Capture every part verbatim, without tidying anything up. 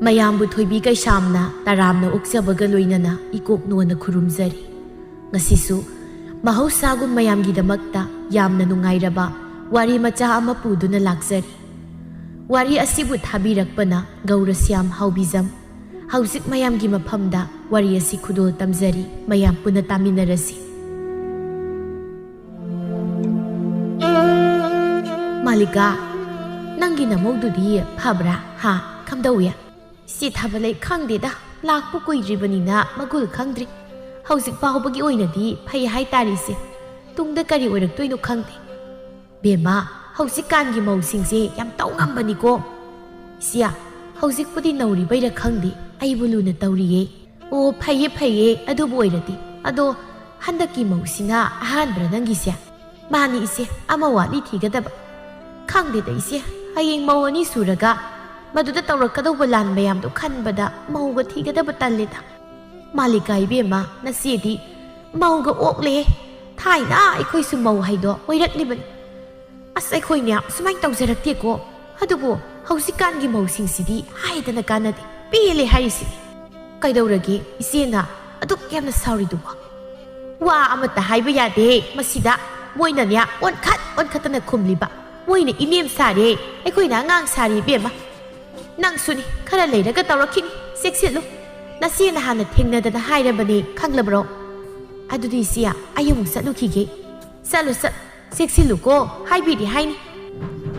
ꯃꯌꯥꯝꯕꯨ ꯊꯣꯏꯕꯤ ꯀꯩꯁꯥꯝꯅ ꯇꯔꯥꯝꯅ ꯑꯣꯛꯆꯕꯒ ꯂꯣꯏꯅꯅ ꯏꯀꯣꯛ ꯅꯣꯟꯅ ꯈꯨꯔꯨꯝꯖꯔꯤ꯫ ꯉꯁꯤꯁꯨ ꯃꯍꯧꯁꯥꯒꯨꯝ ꯃꯌꯥꯝꯒꯤꯗꯃꯛꯇ ꯌꯥꯝꯅ ꯅꯨꯡꯉꯥꯏꯔꯕ ꯋꯥꯔꯤ ꯃꯆꯥ ꯑꯃ ꯄꯨꯗꯨꯅ ꯂꯥꯛꯆꯔꯤ꯫ ꯋꯥꯔꯤ ꯑꯁꯤꯕꯨ ꯊꯥꯕꯤꯔꯛꯄꯅ ꯒꯧꯔꯁ꯭ꯌꯥꯝ ꯍꯥꯎꯕꯤꯖꯝ꯫ ꯍꯧꯖꯤꯛ ꯃꯌꯥꯝꯒꯤ ꯃꯐꯝꯗ ꯋꯥꯔꯤ ꯑꯁꯤ ꯈꯨꯗꯣꯜ ꯇꯝꯖꯔꯤ, ꯃꯌꯥꯝ ꯄꯨꯟꯅ ꯇꯥꯃꯤꯟꯅꯔꯁꯤ꯫ ꯃꯥꯂꯤꯀꯥ, ꯅꯪꯒꯤ ꯅꯃꯧꯗꯨꯗꯤ ꯐꯕ꯭ꯔꯥ? ꯍꯥ, ꯀꯝꯗꯧꯏ? ꯁꯤ ꯊꯥꯕ ꯂꯩ ꯈꯪꯗꯦꯗ, ꯂꯥꯛꯄ ꯀꯨꯏꯗ꯭ꯔꯤꯕꯅꯤꯅ ꯃꯒꯨꯜ ꯈꯪꯗ꯭ꯔꯤ꯫ ꯍꯧꯖꯤꯛ ꯐꯥꯎꯕꯒꯤ ꯑꯣꯏꯅꯗꯤ ꯐꯩ ꯍꯥꯏꯇꯥꯔꯦ ꯏꯆꯦ꯫ ꯇꯨꯡꯗ ꯀꯔꯤ ꯑꯣꯏꯔꯛꯇꯣꯏꯅꯣ ꯈꯪꯗꯦ꯫ ꯕꯦꯝꯃ, ꯍꯧꯖꯤꯛꯀꯥꯟꯒꯤ ꯃꯧꯁꯤꯡꯁꯦ ꯌꯥꯝ ꯇꯧ ꯉꯝꯕꯅꯤꯀꯣ꯫ ꯏꯆꯦ, ꯍꯧꯖꯤꯛꯄꯨꯗꯤ ꯅꯧꯔꯤꯕꯩꯔ ꯈꯪꯗꯦ, ꯑꯩꯕꯨ ꯂꯨꯅ ꯇꯧꯔꯤꯌꯦ꯫ ꯑꯣ, ꯐꯩꯌꯦ, ꯐꯩꯌꯦ, ꯑꯗꯨꯕꯨ ꯑꯣꯏꯔꯗꯤ꯫ ꯑꯗꯣ ꯍꯟꯗꯛꯀꯤ ꯃꯧꯁꯤꯅ ꯑꯍꯥꯟꯕ꯭ꯔꯥ ꯅꯪꯒꯤꯁꯦ? ꯃꯥꯅꯤ ꯏꯆꯦ, ꯑꯃ ꯋꯥꯠꯂꯤ ꯊꯤꯒꯗꯕ꯫ ꯈꯪꯗꯦꯗ ꯏꯆꯦ, ꯍꯌꯦꯡ ꯃꯧ ꯑꯅꯤ ꯁꯨꯔꯒ ꯃꯗꯨꯗ ꯇꯧꯔꯛꯀꯗꯧꯕ ꯂꯥꯟ ꯃꯌꯥꯝꯗꯣ ꯈꯟꯕꯗ ꯃꯧꯒ ꯊꯤꯒꯗꯕ ꯇꯜꯂꯦꯗ꯫ ꯃꯥꯂꯤꯀꯥ ꯏꯕꯦꯝꯃ, ꯅꯆꯦꯗꯤ ꯃꯧꯒ ꯑꯣꯛꯂꯦꯍꯦ꯫ ꯊꯥꯏꯅ ꯑꯩꯈꯣꯏꯁꯨ ꯃꯧ ꯍꯥꯏꯗꯣ ꯑꯣꯏꯔꯛꯂꯤꯕꯅꯤ꯫ ꯑꯁ, ꯑꯩꯈꯣꯏꯅꯦ ꯁꯨꯃꯥꯏꯅ ꯇꯧꯖꯔꯛꯇꯦꯀꯣ꯫ ꯑꯗꯨꯕꯨ ꯍꯧꯖꯤꯛꯀꯥꯟꯒꯤ ꯃꯧꯁꯤꯡꯁꯤꯗꯤ ꯍꯥꯏꯗꯅ ꯀꯥꯟꯅꯗꯦ, ꯄꯦꯜꯂꯦ ꯍꯥꯏꯔꯤꯁꯤꯅꯤ꯫ ꯀꯩꯗꯧꯔꯒꯦ ꯏꯆꯦꯅ ꯑꯗꯨꯛ ꯌꯥꯝꯅ ꯁꯥꯎꯔꯤꯗꯨꯕꯣ? ꯋꯥ ꯑꯃꯠꯇ ꯍꯥꯏꯕ ꯌꯥꯗꯦ ꯃꯁꯤꯗ꯫ ꯃꯣꯏꯅꯅꯦ ꯑꯣꯟꯈꯠ ꯑꯣꯟꯈꯠꯇꯅ ꯈꯨꯝꯂꯤꯕ꯫ ꯃꯣꯏꯅ ꯏꯅꯦꯝ ꯁꯥꯔꯦ, ꯑꯩꯈꯣꯏꯅ ꯑꯉꯥꯡ ꯁꯥꯔꯦ ꯏꯕꯦꯝꯃ꯫ ꯅꯪꯁꯨꯅꯤ, ꯈꯔ ꯂꯩꯔꯒ ꯇꯧꯔꯛꯈꯤꯅꯤ, ꯆꯦꯛꯁꯤꯜꯂꯨ꯫ ꯅꯆꯦꯅ ꯍꯥꯟꯅ ꯊꯦꯡꯅꯗꯅ ꯍꯥꯏꯔꯕꯅꯦ, ꯈꯪꯂꯕ꯭ꯔꯣ? ꯑꯗꯨꯗꯤ ꯏꯆꯦ, ꯑꯩ ꯑꯃꯨꯛ ꯆꯠꯂꯨꯈꯤꯒꯦ꯫ ꯆꯠꯂꯨ, ꯆꯠꯂꯨ, ꯆꯦꯛꯁꯤꯜꯂꯨꯀꯣ, ꯍꯥꯏꯕꯤꯔꯤ ꯍꯥꯏꯅꯤ꯫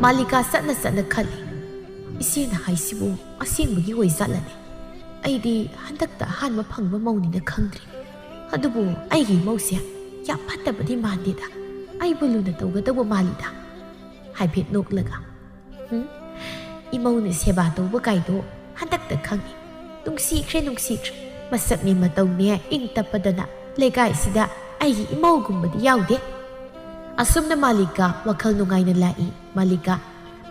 ꯃꯥꯂꯤꯀꯥ ꯆꯠꯅ ꯆꯠꯅ ꯈꯜꯂꯤ, ꯏꯆꯦꯅ ꯍꯥꯏꯁꯤꯕꯨ ꯑꯁꯦꯡꯕꯒꯤ ꯑꯣꯏꯖꯥꯠꯂꯅꯦ? ꯑꯩꯗꯤ ꯍꯟꯗꯛꯇ ꯑꯍꯥꯟꯕ ꯐꯪꯕ ꯃꯧꯅꯤꯅ ꯈꯪꯗ꯭ꯔꯤ꯫ ꯑꯗꯨꯕꯨ ꯑꯩꯒꯤ ꯏꯃꯧꯁꯦ ꯌꯥꯝ ꯐꯠꯇꯕꯗꯤ ꯃꯥꯟꯗꯦꯗ, ꯑꯩꯕꯨ ꯂꯨꯅ ꯇꯧꯒꯗꯧꯕ ꯃꯥꯜꯂꯤꯗ꯫ ꯍꯥꯏꯐꯦꯠ ꯅꯣꯛꯂꯒ, "ꯍꯨꯝ, ꯏꯃꯧꯅ ꯁꯦꯕꯥ ꯇꯧꯕ ꯀꯥꯏꯗꯣ ꯍꯟꯗꯛꯇ ꯈꯪꯉꯤ꯫ ꯅꯨꯡꯁꯤꯈ꯭ꯔꯦ, ꯅꯨꯡꯁꯤꯈ꯭ꯔꯦ꯫ ꯃꯁꯛꯅꯦ ꯃꯇꯧꯅꯦ ꯏꯪ ꯇꯞꯄꯗꯅ ꯂꯩꯀꯥꯏꯁꯤꯗ ꯑꯩꯒꯤ ꯏꯃꯧꯒꯨꯝꯕꯗꯤ ꯌꯥꯎꯗꯦ꯫" ꯑꯁꯨꯝꯅ ꯃꯥꯂꯤꯀꯥ ꯋꯥꯈꯜ ꯅꯨꯡꯉꯥꯏꯅ ꯂꯥꯛꯏ꯫ ꯃꯥꯂꯤꯀꯥ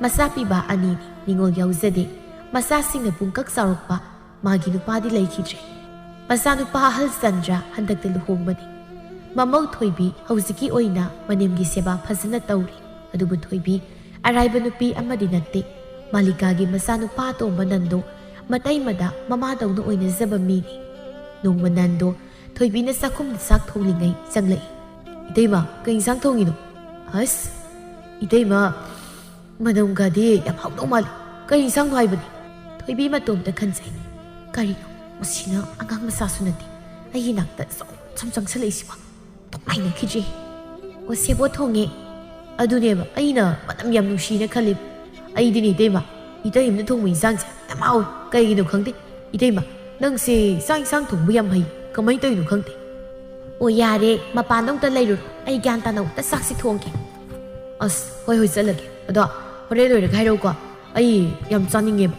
ꯃꯆꯥ ꯄꯤꯕ ꯑꯅꯤꯅꯤ, ꯅꯤꯉꯣꯜ ꯌꯥꯎꯖꯗꯦ꯫ ꯃꯆꯥꯁꯤꯡꯅ ꯄꯨꯡꯀꯛ ꯆꯥꯎꯔꯛꯄ, ꯃꯥꯒꯤ ꯅꯨꯄꯥꯗꯤ ꯂꯩꯈꯤꯗ꯭ꯔꯦ꯫ ꯃꯆꯥꯅꯨꯄꯥ ꯑꯍꯜ ꯆꯟꯗ꯭ꯔ ꯍꯟꯗꯛꯇ ꯂꯨꯍꯣꯡꯕꯅꯤ꯫ ꯃꯃꯧ ꯊꯣꯏꯕꯤ ꯍꯧꯖꯤꯛꯀꯤ ꯑꯣꯏꯅ ꯃꯅꯦꯝꯒꯤ ꯁꯦꯕꯥ ꯐꯖꯅ ꯇꯧꯔꯤ꯫ ꯑꯗꯨꯕꯨ ꯊꯣꯏꯕꯤ ꯑꯔꯥꯏꯕ ꯅꯨꯄꯤ ꯑꯃꯗꯤ ꯅꯠꯇꯦ꯫ ꯃꯥꯂꯤꯀꯥꯒꯤ ꯃꯆꯥꯅꯨꯄꯥ ꯑꯇꯣꯝꯕ ꯅꯟꯗꯣ ꯃꯇꯩꯃꯗ ꯃꯃꯥꯗꯧꯅ ꯑꯣꯏꯅꯖꯕ ꯃꯤꯅꯤ꯫ ꯅꯣꯡꯃ ꯅꯟꯗꯣ ꯊꯣꯏꯕꯤꯅ ꯆꯥꯛꯈꯨꯝꯗ ꯆꯥꯛ ꯊꯣꯡꯂꯤꯉꯩ ꯆꯪꯂꯛꯏ꯫ "ꯏꯇꯩꯃ, ꯀꯩ ꯏꯟꯁꯥꯡ ꯊꯣꯡꯉꯤꯅꯣ?" "ꯑꯁ, ꯏꯇꯩꯃ, ꯃꯅꯝꯒꯗꯤ ꯌꯥꯝ ꯍꯥꯎꯗꯧ ꯃꯥꯜꯂꯤ꯫ ꯀꯩ ꯏꯟꯁꯥꯡꯅꯣ ꯍꯥꯏꯕꯅꯤ?" ꯊꯣꯏꯕꯤ ꯃꯇꯣꯝꯇ ꯈꯟꯖꯩ꯫ "ꯀꯔꯤꯅꯣ, ꯃꯁꯤꯅ ꯑꯉꯥꯡ ꯃꯆꯥꯁꯨ ꯅꯠꯇꯦ, ꯑꯩꯒꯤ ꯅꯥꯛꯇ ꯁꯨꯝ ꯁꯨꯝ ꯆꯪꯁꯜꯂꯛꯏꯁꯤꯕꯣ?" ꯊꯣꯛꯃꯥꯏꯅꯈꯤꯗ꯭ꯔꯦ꯫ "ꯑꯣ, ꯁꯦꯕꯣꯠ ꯊꯣꯡꯉꯦ꯫ ꯑꯗꯨꯅꯦꯕ ꯑꯩꯅ ꯃꯅꯝ ꯌꯥꯝ ꯅꯨꯡꯁꯤꯅ ꯈꯜꯂꯤ꯫ ꯑꯩꯗꯤꯅꯦ ꯏꯇꯩꯃ, ꯏꯇꯩꯃꯅ ꯊꯣꯡꯕ ꯏꯟꯁꯥꯡꯁꯦ ꯌꯥꯝ ꯍꯥꯎꯋꯦ꯫ ꯀꯩꯒꯤꯅꯣ ꯈꯪꯗꯦ꯫ ꯏꯇꯩꯃ, ꯅꯪꯁꯦ ꯆꯥꯛ ꯏꯟꯁꯥꯡ ꯊꯣꯡꯕ ꯌꯥꯝ ꯍꯩ꯫ ꯀꯃꯥꯏꯅ ꯇꯧꯔꯤꯅꯣ ꯈꯪꯗꯦ?" "ꯑꯣ, ꯌꯥꯔꯦ, ꯃꯄꯥꯟꯗ ꯑꯃꯨꯛꯇ ꯂꯩꯔꯨꯔꯣ꯫ ꯑꯩ ꯒ꯭ꯌꯥꯟ ꯇꯥꯅ ꯑꯃꯨꯛꯇ ꯆꯥꯛꯁꯤ ꯊꯣꯡꯒꯦ꯫" "ꯑꯁ, ꯍꯣꯏ, ꯍꯣꯏ, ꯆꯠꯂꯒꯦ꯫ ꯑꯗꯣ ꯍꯣꯔꯦꯟ ꯂꯣꯏꯔꯒ ꯍꯥꯏꯔꯛꯎꯀꯣ꯫ ꯑꯩ ꯌꯥꯝ ꯆꯥꯅꯤꯡꯉꯦꯕ꯫"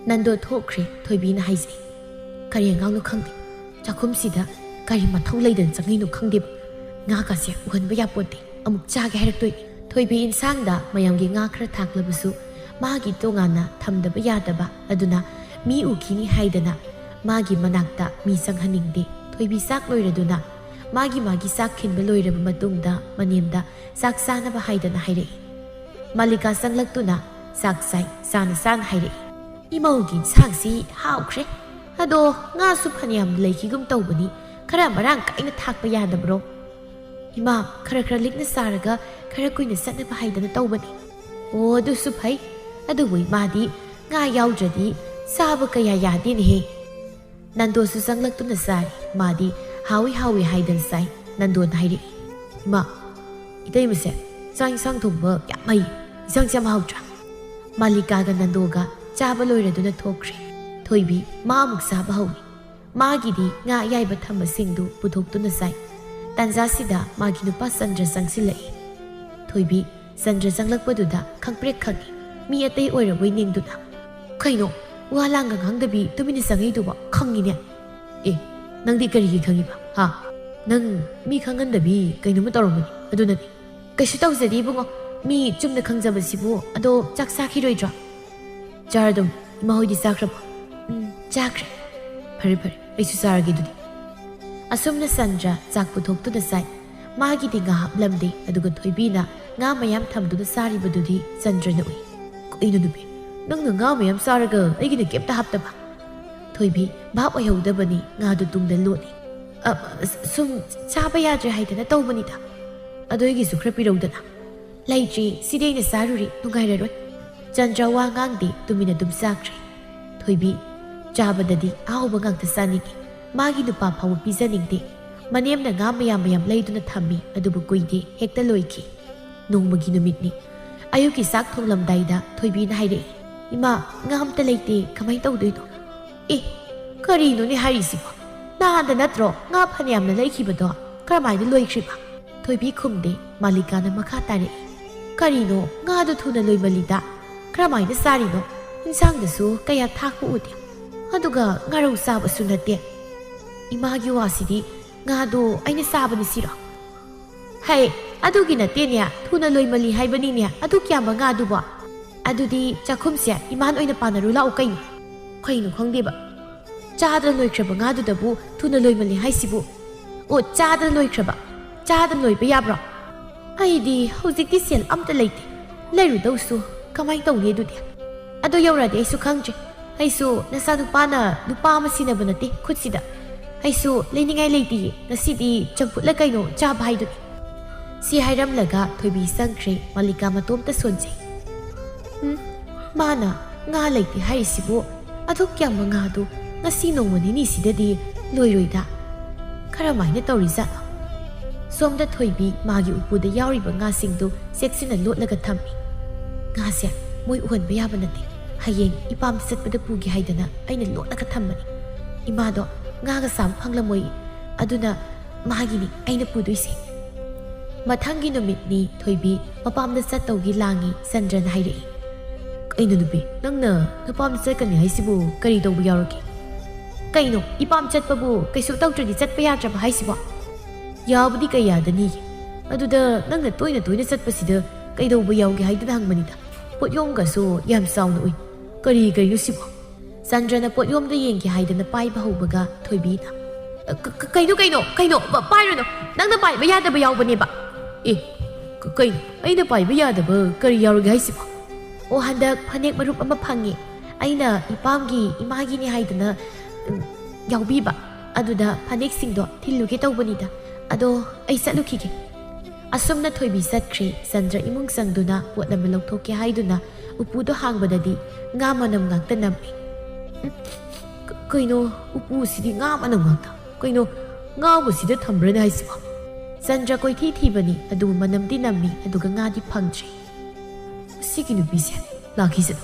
ꯅꯟꯗꯣ ꯊꯣꯛꯈ꯭ꯔꯦ꯫ ꯊꯣꯏꯕꯤꯅ ꯍꯥꯏꯖꯩ꯫ "ꯀꯔꯤ ꯑꯉꯥꯡꯅꯣ ꯈꯪꯗꯦ꯫ ꯆꯥꯛꯈꯨꯝꯁꯤꯗ ꯀꯔꯤ ꯃꯊꯧ ꯂꯩꯗꯅ ꯆꯪꯉꯤꯅꯣ ꯈꯪꯗꯦꯕ꯫ ꯉꯥꯒꯁꯦ ꯎꯍꯟꯕ ꯌꯥꯄꯣꯟꯇꯦ꯫ ꯑꯃꯨꯛ ꯆꯥꯒꯦ ꯍꯥꯏꯔꯛꯇꯣꯏꯅꯤ꯫" ꯊꯣꯏꯕꯤ ꯏꯟꯁꯥꯡꯗ ꯃꯌꯥꯝꯒꯤ ꯉꯥ ꯈꯔ ꯊꯥꯛꯂꯕꯁꯨ ꯃꯥꯒꯤ ꯇꯣꯉꯥꯟꯅ ꯊꯝꯗꯕ ꯌꯥꯗꯕ ꯑꯗꯨꯅ ꯃꯤ ꯎꯈꯤꯅꯤ ꯍꯥꯏꯗꯅ ꯃꯥꯒꯤ ꯃꯅꯥꯛꯇ ꯃꯤ ꯆꯪꯍꯟꯅꯤꯡꯗꯦ꯫ ꯊꯣꯏꯕꯤ ꯆꯥꯛ ꯂꯣꯏꯔꯗꯨꯅ ꯃꯥꯒꯤ ꯃꯥꯒꯤ ꯆꯥꯛ ꯈꯤꯟꯕ ꯂꯣꯏꯔꯕ ꯃꯇꯨꯡꯗ ꯃꯅꯦꯝꯗ ꯆꯥꯛ ꯆꯥꯅꯕ ꯍꯥꯏꯗꯅ ꯍꯥꯏꯔꯛꯏ꯫ ꯃꯥꯂꯤꯀꯥ ꯆꯪꯂꯛꯇꯨꯅ ꯆꯥꯛ ꯆꯥꯏ ꯆꯥꯅ ꯆꯥꯅ ꯍꯥꯏꯔꯛꯏ꯫ "ꯏꯃꯧꯒꯤ ꯏꯟꯁꯥꯡꯁꯤ ꯍꯥꯎꯈ꯭ꯔꯦ꯫ ꯑꯗꯣ ꯉꯥꯁꯨ ꯐꯅꯌꯥꯝ ꯂꯩꯈꯤꯒꯨꯝ ꯇꯧꯕꯅꯤ, ꯈꯔ ꯃꯔꯥꯡ ꯀꯥꯏꯅ ꯊꯥꯛꯄ ꯌꯥꯗꯕ꯭ꯔꯣ?" "ꯏꯃꯥ, ꯈꯔ ꯈꯔ ꯂꯤꯛꯅ ꯆꯥꯔꯒ ꯈꯔ ꯀꯨꯏꯅ ꯆꯠꯅꯕ ꯍꯥꯏꯗꯅ ꯇꯧꯕꯅꯤ꯫" "ꯑꯣ, ꯑꯗꯨꯁꯨ ꯐꯩ꯫ ꯑꯗꯨꯕꯨ ꯏꯃꯥꯗꯤ ꯉꯥ ꯌꯥꯎꯗ꯭ꯔꯗꯤ ꯆꯥꯕ ꯀꯌꯥ ꯌꯥꯗꯦꯅꯦꯍꯦ꯫" ꯅꯟꯗꯣꯁꯨ ꯆꯪꯂꯛꯇꯨꯅ ꯆꯥꯔꯤ꯫ ꯃꯥꯗꯤ ꯍꯥꯎꯏ ꯍꯥꯎꯏ ꯍꯥꯏꯗꯅ ꯆꯥꯏ꯫ ꯅꯟꯗꯣꯅ ꯍꯥꯏꯔꯛꯏ, "ꯏꯃꯥ, ꯏꯇꯩꯃꯁꯦ ꯆꯥꯛ ꯏꯟꯁꯥꯡ ꯊꯣꯡꯕ ꯌꯥꯝ ꯍꯩ꯫ ꯏꯟꯁꯥꯡꯁꯦ ꯌꯥꯝ ꯍꯥꯎꯇ꯭ꯔꯥ?" ꯃꯥꯂꯤꯀꯥꯒ ꯅꯟꯗꯣꯒ ꯆꯥꯕ ꯂꯣꯏꯔꯗꯨꯅ ꯊꯣꯛꯈ꯭ꯔꯦ꯫ ꯊꯣꯏꯕꯤ ꯃꯥ ꯑꯃꯨꯛ ꯆꯥꯕ ꯍꯧꯏ꯫ ꯃꯥꯒꯤꯗꯤ ꯉꯥ ꯑꯌꯥꯏꯕ ꯊꯝꯕꯁꯤꯡꯗꯨ ꯄꯨꯊꯣꯛꯇꯨꯅ ꯆꯥꯏ꯫ ꯇꯥꯟꯖꯥꯁꯤꯗ ꯃꯥꯒꯤ ꯅꯨꯄꯥ ꯆꯟꯗ꯭ꯔ ꯆꯪꯁꯤꯜꯂꯛꯏ꯫ ꯊꯣꯏꯕꯤ ꯆꯟꯗ꯭ꯔ ꯆꯪꯂꯛꯄꯗꯨꯗ ꯈꯪꯄ꯭ꯔꯦꯛ ꯈꯪꯏ꯫ ꯃꯤ ꯑꯇꯩ ꯑꯣꯏꯔꯕꯣꯏ ꯅꯤꯡꯗꯨꯅ, "ꯀꯩꯅꯣ, ꯋꯥ ꯂꯥꯡꯒ ꯉꯥꯡꯗꯕꯤ ꯇꯨꯃꯤꯟꯅ ꯆꯪꯉꯛꯏꯗꯨꯕꯣ ꯈꯪꯉꯤꯅꯦ?" "ꯑꯦ, ꯅꯪꯗꯤ ꯀꯔꯤꯒꯤ ꯈꯪꯉꯤꯕ? ꯍꯥ? ꯅꯪ ꯃꯤ ꯈꯪꯍꯟꯗꯕꯤ ꯀꯩꯅꯣꯝꯃ ꯇꯧꯔꯝꯒꯅꯤ, ꯑꯗꯨꯅꯅꯤ꯫" "ꯀꯩꯁꯨ ꯇꯧꯖꯗꯦ ꯏꯕꯨꯡꯉꯣ, ꯃꯤ ꯆꯨꯝꯅ ꯈꯪꯖꯕꯁꯤꯕꯨ꯫ ꯑꯗꯣ ꯆꯥꯛ ꯆꯥꯈꯤꯔꯣꯏꯗ꯭ꯔꯣ?" "ꯆꯥꯔꯗꯧꯅꯤ꯫ ꯏꯃꯥ ꯍꯣꯏꯗꯤ ꯆꯥꯈ꯭ꯔꯕꯣ?" "ꯎꯝ, ꯆꯥꯈ꯭ꯔꯦ꯫" "ꯐꯔꯦ, ꯐꯔꯦ, ꯑꯩꯁꯨ ꯆꯥꯔꯒꯦ ꯑꯗꯨꯗꯤ꯫" ꯑꯁꯨꯝꯅ ꯆꯟꯗ꯭ꯔ ꯆꯥꯛ ꯄꯨꯊꯣꯛꯇꯨꯅ ꯆꯥꯏ꯫ ꯃꯥꯒꯤꯗꯤ ꯉꯥ ꯍꯥꯞꯂꯝꯗꯦ, ꯑꯗꯨꯒ ꯊꯣꯏꯕꯤꯅ ꯉꯥ ꯃꯌꯥꯝ ꯊꯝꯗꯨꯅ ꯆꯥꯔꯤꯕꯗꯨꯗꯤ ꯆꯟꯗ꯭ꯔꯅ ꯎꯏ꯫ "ꯀꯩꯅꯣ ꯅꯨꯄꯤ, "ꯅꯪꯅ ꯉꯥ ꯃꯌꯥꯝ ꯆꯥꯔꯒ ꯑꯩꯒꯤꯅ ꯀꯩꯝꯇ ꯍꯥꯞꯇꯕ?" ꯊꯣꯏꯕꯤ ꯚꯥꯞ ꯑꯣꯏꯍꯧꯗꯕꯅꯤ, ꯉꯥꯗꯨ ꯇꯨꯡꯗ ꯂꯣꯠꯂꯤ꯫ "ꯑ, ꯑ, ꯁꯨꯝ ꯆꯥꯕ ꯌꯥꯗ꯭ꯔꯦ ꯍꯥꯏꯗꯅ ꯇꯧꯕꯅꯤꯗ꯫ ꯑꯗꯣ ꯑꯩꯒꯤꯁꯨ ꯈꯔ ꯄꯤꯔꯧꯗꯅ?" "ꯂꯩꯇ꯭ꯔꯤ, ꯁꯤꯗꯤ ꯑꯩꯅ ꯆꯥꯔꯨꯔꯤ, ꯅꯨꯡꯉꯥꯏꯔꯔꯣꯏ꯫" ꯆꯟꯗ꯭ꯔ ꯋꯥ ꯉꯥꯡꯗꯦ, ꯇꯨꯃꯤꯟꯅ ꯑꯗꯨꯝ ꯆꯥꯈ꯭ꯔꯦ꯫ ꯊꯣꯏꯕꯤ ꯆꯥꯕꯗꯗꯤ ꯑꯍꯥꯎꯕ ꯉꯥꯛꯇ ꯆꯥꯅꯤꯡꯉꯤ꯫ ꯃꯥꯒꯤ ꯅꯨꯄꯥ ꯐꯥꯎꯕ ꯄꯤꯖꯅꯤꯡꯗꯦ꯫ ꯃꯅꯦꯝꯅ ꯉꯥ ꯃꯌꯥꯝ ꯃꯌꯥꯝ ꯂꯩꯗꯨꯅ ꯊꯝꯃꯤ, ꯑꯗꯨꯕꯨ ꯀꯨꯏꯗꯦ, ꯍꯦꯛꯇ ꯂꯣꯏꯈꯤ꯫ ꯅꯣꯡꯃꯒꯤ ꯅꯨꯃꯤꯠꯅꯤ꯫ ꯑꯌꯨꯛꯀꯤ ꯆꯥꯛ ꯊꯣꯡꯂꯝꯗꯥꯏꯗ ꯊꯣꯏꯕꯤꯅ ꯍꯥꯏꯔꯛꯏ, "ꯏꯃꯥ, ꯉꯥ ꯑꯝꯇ ꯂꯩꯇꯦ, ꯀꯃꯥꯏꯅ ꯇꯧꯗꯣꯏꯅꯣ?" "ꯑꯦ, ꯀꯔꯤꯅꯣꯅꯦ ꯍꯥꯏꯔꯤꯁꯤꯕꯣ? ꯅꯍꯥꯟꯗ ꯅꯠꯇ꯭ꯔꯣ ꯉꯥ ꯐꯅꯌꯥꯝꯅ ꯂꯩꯈꯤꯕꯗꯣ? ꯀꯔꯝꯍꯥꯏꯅ ꯂꯣꯏꯈ꯭ꯔꯤꯕ?" ꯊꯣꯏꯕꯤ ꯈꯨꯝꯗꯦ꯫ ꯃꯥꯂꯤꯀꯥꯅ ꯃꯈꯥ ꯇꯥꯔꯛꯏ, "ꯀꯔꯤꯅꯣ ꯉꯥꯗꯣ ꯊꯨꯅ ꯂꯣꯏꯃꯜꯂꯤꯗ? ꯀꯔꯝꯍꯥꯏꯅ ꯆꯥꯔꯤꯅꯣ? ꯏꯟꯁꯥꯡꯗꯁꯨ ꯀꯌꯥ ꯊꯥꯛꯄ ꯎꯗꯦ꯫ ꯑꯗꯨꯒ ꯉꯥꯔꯧ ꯆꯥꯕꯁꯨ ꯅꯠꯇꯦ꯫" "ꯏꯃꯥꯒꯤ ꯋꯥꯁꯤꯗꯤ, ꯉꯥꯗꯣ ꯑꯩꯅ ꯆꯥꯕꯅꯤ ꯁꯤꯔꯣ?" "ꯍꯩ, ꯑꯗꯨꯒꯤ ꯅꯠꯇꯦꯅꯦ, ꯊꯨꯅ ꯂꯣꯏꯃꯜꯂꯤ ꯍꯥꯏꯕꯅꯤꯅꯦ, ꯑꯗꯨꯛ ꯌꯥꯝꯕ ꯉꯥꯗꯨꯕꯣ?" "ꯑꯗꯨꯗꯤ ꯆꯥꯛꯈꯨꯝꯁꯦ ꯏꯃꯥꯟ ꯑꯣꯏꯅ ꯄꯥꯟꯅꯔꯨ ꯂꯥꯛꯑꯣ ꯀꯩꯅꯣ?" "ꯀꯩꯅꯣ ꯈꯪꯗꯦꯕ, ꯆꯥꯗꯅ ꯂꯣꯏꯈ꯭ꯔꯕ ꯉꯥꯗꯨꯗꯕꯨ ꯊꯨꯅ ꯂꯣꯏꯃꯜꯂꯤ ꯍꯥꯏꯁꯤꯕꯨ? ꯑꯣ, ꯆꯥꯗꯅ ꯂꯣꯏꯈ꯭ꯔꯕ? ꯆꯥꯗꯅ ꯂꯣꯏꯕ ꯌꯥꯕ꯭ꯔꯣ?" "ꯑꯩꯗꯤ ꯍꯧꯖꯤꯛꯇꯤ ꯁꯦꯜ ꯑꯝꯇ ꯂꯩꯇꯦ, ꯂꯩꯔꯨꯗꯧꯁꯨ꯫ ꯀꯃꯥꯏꯅ ꯇꯧꯅꯤ ꯑꯗꯨꯗꯤ? ꯑꯗꯨ ꯌꯧꯔꯗꯤ ꯑꯩꯁꯨ ꯈꯪꯗ꯭ꯔꯦ꯫ ꯑꯩꯁꯨ ꯅꯆꯥꯅꯨꯄꯥꯅ ꯅꯨꯄꯥ ꯑꯃ ꯁꯤꯟꯅꯕ ꯅꯠꯇꯦ ꯈꯨꯠꯁꯤꯗ꯫ ꯑꯩꯁꯨ ꯂꯩꯅꯤꯡꯉꯥꯏ ꯂꯩꯇꯤꯌꯦ, ꯉꯁꯤꯗꯤ ꯆꯝꯐꯨꯠꯂ ꯀꯩꯅꯣ ꯆꯥꯕ ꯍꯥꯏꯗꯨꯅꯤ꯫" ꯁꯤ ꯍꯥꯏꯔꯝꯂꯒ ꯊꯣꯏꯕꯤ ꯆꯪꯈ꯭ꯔꯦ꯫ ꯃꯥꯂꯤꯀꯥ ꯃꯇꯣꯝꯇ ꯁꯣꯟꯖꯩ꯫ ꯎꯝ, ꯃꯥꯅ ꯉꯥ ꯂꯩꯇꯦ ꯍꯥꯏꯔꯤꯁꯤꯕꯨ? ꯑꯗꯨꯛ ꯌꯥꯝꯕ ꯉꯥꯗꯨ ꯉꯁꯤ ꯅꯣꯡꯃ ꯅꯤꯅꯤꯁꯤꯗꯗꯤ ꯂꯣꯏꯔꯣꯏꯗ꯫ ꯀꯔꯝꯍꯥꯏꯅ ꯇꯧꯔꯤꯖꯥꯠꯅꯣ? ꯁꯣꯝꯗ ꯊꯣꯏꯕꯤ ꯃꯥꯒꯤ ꯎꯄꯨꯗ ꯌꯥꯎꯔꯤꯕ ꯉꯥꯁꯤꯡꯗꯨ ꯆꯦꯛꯁꯤꯟꯅ ꯂꯣꯠꯂꯒ ꯊꯝꯃꯤ꯫ "ꯉꯥꯁꯦ ꯃꯣꯏ ꯎꯍꯟꯕ ꯌꯥꯕ ꯅꯠꯇꯦ꯫ ꯍꯌꯦꯡ ꯏꯄꯥꯝꯗ ꯆꯠꯄꯗ ꯄꯨꯒꯦ ꯍꯥꯏꯗꯅ ꯑꯩꯅ ꯂꯣꯠꯂꯒ ꯊꯝꯕꯅꯤ꯫ ꯏꯃꯥꯗꯣ ꯉꯥꯒ ꯆꯥꯕ ꯐꯪꯂꯝꯃꯣꯏ꯫ ꯑꯗꯨꯅ ꯃꯥꯒꯤꯅꯤ ꯑꯩꯅ ꯄꯨꯗꯣꯏꯁꯦ꯫" ꯃꯊꯪꯒꯤ ꯅꯨꯃꯤꯠꯅꯤ꯫ ꯊꯣꯏꯕꯤ ꯃꯄꯥꯝꯗ ꯆꯠꯇꯧꯒꯤ ꯂꯥꯡꯉꯤ꯫ ꯆꯟꯗ꯭ꯔꯅ ꯍꯥꯏꯔꯛꯏ, "ꯀꯩꯅꯣ ꯅꯨꯄꯤ, ꯅꯪꯅ ꯅꯄꯥꯝꯗ ꯆꯠꯀꯅꯤ ꯍꯥꯏꯁꯤꯕꯨ ꯀꯔꯤ ꯇꯧꯕ ꯌꯥꯎꯔꯒꯦ?" "ꯀꯩꯅꯣ, ꯏꯄꯥꯝ ꯆꯠꯄꯕꯨ ꯀꯩꯁꯨ ꯇꯧꯗ꯭ꯔꯗꯤ ꯆꯠꯄ ꯌꯥꯗ꯭ꯔꯕ ꯍꯥꯏꯁꯤꯕꯣ?" "ꯌꯥꯕꯨꯗꯤ ꯀꯩ ꯌꯥꯗꯅꯤꯒꯦ? ꯑꯗꯨꯗ ꯅꯪꯅ ꯇꯣꯏꯅ ꯇꯣꯏꯅ ꯆꯠꯄꯁꯤꯗ ꯀꯩꯗꯧꯕ ꯌꯥꯎꯒꯦ ꯍꯥꯏꯗꯨꯅ ꯍꯪꯕꯅꯤꯗ꯫ ꯄꯣꯠꯌꯣꯝꯒꯁꯨ ꯌꯥꯝ ꯆꯥꯎꯅ ꯎꯏ꯫ ꯀꯔꯤ ꯀꯔꯤꯅꯣ ꯁꯤꯕꯣ?" ꯆꯟꯗ꯭ꯔꯅ ꯄꯣꯠꯌꯣꯝꯗ ꯌꯦꯡꯒꯦ ꯍꯥꯏꯗꯅ ꯄꯥꯏꯕ ꯍꯧꯕꯒ ꯊꯣꯏꯕꯤꯅ, "ꯀ-, ꯀ-, ꯀꯩꯅꯣ, ꯀꯩꯅꯣ, ꯀꯩꯅꯣ? ꯄ-, ꯄꯥꯏꯔꯨꯅꯨ꯫ ꯅꯪꯅ ꯄꯥꯏꯕ ꯌꯥꯗꯕ ꯌꯥꯎꯕꯅꯦꯕ꯫" "ꯑꯦ, ꯀ-, ꯀꯩꯅꯣ? ꯑꯩꯅ ꯄꯥꯏꯕ ꯌꯥꯗꯕ ꯀꯔꯤ ꯌꯥꯎꯔꯒꯦ ꯍꯥꯏꯁꯤꯕꯣ?" ꯑꯣ, ꯍꯟꯗꯛ ꯐꯅꯦꯛ ꯃꯔꯨꯞ ꯑꯃ ꯐꯪꯉꯦ꯫ ꯑꯩꯅ ꯏꯄꯥꯝꯒꯤ ꯏꯃꯥꯒꯤꯅꯦ ꯍꯥꯏꯗꯅ, ꯎꯝ, ꯌꯥꯎꯕꯤꯕ꯫ ꯑꯗꯨꯗ ꯐꯅꯦꯛꯁꯤꯡꯗꯣ ꯊꯤꯜꯂꯨꯒꯦ ꯇꯧꯕꯅꯤꯗ꯫ ꯑꯗꯣ ꯑꯩ ꯆꯠꯂꯨꯈꯤꯒꯦ꯫ ꯑꯁꯨꯝꯅ ꯊꯣꯏꯕꯤ ꯆꯠꯈ꯭ꯔꯦ꯫ ꯆꯟꯗ꯭ꯔ ꯏꯃꯨꯡ ꯆꯪꯗꯨꯅ ꯄꯣꯠ ꯑꯃ ꯂꯧꯊꯣꯛꯀꯦ ꯍꯥꯏꯗꯨꯅ ꯎꯄꯨꯗꯣ ꯍꯥꯡꯕꯗꯗꯤ ꯉꯥ ꯃꯅꯝ ꯉꯥꯛꯇ ꯅꯝꯃꯤ꯫ ꯎꯝ, ꯀ-, ꯀꯩꯅꯣ, ꯎꯄꯨꯁꯤꯗꯤ ꯉꯥ ꯃꯅꯝ ꯉꯥꯛꯇ꯫ ꯀꯩꯅꯣ, ꯉꯥꯕꯨ ꯁꯤꯗ ꯊꯝꯕ꯭ꯔꯅꯦ ꯍꯥꯏꯁꯤꯕꯣ? ꯆꯟꯗ꯭ꯔ ꯀꯣꯏꯊꯤ ꯊꯤꯕꯅꯤ, ꯑꯗꯨꯕꯨ ꯃꯅꯝꯗꯤ ꯅꯝꯃꯤ, ꯑꯗꯨꯒ ꯉꯥꯗꯤ ꯐꯪꯗ꯭ꯔꯦ꯫ ꯁꯤꯒꯤ ꯅꯨꯄꯤꯁꯦ ꯂꯥꯛꯈꯤꯁꯅꯨ꯫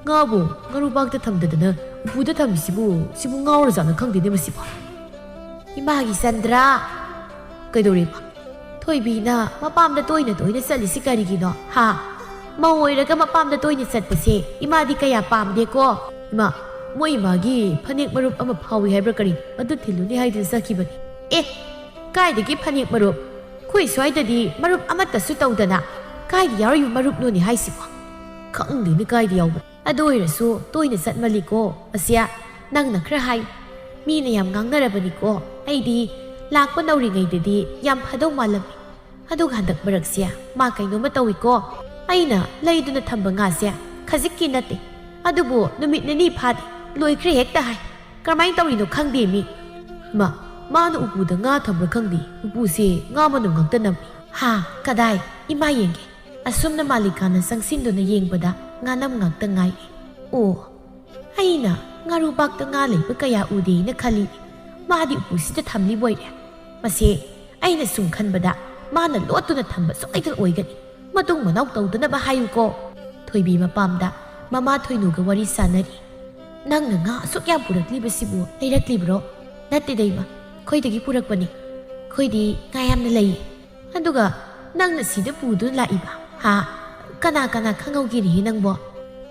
ꯉꯥꯕꯨ ꯉꯥꯔꯨꯕꯥꯛꯇ ꯊꯝꯗꯗꯅ ꯎꯄꯨꯗ ꯊꯝꯃꯤꯁꯤꯕꯨ, ꯁꯤꯕꯨ ꯉꯥꯎꯔꯖꯥꯠꯅ ꯈꯪꯗꯦꯅꯦ ꯃꯁꯤꯕꯨ꯫ ꯏꯃꯥꯒꯤ ꯆꯟꯗ꯭ꯔ, ꯀꯩꯗꯧꯔꯦꯕ? ꯊꯣꯏꯕꯤꯅ ꯃꯄꯥꯝꯗ ꯇꯣꯏꯅ ꯇꯣꯏꯅ ꯆꯠꯂꯤꯁꯤ ꯀꯔꯤꯒꯤꯅꯣ, ꯍꯥ? ꯃꯧ ꯑꯣꯏꯔꯒ ꯃꯄꯥꯝꯗ ꯇꯣꯏꯅ ꯆꯠꯄꯁꯦ ꯏꯃꯥꯗꯤ ꯀꯌꯥ ꯄꯥꯝꯗꯦꯀꯣ꯫ ꯏꯃꯥ, ꯃꯣꯏ ꯏꯃꯥꯒꯤ ꯐꯅꯦꯛ ꯃꯔꯨꯞ ꯑꯃ ꯐꯥꯎꯏ ꯍꯥꯏꯕ꯭ꯔꯥ ꯀꯔꯤ, ꯑꯗꯨ ꯊꯤꯜꯂꯨꯅꯤ ꯍꯥꯏꯗꯨꯅ ꯆꯠꯈꯤꯕꯅꯤ꯫ ꯑꯦ, ꯀꯥꯏꯗꯒꯤ ꯐꯅꯦꯛ ꯃꯔꯨꯞ? ꯑꯩꯈꯣꯏ ꯁ꯭ꯋꯥꯏꯗꯗꯤ ꯃꯔꯨꯞ ꯑꯃꯠꯇꯁꯨ ꯇꯧꯗꯅ ꯀꯥꯏꯗ ꯌꯥꯎꯔꯤꯕ ꯃꯔꯨꯞꯅꯣꯅꯦ ꯍꯥꯏꯁꯤꯕꯣ? ꯈꯪꯗꯦꯅꯦ ꯀꯥꯏꯗ ꯌꯥꯎꯕ꯫ ꯑꯗꯨ ꯑꯣꯏꯔꯁꯨ ꯇꯣꯏꯅ ꯆꯠꯃꯜꯂꯤꯀꯣ꯫ ꯑꯁꯤꯌꯥ, ꯅꯪꯅ ꯈꯔ ꯍꯥꯏ꯫ ꯃꯤꯅ ꯌꯥꯝ ꯉꯥꯡꯅꯔꯕꯅꯤꯀꯣ꯫ ꯑꯩꯗꯤ ꯂꯥꯛꯄ ꯅꯧꯔꯤꯉꯩꯗꯗꯤ ꯌꯥꯝ ꯐꯗꯧ ꯃꯥꯜꯂꯝꯃꯤ꯫ ꯑꯗꯨꯒ ꯍꯟꯗꯛ ꯃꯔꯛꯁꯦ ꯃꯥ ꯀꯩꯅꯣꯝꯃ ꯇꯧꯏꯀꯣ꯫ ꯑꯩꯅ ꯂꯩꯗꯨꯅ ꯊꯝꯕ ꯉꯥꯁꯦ ꯈꯖꯤꯛꯀꯤ ꯅꯠꯇꯦ, ꯑꯗꯨꯕꯨ ꯅꯨꯃꯤꯠ ꯅꯤꯅꯤ ꯐꯥꯗꯦ, ꯂꯣꯏꯈ꯭ꯔꯦ ꯍꯦꯛꯇ ꯍꯥꯏ꯫ ꯀꯔꯝꯍꯥꯏꯅ ꯇꯧꯔꯤꯅꯣ ꯈꯪꯗꯦ ꯃꯤ꯫ ꯃꯥ, ꯃꯥꯅ ꯎꯄꯨꯗ ꯉꯥ ꯊꯝꯕ꯭ꯔꯥ ꯈꯪꯗꯦ, ꯎꯄꯨꯁꯦ ꯉꯥ ꯃꯅꯝ ꯉꯥꯛꯇ ꯅꯝꯃꯤ꯫ ꯍꯥ, ꯀꯗꯥꯏ? ꯏꯃꯥ ꯌꯦꯡꯒꯦ꯫ ꯑꯁꯨꯝꯅ ꯃꯥꯂꯤꯀꯥꯅ ꯆꯪꯁꯤꯟꯗꯨꯅ ꯌꯦꯡꯕꯗ ꯉꯥꯅꯝ ꯉꯥꯛꯇ ꯉꯥꯏꯔꯦ꯫ ꯑꯣ, ꯑꯩꯅ ꯉꯥꯔꯨꯕꯥꯛꯇ ꯉꯥ ꯂꯩꯕ ꯀꯌꯥ ꯎꯗꯦꯅ ꯈꯜꯂꯤ꯫ ꯃꯥꯗꯤ ꯎꯄꯨꯁꯤꯗ ꯊꯝꯂꯤꯕꯣꯏꯔꯦ꯫ ꯃꯁꯦ, ꯑꯩꯅ ꯁꯨꯝ ꯈꯟꯕꯗ ꯃꯥꯅ ꯂꯣꯠꯇꯨꯅ ꯊꯝꯕ ꯁꯣꯏꯗꯅ ꯑꯣꯏꯒꯅꯤ꯫ ꯃꯇꯨꯡ ꯃꯅꯥꯎ ꯇꯧꯗꯅꯕ ꯍꯥꯏꯌꯨꯀꯣ꯫ ꯊꯣꯏꯕꯤ ꯃꯄꯥꯝꯗ ꯃꯃꯥ ꯊꯣꯏꯅꯨꯒ ꯋꯥꯔꯤ ꯁꯥꯟꯅꯔꯤ꯫ ꯅꯪꯅ ꯉꯥ ꯑꯁꯨꯛ ꯌꯥꯝ ꯄꯨꯔꯛꯂꯤꯕꯁꯤꯕꯨ ꯂꯩꯔꯛꯂꯤꯕ꯭ꯔꯣ? ꯅꯠꯇꯦꯗ ꯏꯃꯥ, ꯑꯩꯈꯣꯏꯗꯒꯤ ꯄꯨꯔꯛꯄꯅꯤ꯫ ꯑꯩꯈꯣꯏꯗꯤ ꯉꯥ ꯌꯥꯝꯅ ꯂꯩꯌꯦ꯫ ꯑꯗꯨꯒ ꯅꯪꯅ ꯁꯤꯗ ꯄꯨꯗꯨꯅ ꯂꯥꯛꯏꯕ, ꯍꯥ? ꯀꯅꯥ ꯀꯅꯥ ꯈꯪꯍꯧꯒꯦꯅꯦꯍꯦ ꯅꯪꯕꯣ?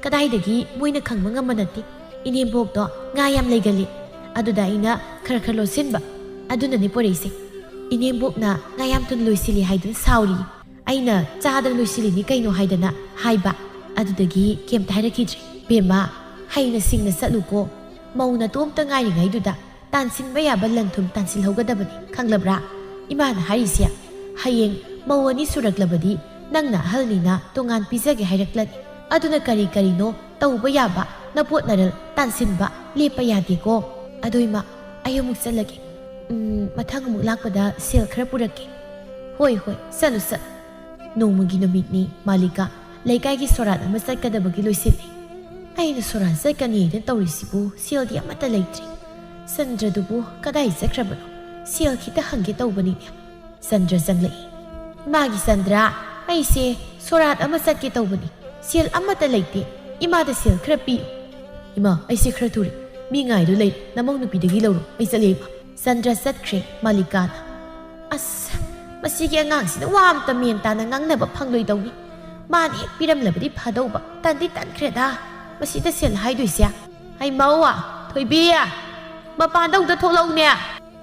ꯀꯗꯥꯏꯗꯒꯤ ꯃꯣꯏꯅ ꯈꯪꯕ ꯉꯝꯕ ꯅꯠꯇꯦ꯫ ꯏꯅꯦꯝꯕꯣꯛꯇꯣ ꯉꯥ ꯌꯥꯝ ꯂꯩꯒꯜꯂꯤ꯫ ꯑꯗꯨꯗ ꯑꯩꯅ ꯈꯔ ꯈꯔ ꯂꯣꯠꯁꯤꯟꯕ꯫ ꯑꯗꯨꯅꯅꯦ ꯄꯨꯔꯛꯏꯁꯦ꯫ ꯏꯅꯦꯝꯕꯣꯛꯅ ꯉꯥ ꯌꯥꯝ ꯊꯨꯅ ꯂꯣꯏꯁꯤꯜꯂꯤ ꯍꯥꯏꯗꯨꯅ ꯁꯥꯎꯔꯤ꯫ ꯑꯩꯅ ꯆꯥꯗꯅ ꯂꯣꯏꯁꯤꯜꯂꯤꯅꯤ ꯀꯩꯅꯣ ꯍꯥꯏꯗꯅ ꯍꯥꯏꯕ꯫ ꯑꯗꯨꯗꯒꯤ ꯀꯩꯝꯇ ꯍꯥꯏꯔꯛꯈꯤꯗ꯭ꯔꯦ꯫ ꯕꯦꯝꯃ, ꯍꯩꯅ ꯁꯤꯡꯅ ꯆꯠꯂꯨꯀꯣ꯫ ꯃꯧ ꯅꯇꯣꯝꯇ ꯉꯥꯏꯔꯤꯉꯩꯗꯨꯗ ꯇꯥꯟꯁꯤꯟꯕ ꯌꯥꯕ ꯂꯟ ꯊꯨꯝ ꯇꯥꯟꯁꯤꯜꯍꯧꯒꯗꯕꯅꯤ, ꯈꯪꯂꯕ꯭ꯔꯥ? ꯏꯃꯥꯅ ꯍꯥꯏꯔꯤꯁꯦ, ꯍꯌꯦꯡ ꯃꯧ ꯑꯅꯤ ꯁꯨꯔꯛꯂꯕꯗꯤ ꯅꯪꯅ ꯑꯍꯜꯅꯤꯅ ꯇꯣꯉꯥꯟ ꯄꯤꯖꯒꯦ ꯍꯥꯏꯔꯛꯂꯅꯤ꯫ ꯑꯗꯨꯅ ꯀꯔꯤ ꯀꯔꯤꯅꯣ ꯇꯧꯕ ꯌꯥꯕ ꯅꯄꯣꯠ ꯅꯔꯜ ꯇꯥꯟꯁꯤꯟꯕ ꯂꯦꯞꯄ ꯌꯥꯗꯦꯀꯣ꯫ ꯑꯗꯨ ꯏꯃꯥ, ꯑꯩ ꯑꯃꯨꯛ ꯆꯠꯂꯒꯦ꯫ ꯎꯝ, ꯃꯊꯪ ꯑꯃꯨꯛ ꯂꯥꯛꯄꯗ ꯁꯦꯜ ꯈꯔ ꯄꯨꯔꯛꯀꯦ꯫ ꯍꯣꯏ, ꯍꯣꯏ, ꯆꯠꯂꯨ, ꯆꯠꯂꯨ꯫ ꯅꯣꯡꯃꯒꯤ ꯅꯨꯃꯤꯠꯅꯤ, ꯃꯥꯂꯤꯀꯥ ꯂꯩꯀꯥꯏꯒꯤ ꯁꯣꯔꯥꯠ ꯑꯃ ꯆꯠꯀꯗꯕꯒꯤ ꯂꯣꯏꯁꯤꯜꯂꯤ꯫ ꯑꯩꯅ ꯁꯣꯔꯥꯠ ꯆꯠꯀꯅꯤꯅ ꯇꯧꯔꯤꯁꯤꯕꯨ ꯁꯦꯜꯗꯤ ꯑꯃꯠꯇ ꯂꯩꯇ꯭ꯔꯦ꯫ ꯆꯟꯗ꯭ꯔꯗꯨꯕꯨ ꯀꯗꯥꯏ ꯆꯠꯈ꯭ꯔꯕꯅꯣ? ꯁꯦꯜ ꯈꯤꯇ ꯍꯪꯒꯦ ꯇꯧꯕꯅꯤꯅꯦ꯫ ꯆꯟꯗ꯭ꯔ ꯆꯪꯂꯛꯏ꯫ "ꯏꯃꯥꯒꯤ ꯆꯟꯗ꯭ꯔ, ꯑꯩꯁꯦ ꯁꯣꯔꯥꯠ ꯑꯃ ꯆꯠꯀꯦ ꯇꯧꯕꯅꯤ꯫ ꯁꯦꯜ ꯑꯃꯠꯇ ꯂꯩꯇꯦ꯫ ꯏꯃꯥꯗ ꯁꯦꯜ ꯈꯔ ꯄꯤꯌꯨ꯫" "ꯏꯃꯥ, ꯑꯩꯁꯦ ꯈꯔ ꯊꯨꯔꯦ꯫ ꯃꯤ ꯉꯥꯏꯗꯨ ꯂꯩꯔꯦ꯫ ꯅꯃꯧ ꯅꯨꯄꯤꯗꯒꯤ ꯂꯧꯔꯣ꯫ ꯑꯩ ꯆꯠꯂꯦ, ꯏꯃꯥ꯫" ꯆꯟꯗ꯭ꯔ ꯆꯠꯈ꯭ꯔꯦ꯫ ꯃꯥꯂꯤꯀꯥꯅ, "ꯑꯁ, ꯃꯁꯤꯒꯤ ꯑꯉꯥꯡꯁꯤꯅ ꯋꯥ ꯑꯝꯇ ꯃꯦꯟ ꯇꯥꯅ ꯉꯥꯡꯅꯕ ꯐꯪꯂꯣꯏꯗꯧꯅꯤ꯫ ꯃꯥꯅ ꯍꯦꯛ ꯄꯤꯔꯝꯂꯕꯗꯤ ꯐꯗꯧꯕ꯫ ꯇꯟꯗꯤ ꯇꯟꯈ꯭ꯔꯦꯗ ꯃꯁꯤꯗ ꯁꯦꯜ ꯍꯥꯏꯗꯣꯏꯁꯦ꯫ ꯍꯩꯃꯧ, ꯊꯣꯏꯕꯤ, ꯃꯄꯥꯟꯗ ꯑꯃꯨꯛꯇ ꯊꯣꯛꯂꯛꯎꯅꯦ꯫"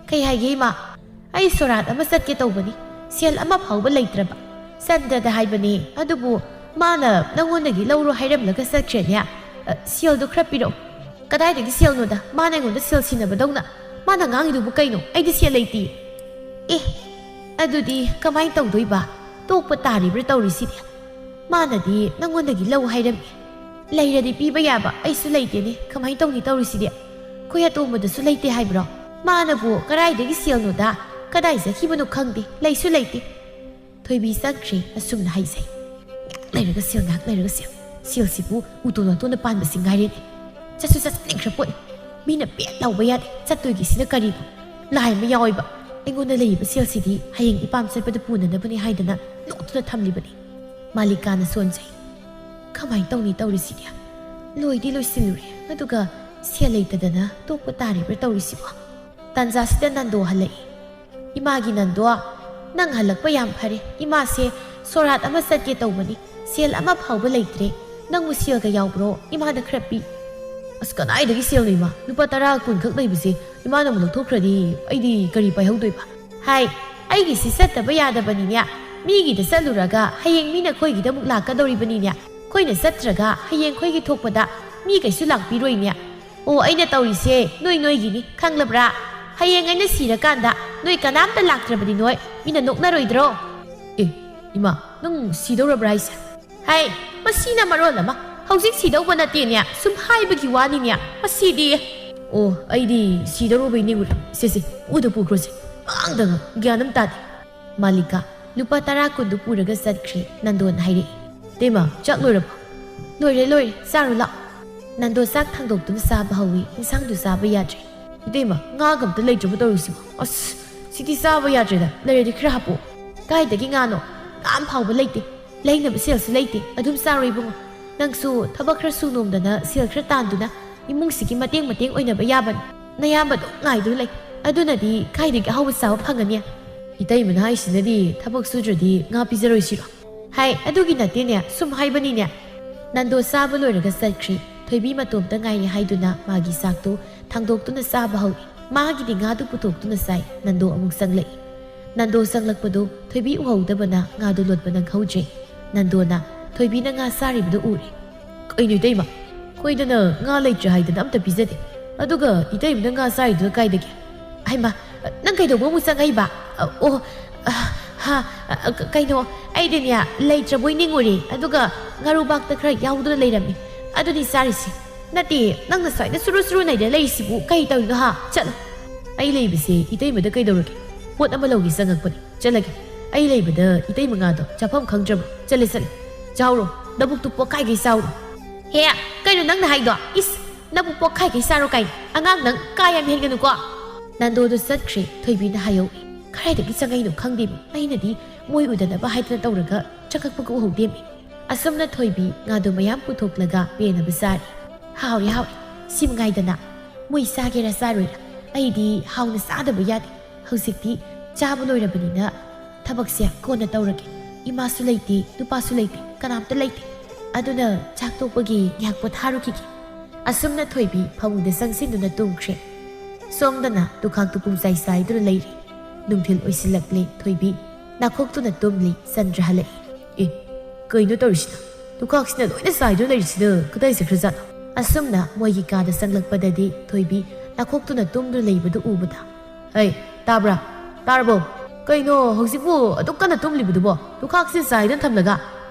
"ꯀꯩ ꯍꯥꯏꯒꯦ, ꯏꯃꯥ?" "ꯑꯩ ꯁꯣꯔꯥꯠ ꯑꯃ ꯆꯠꯀꯦ ꯇꯧꯕꯅꯤ꯫ ꯁꯦꯜ ꯑꯃ ꯐꯥꯎꯕ ꯂꯩꯇ꯭ꯔꯕ꯫ ꯆꯟꯗ꯭ꯔꯗ ꯍꯥꯏꯕꯅꯤ, ꯑꯗꯨꯕꯨ ꯃꯥꯅ ꯅꯪꯉꯣꯟꯗꯒꯤ ꯂꯧꯔꯣ ꯍꯥꯏꯔꯝꯂꯒ ꯆꯠꯈ꯭ꯔꯦꯅꯦ꯫ ꯑ, ꯁꯦꯜꯗꯣ ꯈꯔ ꯄꯤꯔꯛꯑꯣ꯫" "ꯀꯗꯥꯏꯗꯒꯤ ꯁꯦꯜꯅꯣꯗ? ꯃꯥꯅ ꯑꯩꯉꯣꯟꯗ ꯁꯦꯜ ꯁꯤꯟꯅꯕꯗꯧꯅ꯫ ꯃꯥꯅ ꯉꯥꯡꯉꯤꯗꯨꯕꯨ ꯀꯩꯅꯣ? ꯑꯩꯗꯤ ꯁꯦꯜ ꯂꯩꯇꯦ꯫" "ꯑꯦ, ꯑꯗꯨꯗꯤ ꯀꯃꯥꯏꯅ ꯇꯧꯗꯣꯏꯕ? ꯇꯣꯛꯄ ꯇꯥꯔꯤꯕ꯭ꯔꯥ ꯇꯧꯔꯤꯁꯤꯗꯤ? ꯃꯥꯅꯗꯤ ꯅꯪꯉꯣꯟꯗꯒꯤ ꯂꯧ ꯍꯥꯏꯔꯝꯃꯤ꯫ ꯂꯩꯔꯗꯤ ꯄꯤꯕ ꯌꯥꯕ, ꯑꯩꯁꯨ ꯂꯩꯇꯦꯅꯦ꯫ ꯀꯃꯥꯏꯅ ꯇꯧꯅꯤ ꯇꯧꯔꯤꯁꯤꯗꯤ? ꯑꯩꯈꯣꯏ ꯑꯇꯣꯝꯕꯗꯁꯨ ꯂꯩꯇꯦ ꯍꯥꯏꯕ꯭ꯔꯣ? ꯃꯥꯅꯕꯨ ꯀꯗꯥꯏꯗꯒꯤ ꯁꯦꯜꯅꯣꯗ? ꯀꯗꯥꯏ ꯆꯠꯈꯤꯕꯅꯣ ꯈꯪꯗꯦ, ꯂꯩꯁꯨ ꯂꯩꯇꯦ꯫" ꯊꯣꯏꯕꯤ ꯆꯪꯈ꯭ꯔꯦ ꯑꯁꯨꯝꯅ ꯍꯥꯏꯖꯩ꯫ "ꯉꯥꯏꯍꯥꯛ ꯂꯩꯔꯒ ꯁꯦꯜ, ꯉꯥꯏꯍꯥꯛ ꯂꯩꯔꯒ ꯁꯦꯜ꯫ ꯁꯦꯜꯁꯤꯕꯨ ꯎꯇꯣꯟ ꯋꯥꯇꯣꯟꯗ ꯄꯥꯟꯕꯁꯤ ꯉꯥꯏꯔꯦꯅꯦ꯫ ꯆꯠꯁꯨ ꯆꯠꯅꯤꯡꯈ꯭ꯔ ꯄꯣꯠꯅꯤ꯫ ꯃꯤꯅ ꯄꯦꯠ ꯂꯥꯎꯕ ꯌꯥꯗꯦ꯫ ꯆꯠꯇꯣꯏꯒꯤꯁꯤꯅ ꯀꯔꯤꯅꯣ? ꯂꯥꯏ ꯑꯃ ꯌꯥꯎꯏꯕ꯫ ꯑꯩꯉꯣꯟꯗ ꯂꯩꯔꯤꯕ ꯁꯦꯜꯁꯤꯗꯤ ꯍꯌꯦꯡ ꯏꯄꯥꯝ ꯆꯠꯄꯗ ꯄꯨꯅꯅꯕꯅꯤ ꯍꯥꯏꯗꯅ ꯂꯣꯠꯇꯨꯅ ꯊꯝꯂꯤꯕꯅꯤ꯫" ꯃꯥꯂꯤꯀꯥꯅ ꯁꯣꯟꯖꯩ꯫ "ꯀꯃꯥꯏꯅ ꯇꯧꯅꯤ ꯇꯧꯔꯤꯁꯤꯗꯤ? ꯂꯣꯏꯗꯤ ꯂꯣꯏꯁꯤꯜꯂꯨꯔꯦ, ꯑꯗꯨꯒ ꯁꯦꯜ ꯂꯩꯇꯗꯅ ꯇꯣꯛꯄ ꯇꯥꯔꯤꯕ꯭ꯔꯥ ꯇꯧꯔꯤꯁꯤꯕꯣ?" ꯇꯥꯟꯖꯥꯁꯤꯗ ꯅꯟꯗꯣ ꯍꯜꯂꯛꯏ꯫ "ꯏꯃꯥꯒꯤ ꯅꯟꯗꯣ, ꯅꯪ ꯍꯜꯂꯛꯄ ꯌꯥꯝ ꯐꯔꯦ꯫ ꯏꯃꯥꯁꯦ ꯁꯣꯔꯥꯠ ꯑꯃ ꯆꯠꯀꯦ ꯇꯧꯕꯅꯤ꯫ ꯁꯦꯜ ꯑꯃ ꯐꯥꯎꯕ ꯂꯩꯇ꯭ꯔꯦ꯫ ꯅꯪꯕꯨ ꯁꯦꯜꯒ ꯌꯥꯎꯕ꯭ꯔꯣ? ꯏꯃꯥꯗ ꯈꯔ ꯄꯤ꯫" "ꯑꯁ, ꯀꯗꯥꯏꯗꯒꯤ ꯁꯦꯜꯅꯣ, ꯏꯃꯥ? ꯂꯨꯄꯥ ꯇꯔꯥ ꯀꯨꯟ ꯈꯛ ꯂꯩꯕꯁꯦ ꯏꯃꯥꯅ ꯑꯃꯨꯛ ꯂꯧꯊꯣꯛꯈ꯭ꯔꯗꯤ ꯑꯩꯗꯤ ꯀꯔꯤ ꯄꯥꯏꯍꯧꯗꯣꯏꯕ?" "ꯍꯥꯏ, ꯑꯩꯒꯤꯁꯤ ꯆꯠꯇꯕ ꯌꯥꯗꯕꯅꯤꯅꯦ꯫ ꯃꯤꯒꯤꯗ ꯆꯠꯂꯨꯔꯒ ꯍꯌꯦꯡ ꯃꯤꯅ ꯑꯩꯈꯣꯏꯒꯤꯗ ꯑꯃꯨꯛ ꯂꯥꯛꯀꯗꯧꯔꯤꯕꯅꯤꯅꯦ꯫ ꯑꯩꯈꯣꯏꯅ ꯆꯠꯇ꯭ꯔꯒ ꯍꯌꯦꯡ ꯑꯩꯈꯣꯏꯒꯤ ꯊꯣꯛꯄꯗ ꯃꯤ ꯀꯩꯁꯨ ꯂꯥꯛꯄꯤꯔꯣꯏꯅꯦ꯫ ꯑꯣ, ꯑꯩꯅ ꯇꯧꯔꯤꯁꯦ ꯅꯣꯏ ꯅꯣꯏꯒꯤꯅꯤ, ꯈꯪꯂꯕ꯭ꯔꯥ? ꯍꯌꯦꯡ ꯑꯩꯅ ꯁꯤꯔꯀꯥꯟꯗ ꯅꯣꯏ ꯀꯅꯥꯝꯇ ꯂꯥꯛꯇ꯭ꯔꯕꯗꯤ ꯅꯣꯏ ꯃꯤꯅ ꯅꯣꯛꯅꯔꯣꯏꯗ꯭ꯔꯣ?" "ꯑꯦ, ꯏꯃꯥ, ꯅꯪ ꯁꯤꯗꯧꯔꯕ꯭ꯔꯥ ꯍꯥꯏꯁꯦ?" "ꯍꯥꯏ, ꯃꯁꯤꯅ ꯃꯔꯣꯜ ꯑꯃ, ꯍꯧꯖꯤꯛ ꯁꯤꯗꯧꯕ ꯅꯠꯇꯦꯅꯦ, ꯁꯨꯝ ꯍꯥꯏꯕꯒꯤ ꯋꯥꯅꯤꯅꯦ꯫ ꯃꯁꯤꯗꯤ꯫ ꯑꯣ, ꯑꯩꯗꯤ ꯁꯤꯗꯧꯔꯨꯕꯩ ꯅꯤꯡꯉꯨꯔꯦ꯫ ꯁꯦ, ꯁꯦ, ꯎꯗ ꯄꯨꯈ꯭ꯔꯣꯁꯦ꯫ ꯑꯉꯥꯡꯗ ꯒ꯭ꯌꯥꯟ ꯑꯃ ꯇꯥꯗꯦ꯫ ꯃꯥꯂꯤꯀꯥ ꯂꯨꯄꯥ ꯇꯔꯥ ꯀꯨꯟꯗꯨ ꯄꯨꯔꯒ ꯆꯠꯈ꯭ꯔꯦ꯫ ꯅꯟꯗꯣꯅ ꯍꯥꯏꯔꯛꯏ, "ꯏꯇꯩꯃ, ꯆꯥꯛ ꯂꯣꯏꯔꯕꯣ?" "ꯂꯣꯏꯔꯦ, ꯂꯣꯏꯔꯦ, ꯆꯥꯔꯨ ꯂꯥꯛꯑꯣ꯫" ꯅꯟꯗꯣ ꯆꯥꯛ ꯊꯥꯡꯗꯣꯛꯇꯨꯅ ꯆꯥꯕ ꯍꯧꯏ꯫ ꯏꯟꯁꯥꯡꯗꯨ ꯆꯥꯕ ꯌꯥꯗ꯭ꯔꯦ꯫ "ꯏꯇꯩꯃ, ꯉꯥꯒ ꯑꯝꯇ ꯂꯩꯇ꯭ꯔꯕꯣ ꯇꯧꯔꯤꯁꯤꯕꯣ? ꯑꯁ, ꯁꯤꯗꯤ ꯆꯥꯕ ꯌꯥꯗ꯭ꯔꯦꯗ꯫ ꯂꯩꯔꯗꯤ ꯈꯔ ꯍꯥꯞꯄꯛꯑꯣ꯫" "ꯀꯥꯏꯗꯒꯤ ꯉꯥꯅꯣ? ꯉꯥ ꯑꯃ ꯐꯥꯎꯕ ꯂꯩꯇꯦ꯫ ꯂꯩꯅꯕ ꯁꯦꯜꯁꯨ ꯂꯩꯇꯦ꯫ ꯑꯗꯨꯝ ꯆꯥꯔꯣ ꯏꯕꯨꯡꯉꯣ꯫ ꯅꯪꯁꯨ ꯊꯕꯛ ꯈꯔ ꯁꯨ ꯅꯣꯝꯗꯅ ꯁꯦꯜ ꯈꯔ ꯇꯥꯟꯗꯨꯅ ꯏꯃꯨꯡꯁꯤꯒꯤ ꯃꯇꯦꯡ ꯃꯇꯦꯡ ꯑꯣꯏꯅꯕ ꯌꯥꯕꯅꯤ꯫ ꯅꯌꯥꯝꯕ ꯑꯗꯨꯝ ꯉꯥꯏꯗꯨꯅ ꯂꯩ꯫ ꯑꯗꯨꯅꯗꯤ ꯀꯥꯏꯗꯒꯤ ꯑꯍꯥꯎꯕ ꯆꯥꯕ ꯐꯪꯒꯅꯤ?" "ꯏꯇꯩꯃꯅ ꯍꯥꯏꯁꯤꯅꯗꯤ ꯊꯕꯛ ꯁꯨꯗ꯭ꯔꯗꯤ ꯉꯥ ꯄꯤꯖꯔꯣꯏ ꯁꯤꯔꯣ?" "ꯍꯥꯏ, ꯑꯗꯨꯒꯤ ꯅꯠꯇꯦꯅꯦ, ꯁꯨꯝ ꯍꯥꯏꯕꯅꯤꯅꯦ꯫" ꯅꯟꯗꯣ ꯆꯥꯕ ꯂꯣꯏꯔꯒ ꯆꯠꯈ꯭ꯔꯦ꯫ ꯊꯣꯏꯕꯤ ꯃꯇꯣꯝꯇ ꯉꯥꯏꯔꯦ ꯍꯥꯏꯗꯨꯅ ꯃꯥꯒꯤ ꯆꯥꯛꯇꯨ ꯊꯥꯡꯗꯣꯛꯇꯨꯅ ꯆꯥꯕ ꯍꯧꯏ꯫ ꯃꯥꯒꯤꯗꯤ ꯉꯥꯗꯨ ꯄꯨꯊꯣꯛꯇꯨꯅ ꯆꯥꯏ꯫ ꯅꯟꯗꯣ ꯑꯃꯨꯛ ꯆꯪꯂꯛꯏ꯫ ꯅꯟꯗꯣ ꯆꯪꯂꯛꯄꯗꯨ ꯊꯣꯏꯕꯤ ꯎꯍꯧꯗꯕꯅ ꯉꯥꯗꯨ ꯂꯣꯠꯄ ꯅꯪꯍꯧꯗ꯭ꯔꯦ꯫ ꯅꯟꯗꯣꯅ ꯊꯣꯏꯕꯤꯅ ꯉꯥ ꯆꯥꯔꯤꯕꯗꯨ ꯎꯔꯦ꯫ "ꯀꯩꯅꯣ ꯏꯇꯩꯃ? ꯑꯩꯈꯣꯏꯗꯅ ꯉꯥ ꯂꯩꯇ꯭ꯔꯦ ꯍꯥꯏꯗꯅ ꯑꯝꯇ ꯄꯤꯖꯗꯦ꯫ ꯑꯗꯨꯒ ꯏꯇꯩꯃꯅ ꯉꯥ ꯆꯥꯔꯤꯗꯨꯅ ꯀꯥꯏꯗꯒꯤ?" "ꯍꯩꯃꯥ, ꯅꯪ ꯀꯩꯗꯧꯕ ꯑꯃꯨꯛ ꯆꯪꯉꯛꯏꯕ?" "ꯑ, ꯑꯣ, ꯑ, ꯍꯥ, ꯑ, ꯀ-, ꯀꯩꯅꯣ, ꯑꯩꯗꯤꯅꯦ ꯂꯩꯇ꯭ꯔꯕꯣꯏ ꯅꯤꯡꯉꯨꯔꯦ꯫ ꯑꯗꯨꯒ ꯉꯥꯔꯨꯕꯥꯛꯇ ꯈꯔ ꯌꯥꯎꯗꯨꯅ ꯂꯩꯔꯝꯃꯤ꯫ ꯑꯗꯨꯗꯤ ꯆꯥꯔꯤꯁꯤ꯫ ꯅꯠꯇꯦ, ꯅꯪꯅ ꯁ꯭ꯋꯥꯏꯗ ꯁꯨꯔꯨ ꯁꯨꯔꯨ ꯅꯩꯗꯅ ꯂꯩꯔꯤꯁꯤꯕꯨ ꯀꯩ ꯇꯧꯔꯤꯅꯣ ꯍꯥ? ꯆꯠꯂꯣ꯫" "ꯑꯩ ꯂꯩꯕꯁꯦ ꯏꯇꯩꯃꯗ ꯀꯩꯗꯧꯔꯒꯦ? ꯄꯣꯠ ꯑꯃ ꯂꯧꯒꯦ ꯆꯪꯉꯛꯄꯅꯤ꯫ ꯆꯠꯂꯒꯦ꯫ ꯑꯩ ꯂꯩꯕꯗ ꯏꯇꯩꯃ ꯉꯥꯗꯣ ꯆꯥꯐꯝ ꯈꯪꯗ꯭ꯔꯕ꯫ ꯆꯠꯂꯦ, ꯆꯠꯂꯦ꯫ ꯆꯥꯎꯔꯣ, ꯅꯕꯨꯛꯇꯨ ꯄꯣꯛꯈꯥꯏꯒꯩ ꯆꯥꯎꯔꯣ꯫" "ꯍꯦ, ꯀꯩꯅꯣ ꯅꯪꯅ ꯍꯥꯏꯗꯣ? ꯏꯁ, ꯅꯕꯨꯛ ꯄꯣꯛꯈꯥꯏꯒꯩ ꯆꯥꯔꯣ ꯀꯥꯏꯅ꯫ ꯑꯉꯥꯡ ꯅꯪ ꯀꯥ ꯌꯥꯝ ꯍꯦꯟꯒꯅꯨꯀꯣ꯫" ꯅꯟꯗꯣꯗꯨ ꯆꯠꯈ꯭ꯔꯦ꯫ ꯊꯣꯏꯕꯤꯅ ꯍꯥꯏꯍꯧꯏ꯫ ꯀꯗꯥꯏꯗꯒꯤ ꯆꯪꯉꯛꯏꯅꯣ ꯈꯪꯗꯦꯃꯤ꯫ ꯑꯩꯅꯗꯤ ꯃꯣꯏ ꯎꯗꯅꯕ ꯍꯥꯏꯗꯅ ꯇꯧꯔꯒ ꯆꯪꯉꯛꯄꯒ ꯎꯍꯧꯗꯦꯃꯤ꯫ ꯑꯁꯨꯝꯅ ꯊꯣꯏꯕꯤ ꯉꯥꯗꯨ ꯃꯌꯥꯝ ꯄꯨꯊꯣꯛꯂꯒ ꯄꯦꯟꯅꯕ ꯆꯥꯔꯤ꯫ "ꯍꯥꯎꯔꯦ, ꯍꯥꯎꯔꯦ꯫ ꯁꯤ ꯃꯉꯥꯏꯗꯅ꯫ ꯃꯣꯏ ꯆꯥꯒꯦꯔꯥ ꯆꯥꯔꯣꯏꯔꯥ, ꯑꯩꯗꯤ ꯍꯥꯎꯅ ꯆꯥꯗꯕ ꯌꯥꯗꯦ꯫ ꯍꯧꯖꯤꯛꯇꯤ ꯆꯥꯕ ꯂꯣꯏꯔꯕꯅꯤꯅ ꯊꯕꯛꯁꯦ ꯀꯣꯟꯅ ꯇꯧꯔꯒꯦ꯫ ꯏꯃꯥꯁꯨ ꯂꯩꯇꯦ, ꯅꯨꯄꯥꯁꯨ ꯂꯩꯇꯦ, ꯀꯅꯥꯝꯇ ꯂꯩꯇꯦ꯫ ꯑꯗꯨꯅ ꯆꯥꯛ ꯇꯣꯛꯄꯒꯤ ꯉꯥꯏꯍꯥꯛ ꯄꯣꯊꯥꯔꯨꯈꯤꯒꯦ꯫" ꯑꯁꯨꯝꯅ ꯊꯣꯏꯕꯤ ꯐꯃꯨꯡꯗ ꯆꯪꯁꯤꯟꯗꯨꯅ ꯇꯨꯝꯈ꯭ꯔꯦ꯫ ꯁꯣꯝꯗꯅ ꯇꯨꯈꯥꯛꯇꯨ ꯄꯨꯝꯆꯥꯏ ꯆꯥꯏꯗꯨꯅ ꯂꯩꯔꯤ꯫ ꯅꯨꯡꯊꯤꯜ ꯑꯣꯏꯁꯤꯜꯂꯛꯂꯦ꯫ ꯊꯣꯏꯕꯤ ꯅꯥꯈꯣꯛꯇꯨꯅ ꯇꯨꯝꯂꯤ꯫ ꯆꯟꯗ꯭ꯔ ꯍꯜꯂꯛꯏ꯫ "ꯑꯦ, ꯀꯩꯅꯣ ꯇꯧꯔꯤꯁꯤꯅ? ꯇꯨꯈꯥꯛꯁꯤꯅ ꯂꯣꯏꯅ ꯆꯥꯏꯗꯨꯅ ꯂꯩꯔꯤꯁꯤꯅ ꯀꯗꯥꯏ ꯆꯠꯈ꯭ꯔꯖꯥꯠꯅꯣ?" ꯑꯁꯨꯝꯅ ꯃꯣꯏꯒꯤ ꯀꯥꯗ ꯆꯪꯂꯛꯄꯗꯗꯤ ꯊꯣꯏꯕꯤ ꯅꯥꯈꯣꯛꯇꯨꯅ ꯇꯨꯝꯗꯨꯅ ꯂꯩꯕꯗꯨ ꯎꯕꯗ, "ꯍꯩ, ꯇꯥꯕ꯭ꯔꯥ? ꯇꯥꯔꯕꯣ? ꯀꯩꯅꯣ ꯍꯧꯖꯤꯛꯄꯨ ꯑꯗꯨꯛ ꯀꯟꯅ ꯇꯨꯝꯂꯤꯕꯗꯨꯕꯣ? ꯇꯨꯈꯥꯛꯁꯤ ꯆꯥꯏꯗꯅ ꯊꯝꯂꯒ?"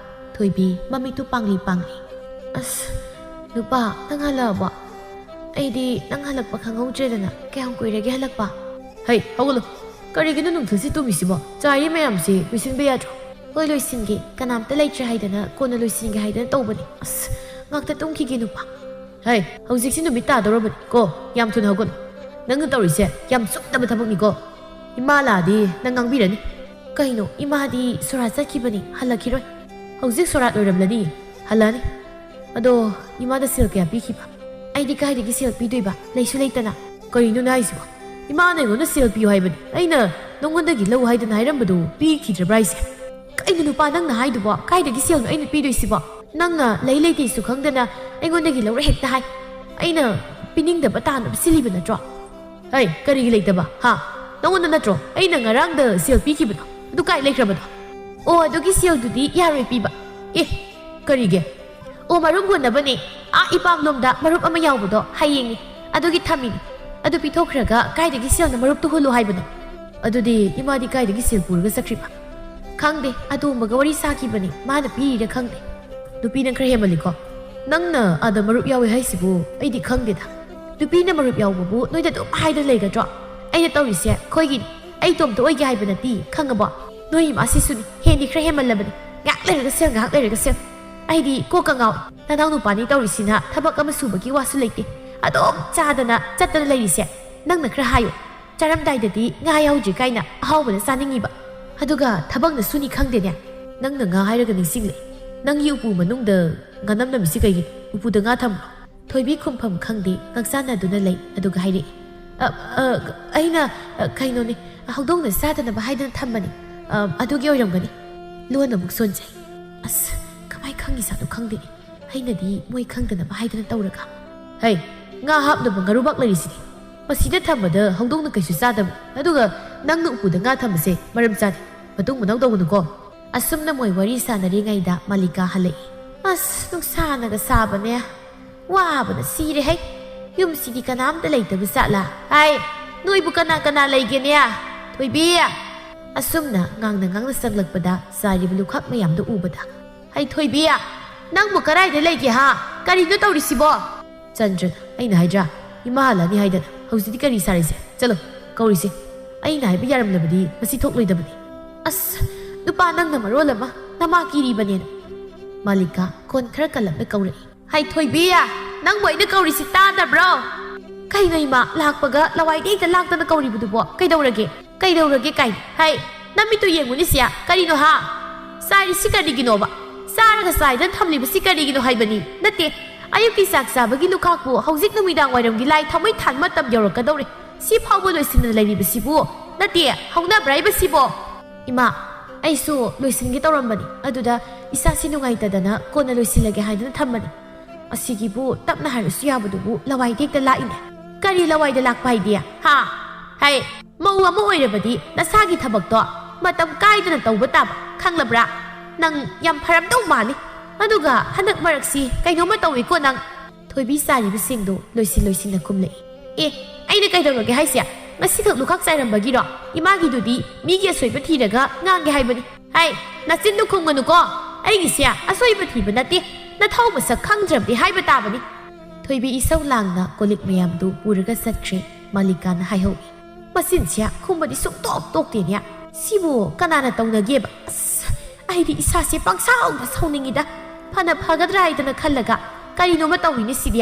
ꯊꯣꯏꯕꯤ ꯃꯃꯤꯠꯇꯨ ꯄꯥꯡꯂꯤ ꯄꯥꯡꯂꯤ꯫ "ꯑꯁ, ꯅꯨꯄꯥ, ꯅꯪ ꯍꯜꯂꯛꯑꯕꯣ? ꯑꯩꯗꯤ ꯅꯪ ꯍꯜꯂꯛꯄ ꯈꯪꯍꯧꯗ꯭ꯔꯦꯗꯅ꯫ ꯀꯌꯥꯝ ꯀꯨꯏꯔꯒꯦ ꯍꯜꯂꯛꯄ?" "ꯍꯩ, ꯍꯧꯒꯠꯂꯣ꯫ ꯀꯔꯤꯒꯤꯅꯣ ꯅꯨꯡꯊꯤꯜꯁꯤ ꯇꯨꯝꯃꯤꯁꯤꯕꯣ? ꯆꯥꯏꯔꯤ ꯃꯌꯥꯝꯁꯤ ꯂꯣꯏꯁꯤꯟꯕ ꯌꯥꯗ꯭ꯔꯣ?" "ꯍꯣꯏ, ꯂꯣꯏꯁꯤꯟꯒꯦ꯫ ꯀꯅꯥꯝꯇ ꯂꯩꯇ꯭ꯔꯦ ꯍꯥꯏꯗꯅ ꯀꯣꯟꯅ ꯂꯣꯏꯁꯤꯟꯒꯦ ꯍꯥꯏꯗꯅ ꯇꯧꯕꯅꯤ꯫ ꯑꯁ, ꯉꯥꯛꯇ ꯇꯨꯝꯈꯤꯒꯦ, ꯅꯨꯄꯥ꯫" "ꯍꯩ, ꯍꯧꯖꯤꯛꯁꯤ ꯅꯨꯃꯤꯠ ꯇꯥꯗꯧꯔꯕꯅꯤ ꯀꯣ꯫ ꯌꯥꯝ ꯊꯨꯅ ꯍꯧꯒꯠꯂꯨ꯫ ꯅꯪꯅ ꯇꯧꯔꯤꯁꯦ ꯌꯥꯝ ꯆꯨꯝꯗꯕ ꯊꯕꯛꯅꯤꯀꯣ꯫ ꯏꯃꯥ ꯂꯥꯛꯑꯗꯤ ꯅꯪ ꯉꯥꯡꯕꯤꯔꯅꯤ꯫" "ꯀꯩꯅꯣ, ꯏꯃꯥꯗꯤ ꯁꯣꯔꯥꯠ ꯆꯠꯈꯤꯕꯅꯤ, ꯍꯜꯂꯛꯈꯤꯔꯣꯏ꯫ ꯍꯧꯖꯤꯛ ꯁꯣꯔꯥꯠ ꯂꯣꯏꯔꯝꯂꯅꯤ, ꯍꯜꯂꯛꯑꯅꯤ꯫" "ꯑꯗꯣ, ꯏꯃꯥꯗ ꯁꯦꯜ ꯀꯌꯥ ꯄꯤꯈꯤꯕ?" "ꯑꯩꯗꯤ ꯀꯥꯏꯗꯒꯤ ꯁꯦꯜ ꯄꯤꯗꯣꯏꯕ? ꯂꯩꯁꯨ ꯂꯩꯇꯅ꯫" "ꯀꯔꯤꯅꯣꯅꯦ ꯍꯥꯏꯁꯤꯕꯣ? ꯏꯃꯥꯅ ꯑꯩꯉꯣꯟꯗ ꯁꯦꯜ ꯄꯤꯌꯨ ꯍꯥꯏꯕꯅꯤ꯫ ꯑꯩꯅ ꯅꯪꯉꯣꯟꯗꯒꯤ ꯂꯧ ꯍꯥꯏꯗꯅ ꯍꯥꯏꯔꯝꯕꯗꯨ ꯄꯤꯈꯤꯗ꯭ꯔꯕ꯭ꯔꯥ ꯍꯥꯏꯁꯦ?" "ꯀꯩꯅꯣ, ꯅꯨꯄꯥ, ꯅꯪꯅ ꯍꯥꯏꯗꯨꯕꯣ? ꯀꯥꯏꯗꯒꯤ ꯁꯦꯜꯅꯣ ꯑꯩꯅ ꯄꯤꯗꯣꯏꯁꯤꯕꯣ? ꯅꯪꯅ ꯂꯩ ꯂꯩꯇꯦꯁꯨ ꯈꯪꯗꯅ ꯑꯩꯉꯣꯟꯗꯒꯤ ꯂꯧꯔꯦ ꯍꯦꯛꯇ ꯍꯥꯏ꯫ ꯑꯩꯅ ꯄꯤꯅꯤꯡꯗꯕ ꯇꯥꯅꯕ ꯁꯤꯜꯂꯤꯕ ꯅꯠꯇ꯭ꯔꯣ?" "ꯍꯩ, ꯀꯔꯤꯒꯤ ꯂꯩꯇꯕ? ꯍꯥ? ꯅꯪꯉꯣꯟꯗ ꯅꯠꯇ꯭ꯔꯣ ꯑꯩꯅ ꯉꯔꯥꯡꯗ ꯁꯦꯜ ꯄꯤꯈꯤꯕꯗꯣ? ꯑꯗꯨ ꯀꯥꯏ ꯂꯩꯈ꯭ꯔꯕꯅꯣ?" "ꯑꯣ, ꯑꯗꯨꯒꯤ ꯁꯦꯜꯗꯨꯗꯤ ꯌꯥꯔꯣꯏ ꯄꯤꯕ꯫" "ꯑꯦ, ꯀꯔꯤꯒꯤ?" "ꯑꯣ, ꯃꯔꯨꯞ ꯍꯨꯟꯅꯕꯅꯦ꯫ ꯑꯥ ꯏꯄꯥꯝꯂꯣꯝꯗ ꯃꯔꯨꯞ ꯑꯃ ꯌꯥꯎꯕꯗꯣ ꯍꯌꯦꯡꯅꯤ꯫ ꯑꯗꯨꯒꯤ ꯊꯝꯃꯤꯅꯤ꯫ ꯑꯗꯨ ꯄꯤꯊꯣꯛꯈ꯭ꯔꯒ ꯀꯥꯏꯗꯒꯤ ꯁꯦꯜꯅ ꯃꯔꯨꯞꯇꯨ ꯍꯨꯜꯂꯣ ꯍꯥꯏꯕꯅꯣ?" "ꯑꯗꯨꯗꯤ ꯏꯃꯥꯗꯤ ꯀꯥꯏꯗꯒꯤ ꯁꯦꯜ ꯄꯨꯔꯒ ꯆꯠꯈ꯭ꯔꯤꯕ?" "ꯈꯪꯗꯦ, ꯑꯇꯣꯝꯕꯒ ꯋꯥꯔꯤ ꯁꯥꯈꯤꯕꯅꯤ꯫ ꯃꯥꯅ ꯄꯤꯔꯤꯔ ꯈꯪꯗꯦ꯫" "ꯅꯨꯄꯤ, ꯅꯪ ꯈꯔ ꯍꯦꯟꯃꯜꯂꯤꯀꯣ꯫ ꯅꯪꯅ ꯑꯥꯗ ꯃꯔꯨꯞ ꯌꯥꯎꯋꯦ ꯍꯥꯏꯁꯤꯕꯨ ꯑꯩꯗꯤ ꯈꯪꯗꯦꯗ꯫ ꯅꯨꯄꯤꯅ ꯃꯔꯨꯞ ꯌꯥꯎꯕꯕꯨ ꯅꯣꯏꯗ ꯑꯗꯨꯝ ꯍꯥꯏꯗꯅ ꯂꯩꯒꯗ꯭ꯔꯣ? ꯑꯩꯅ ꯇꯧꯔꯤꯁꯦ ꯑꯩꯈꯣꯏꯒꯤꯅꯤ꯫ ꯑꯩ ꯏꯇꯣꯝꯇ ꯑꯣꯏꯒꯦ ꯍꯥꯏꯕ ꯅꯠꯇꯦ, ꯈꯪꯉꯕꯣ? ꯅꯣꯏ ꯏꯃꯥꯁꯤꯁꯨꯅꯤ, ꯍꯦꯟꯗꯤ ꯈꯔ ꯍꯦꯟꯃꯜꯂꯕꯅꯤ꯫ ꯉꯥꯏꯍꯥꯛ ꯂꯩꯔꯒ ꯁꯦꯜ, ꯉꯥꯏꯍꯥꯛ ꯂꯩꯔꯒ ꯁꯦꯜ꯫ ꯑꯩꯗꯤ ꯀꯣꯛꯀ ꯉꯥꯎꯏ꯫ ꯅꯅꯥꯎ ꯅꯨꯄꯥꯅꯤ ꯇꯧꯔꯤꯁꯤꯅ ꯊꯕꯛ ꯑꯃ ꯁꯨꯕꯒꯤ ꯋꯥꯁꯨ ꯂꯩꯇꯦ꯫ ꯑꯗꯨꯝ ꯆꯥꯗꯅ ꯆꯠꯇꯅ ꯂꯩꯔꯤꯁꯦ꯫ ꯅꯪꯅ ꯈꯔ ꯍꯥꯏꯌꯨ꯫ ꯆꯥꯔꯝꯗꯥꯏꯗꯗꯤ ꯉꯥ ꯌꯥꯎꯗ꯭ꯔꯤ ꯀꯥꯏꯅ ꯑꯍꯥꯎꯕꯅ ꯆꯥꯅꯤꯡꯉꯤꯕ꯫ ꯑꯗꯨꯒ ꯊꯕꯛꯅ ꯁꯨꯅꯤ ꯈꯪꯗꯦꯅꯦ꯫ ꯅꯪꯅ ꯉꯥ ꯍꯥꯏꯔꯒ ꯅꯤꯡꯁꯤꯡꯂꯦ꯫ ꯅꯪꯒꯤ ꯎꯄꯨ ꯃꯅꯨꯡꯗ ꯉꯥ ꯅꯝꯂꯝꯃꯤꯁꯤ ꯀꯩꯒꯤꯅꯣ? ꯎꯄꯨꯗ ꯉꯥ ꯊꯝꯕ꯭ꯔꯣ?" ꯊꯣꯏꯕꯤ ꯈꯨꯝꯐꯝ ꯈꯪꯗꯦ, ꯉꯛꯆꯥꯟꯅꯗꯨꯅ ꯂꯩ꯫ ꯑꯗꯨꯒ ꯍꯥꯏꯔꯛꯏ, "ꯑ, ꯑ, ꯑꯩꯅ, ꯑ, ꯀꯩꯅꯣꯅꯦ, ꯍꯧꯗꯣꯡꯅ ꯆꯥꯗꯅꯕ ꯍꯥꯏꯗꯅ ꯊꯝꯕꯅꯤ꯫ ꯑ, ꯑꯗꯨꯒꯤ ꯑꯣꯏꯔꯝꯒꯅꯤ꯫" ꯂꯣꯟ ꯑꯃꯨꯛ ꯁꯣꯟꯖꯩ꯫ ꯑꯁ, ꯀꯃꯥꯏ ꯈꯪꯉꯤꯖꯥꯠꯅꯣ ꯈꯪꯗꯦꯅꯦ꯫ ꯑꯩꯅꯗꯤ ꯃꯣꯏ ꯈꯪꯗꯅꯕ ꯍꯥꯏꯗꯅ ꯇꯧꯔꯒ꯫ "ꯍꯩ, ꯉꯥ ꯍꯥꯞꯅꯕ ꯉꯥꯔꯨꯕꯥꯛ ꯂꯩꯔꯤꯁꯤꯗꯤ꯫ ꯃꯁꯤꯗ ꯊꯝꯕꯗ ꯍꯧꯗꯣꯡꯅ ꯀꯩꯁꯨ ꯆꯥꯗꯕꯅꯤ꯫ ꯑꯗꯨꯒ ꯅꯪꯅ ꯎꯄꯨꯗ ꯉꯥ ꯊꯝꯕꯁꯦ ꯃꯔꯝ ꯆꯥꯗꯦ꯫ ꯃꯇꯨꯡ ꯃꯅꯥꯎ ꯇꯧꯒꯅꯨꯀꯣ꯫" ꯑꯁꯨꯝꯅ ꯃꯣꯏ ꯋꯥꯔꯤ ꯁꯥꯟꯅꯔꯤꯉꯩꯗ ꯃꯥꯂꯤꯀꯥ ꯍꯜꯂꯛꯏ꯫ "ꯑꯁ, ꯅꯨꯡꯁꯥꯅꯒ ꯁꯥꯕꯅꯦ꯫ ꯋꯥꯕꯅ ꯁꯤꯔꯦ ꯍꯩ꯫ ꯌꯨꯝꯁꯤꯗꯤ ꯀꯅꯥꯝꯇ ꯂꯩꯇꯕ ꯖꯥꯠꯂꯥ? ꯍꯥꯏ, ꯅꯣꯏꯕꯨ ꯀꯅꯥ ꯀꯅꯥ ꯂꯩꯒꯦꯅꯦ? ꯊꯣꯏꯕꯤ!" ꯑꯁꯨꯝꯅ ꯉꯥꯡꯅ ꯉꯥꯡꯅ ꯆꯪꯂꯛꯄꯗ ꯆꯥꯏꯔꯤꯕ ꯂꯨꯈꯥꯛ ꯃꯌꯥꯝꯗꯨ ꯎꯕꯗ "ꯍꯩ ꯊꯣꯏꯕꯤ, ꯅꯪꯕꯨ ꯀꯗꯥꯏꯗ ꯂꯩꯒꯦ ꯍꯥ? ꯀꯔꯤꯅꯣ ꯇꯧꯔꯤꯁꯤꯕꯣ?" "ꯆꯟꯗ꯭ꯔ, ꯑꯩꯅ ꯍꯥꯏꯗ꯭ꯔꯥ, ꯏꯃꯥ ꯍꯜꯂꯛꯑꯅꯤ ꯍꯥꯏꯗꯅ꯫ ꯍꯧꯖꯤꯛꯇꯤ ꯀꯔꯤ ꯁꯥꯔꯤꯁꯦ? ꯆꯠꯂꯣ, ꯀꯧꯔꯤꯁꯦ꯫ ꯑꯩꯅ ꯍꯥꯏꯕ ꯌꯥꯔꯝꯂꯕꯗꯤ ꯃꯁꯤ ꯊꯣꯛꯂꯣꯏꯗꯕꯅꯤ꯫ ꯑꯁ, ꯅꯨꯄꯥ ꯅꯪꯅ ꯃꯔꯣꯜ ꯑꯃ ꯅꯃꯥ ꯀꯤꯔꯤꯕꯅꯦꯅ꯫" ꯃꯥꯂꯤꯀꯥ ꯈꯣꯟ ꯈꯔ ꯀꯜꯂꯞꯅ ꯀꯧꯔꯛꯏ꯫ "ꯍꯩ ꯊꯣꯏꯕꯤ, ꯅꯪꯕꯨ ꯑꯩꯅ ꯀꯧꯔꯤꯁꯤ ꯇꯥꯗꯕ꯭ꯔꯣ?" "ꯀꯩꯅꯣ ꯏꯃꯥ, ꯂꯥꯛꯄꯒ ꯂꯋꯥꯏꯗ ꯍꯦꯛꯇ ꯂꯥꯛꯇꯅ ꯀꯧꯔꯤꯕꯗꯨꯕꯣ? ꯀꯩꯗꯧꯔꯒꯦ? ꯀꯩꯗꯧꯔꯒꯦ ꯀꯥꯏ? ꯍꯩ, ꯅꯃꯤꯠꯇꯨ ꯌꯦꯡꯉꯨꯅꯦ ꯁꯤꯌꯥ, ꯀꯔꯤꯅꯣ ꯍꯥ? ꯆꯥꯏꯔꯤꯁꯤ ꯀꯔꯤꯒꯤꯅꯣꯕ? ꯆꯥꯔꯒ ꯆꯥꯏꯗꯅ ꯊꯝꯂꯤꯕꯁꯤ ꯀꯔꯤꯒꯤꯅꯣ ꯍꯥꯏꯕꯅꯤ? ꯅꯠꯇꯦ, ꯑꯌꯨꯛꯀꯤ ꯆꯥꯛ ꯆꯥꯕꯒꯤ ꯂꯨꯈꯥꯛꯄꯨ ꯍꯧꯖꯤꯛ ꯅꯨꯃꯤꯗꯥꯡ ꯋꯥꯏꯔꯝꯒꯤ ꯂꯥꯏ ꯊꯥꯎꯃꯩ ꯊꯥꯟ ꯃꯇꯝ ꯌꯧꯔꯛꯀꯗꯧꯔꯦ꯫ ꯁꯤ ꯐꯥꯎꯕ ꯂꯣꯏꯁꯤꯟꯗꯅ ꯂꯩꯔꯤꯕꯁꯤꯕꯨ? ꯅꯠꯇꯦ, ꯍꯧꯅꯕ꯭ꯔꯥ ꯍꯥꯏꯕꯁꯤꯕꯣ?" "ꯏꯃꯥ, ꯑꯩꯁꯨ ꯂꯣꯏꯁꯤꯟꯒꯦ ꯇꯧꯔꯝꯕꯅꯤ, ꯑꯗꯨꯗ ꯏꯁꯥꯁꯤ ꯅꯨꯡꯉꯥꯏꯇꯗꯅ ꯀꯣꯟꯅ ꯂꯣꯏꯁꯤꯜꯂꯒꯦ ꯍꯥꯏꯗꯨꯅ ꯊꯝꯕꯅꯤ꯫ ꯑꯁꯤꯒꯤꯕꯨ ꯇꯞꯅ ꯍꯥꯏꯔꯁꯨ ꯌꯥꯕꯗꯨꯕꯨ ꯂꯋꯥꯏꯗ ꯍꯦꯛꯇ ꯂꯥꯛꯏꯅꯦ꯫" "ꯀꯔꯤ ꯂꯋꯥꯏꯗ ꯂꯥꯛꯄ ꯍꯥꯏꯗꯤ? ꯍꯥ? ꯍꯩ, ꯃꯧ ꯑꯃ ꯑꯣꯏꯔꯕꯗꯤ ꯅꯁꯥꯒꯤ ꯊꯕꯛꯇꯣ ꯃꯇꯝ ꯀꯥꯏꯗꯅ ꯇꯧꯕ ꯇꯥꯕ, ꯈꯪꯂꯕ꯭ꯔꯥ? ꯅꯪ ꯌꯥꯝ ꯐꯔꯝꯗꯧ ꯃꯥꯜꯂꯤ꯫ ꯑꯗꯨꯒ ꯍꯟꯗꯛ ꯃꯔꯛꯁꯤ ꯀꯩꯅꯣꯝꯃ ꯇꯧꯏꯀꯣ ꯅꯪ꯫" ꯊꯣꯏꯕꯤ ꯆꯥꯏꯔꯤꯕꯁꯤꯡꯗꯨ ꯂꯣꯏꯁꯤꯟ ꯂꯣꯏꯁꯤꯟꯅ ꯈꯨꯝꯂꯛꯏ꯫ "ꯑꯦ, ꯑꯩꯅ ꯀꯩꯗꯧꯔꯒꯦ ꯍꯥꯏꯁꯦ? ꯉꯁꯤꯈꯛ ꯂꯨꯈꯥꯛ ꯆꯥꯏꯔꯝꯕꯒꯤꯔꯣ? ꯏꯃꯥꯒꯤꯗꯨꯗꯤ ꯃꯤꯒꯤ ꯑꯁꯣꯏꯕ ꯊꯤꯔꯒ ꯉꯥꯡꯒꯦ ꯍꯥꯏꯕꯅꯤ꯫" "ꯍꯥꯏ, ꯅꯆꯤꯟꯗꯨ ꯈꯨꯝꯒꯅꯨꯀꯣ꯫ ꯑꯩꯒꯤꯁꯦ ꯑꯁꯣꯏꯕ ꯊꯤꯕ ꯅꯠꯇꯦ, ꯅꯊꯧ ꯃꯁꯛ ꯈꯪꯗ꯭ꯔꯕꯗꯤ ꯍꯥꯏꯕ ꯇꯥꯕꯅꯤ꯫" ꯊꯣꯏꯕꯤ ꯏꯁꯧ ꯂꯥꯡꯅ ꯀꯣꯂꯤꯛ ꯃꯌꯥꯝꯗꯨ ꯄꯨꯔꯒ ꯆꯠꯈ꯭ꯔꯦ꯫ ꯃꯥꯂꯤꯀꯥꯅ ꯍꯥꯏꯍꯧꯏ꯫ "ꯃꯆꯤꯟꯁꯦ ꯈꯨꯝꯕꯗꯤ ꯁꯨꯡꯇꯣꯛ ꯇꯣꯛꯇꯦꯅꯦ꯫ ꯁꯤꯕꯨ ꯀꯅꯥꯅ ꯇꯧꯅꯒꯦꯕ? ꯑꯁ, ꯑꯩꯗꯤ ꯏꯁꯥꯁꯦ ꯄꯪꯁꯥꯎꯗ ꯁꯥꯎꯅꯤꯡꯉꯤꯗ꯫ ꯐꯅ ꯐꯒꯗ꯭ꯔꯥ ꯍꯥꯏꯗꯅ ꯈꯜꯂꯒ ꯀꯔꯤꯅꯣꯃ ꯇꯧꯔꯤꯅꯦ ꯁꯤꯗꯤ꯫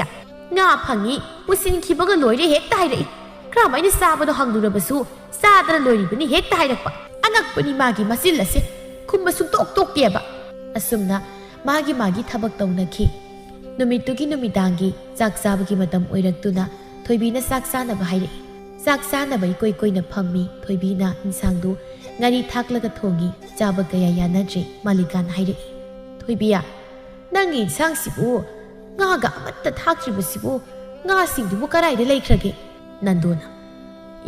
ꯉꯥ ꯐꯪꯉꯤ, ꯄꯨꯁꯤꯟꯈꯤꯕꯒ ꯂꯣꯏꯔꯦ ꯍꯦꯛꯇ ꯍꯥꯏꯔꯛꯏ꯫ ꯀꯔꯝꯍꯥꯏꯅ ꯆꯥꯕꯅꯣ ꯍꯪꯂꯨꯔꯕꯁꯨ ꯆꯥꯗꯅ ꯂꯣꯏꯔꯤꯕꯅꯤ ꯍꯦꯛꯇ ꯍꯥꯏꯔꯛꯄ꯫ ꯑꯉꯛꯄꯅꯤ ꯃꯥꯒꯤ ꯃꯆꯤꯜ ꯑꯁꯦ, ꯈꯨꯝꯕ ꯁꯨꯡꯇꯣꯛ ꯇꯣꯛꯇꯦꯕ꯫" ꯑꯁꯨꯝꯅ ꯃꯥꯒꯤ ꯃꯥꯒꯤ ꯊꯕꯛ ꯇꯧꯅꯈꯤ꯫ ꯅꯨꯃꯤꯠꯇꯨꯒꯤ ꯅꯨꯃꯤꯗꯥꯡꯒꯤ ꯆꯥꯛ ꯆꯥꯕꯒꯤ ꯃꯇꯝ ꯑꯣꯏꯔꯛꯇꯨꯅ ꯊꯣꯏꯕꯤꯅ ꯆꯥꯛ ꯆꯥꯅꯕ ꯍꯥꯏꯔꯛꯏ꯫ ꯆꯥꯛ ꯆꯥꯅꯕ ꯏꯀꯣꯏ ꯀꯣꯏꯅ ꯐꯝꯃꯤ꯫ ꯊꯣꯏꯕꯤꯅ ꯏꯟꯁꯥꯡꯗꯨ ꯉꯥꯔꯤ ꯊꯥꯛꯂꯒ ꯊꯣꯡꯉꯤ꯫ "ꯆꯥꯕ ꯀꯌꯥ ꯌꯥꯅꯗ꯭ꯔꯦ꯫" ꯃꯥꯂꯤꯀꯥꯅ ꯍꯥꯏꯔꯛꯏ꯫ "ꯊꯣꯏꯕꯤ, ꯅꯪꯒꯤ ꯏꯟꯁꯥꯡꯁꯤꯕꯨ ꯉꯥꯒ ꯑꯃꯠꯇ ꯊꯥꯛꯇ꯭ꯔꯤꯕꯁꯤꯕꯨ, ꯉꯥꯁꯤꯡꯗꯨꯕꯨ ꯀꯗꯥꯏꯗ ꯂꯩꯈ꯭ꯔꯒꯦ?" ꯅꯟꯗꯣꯅ,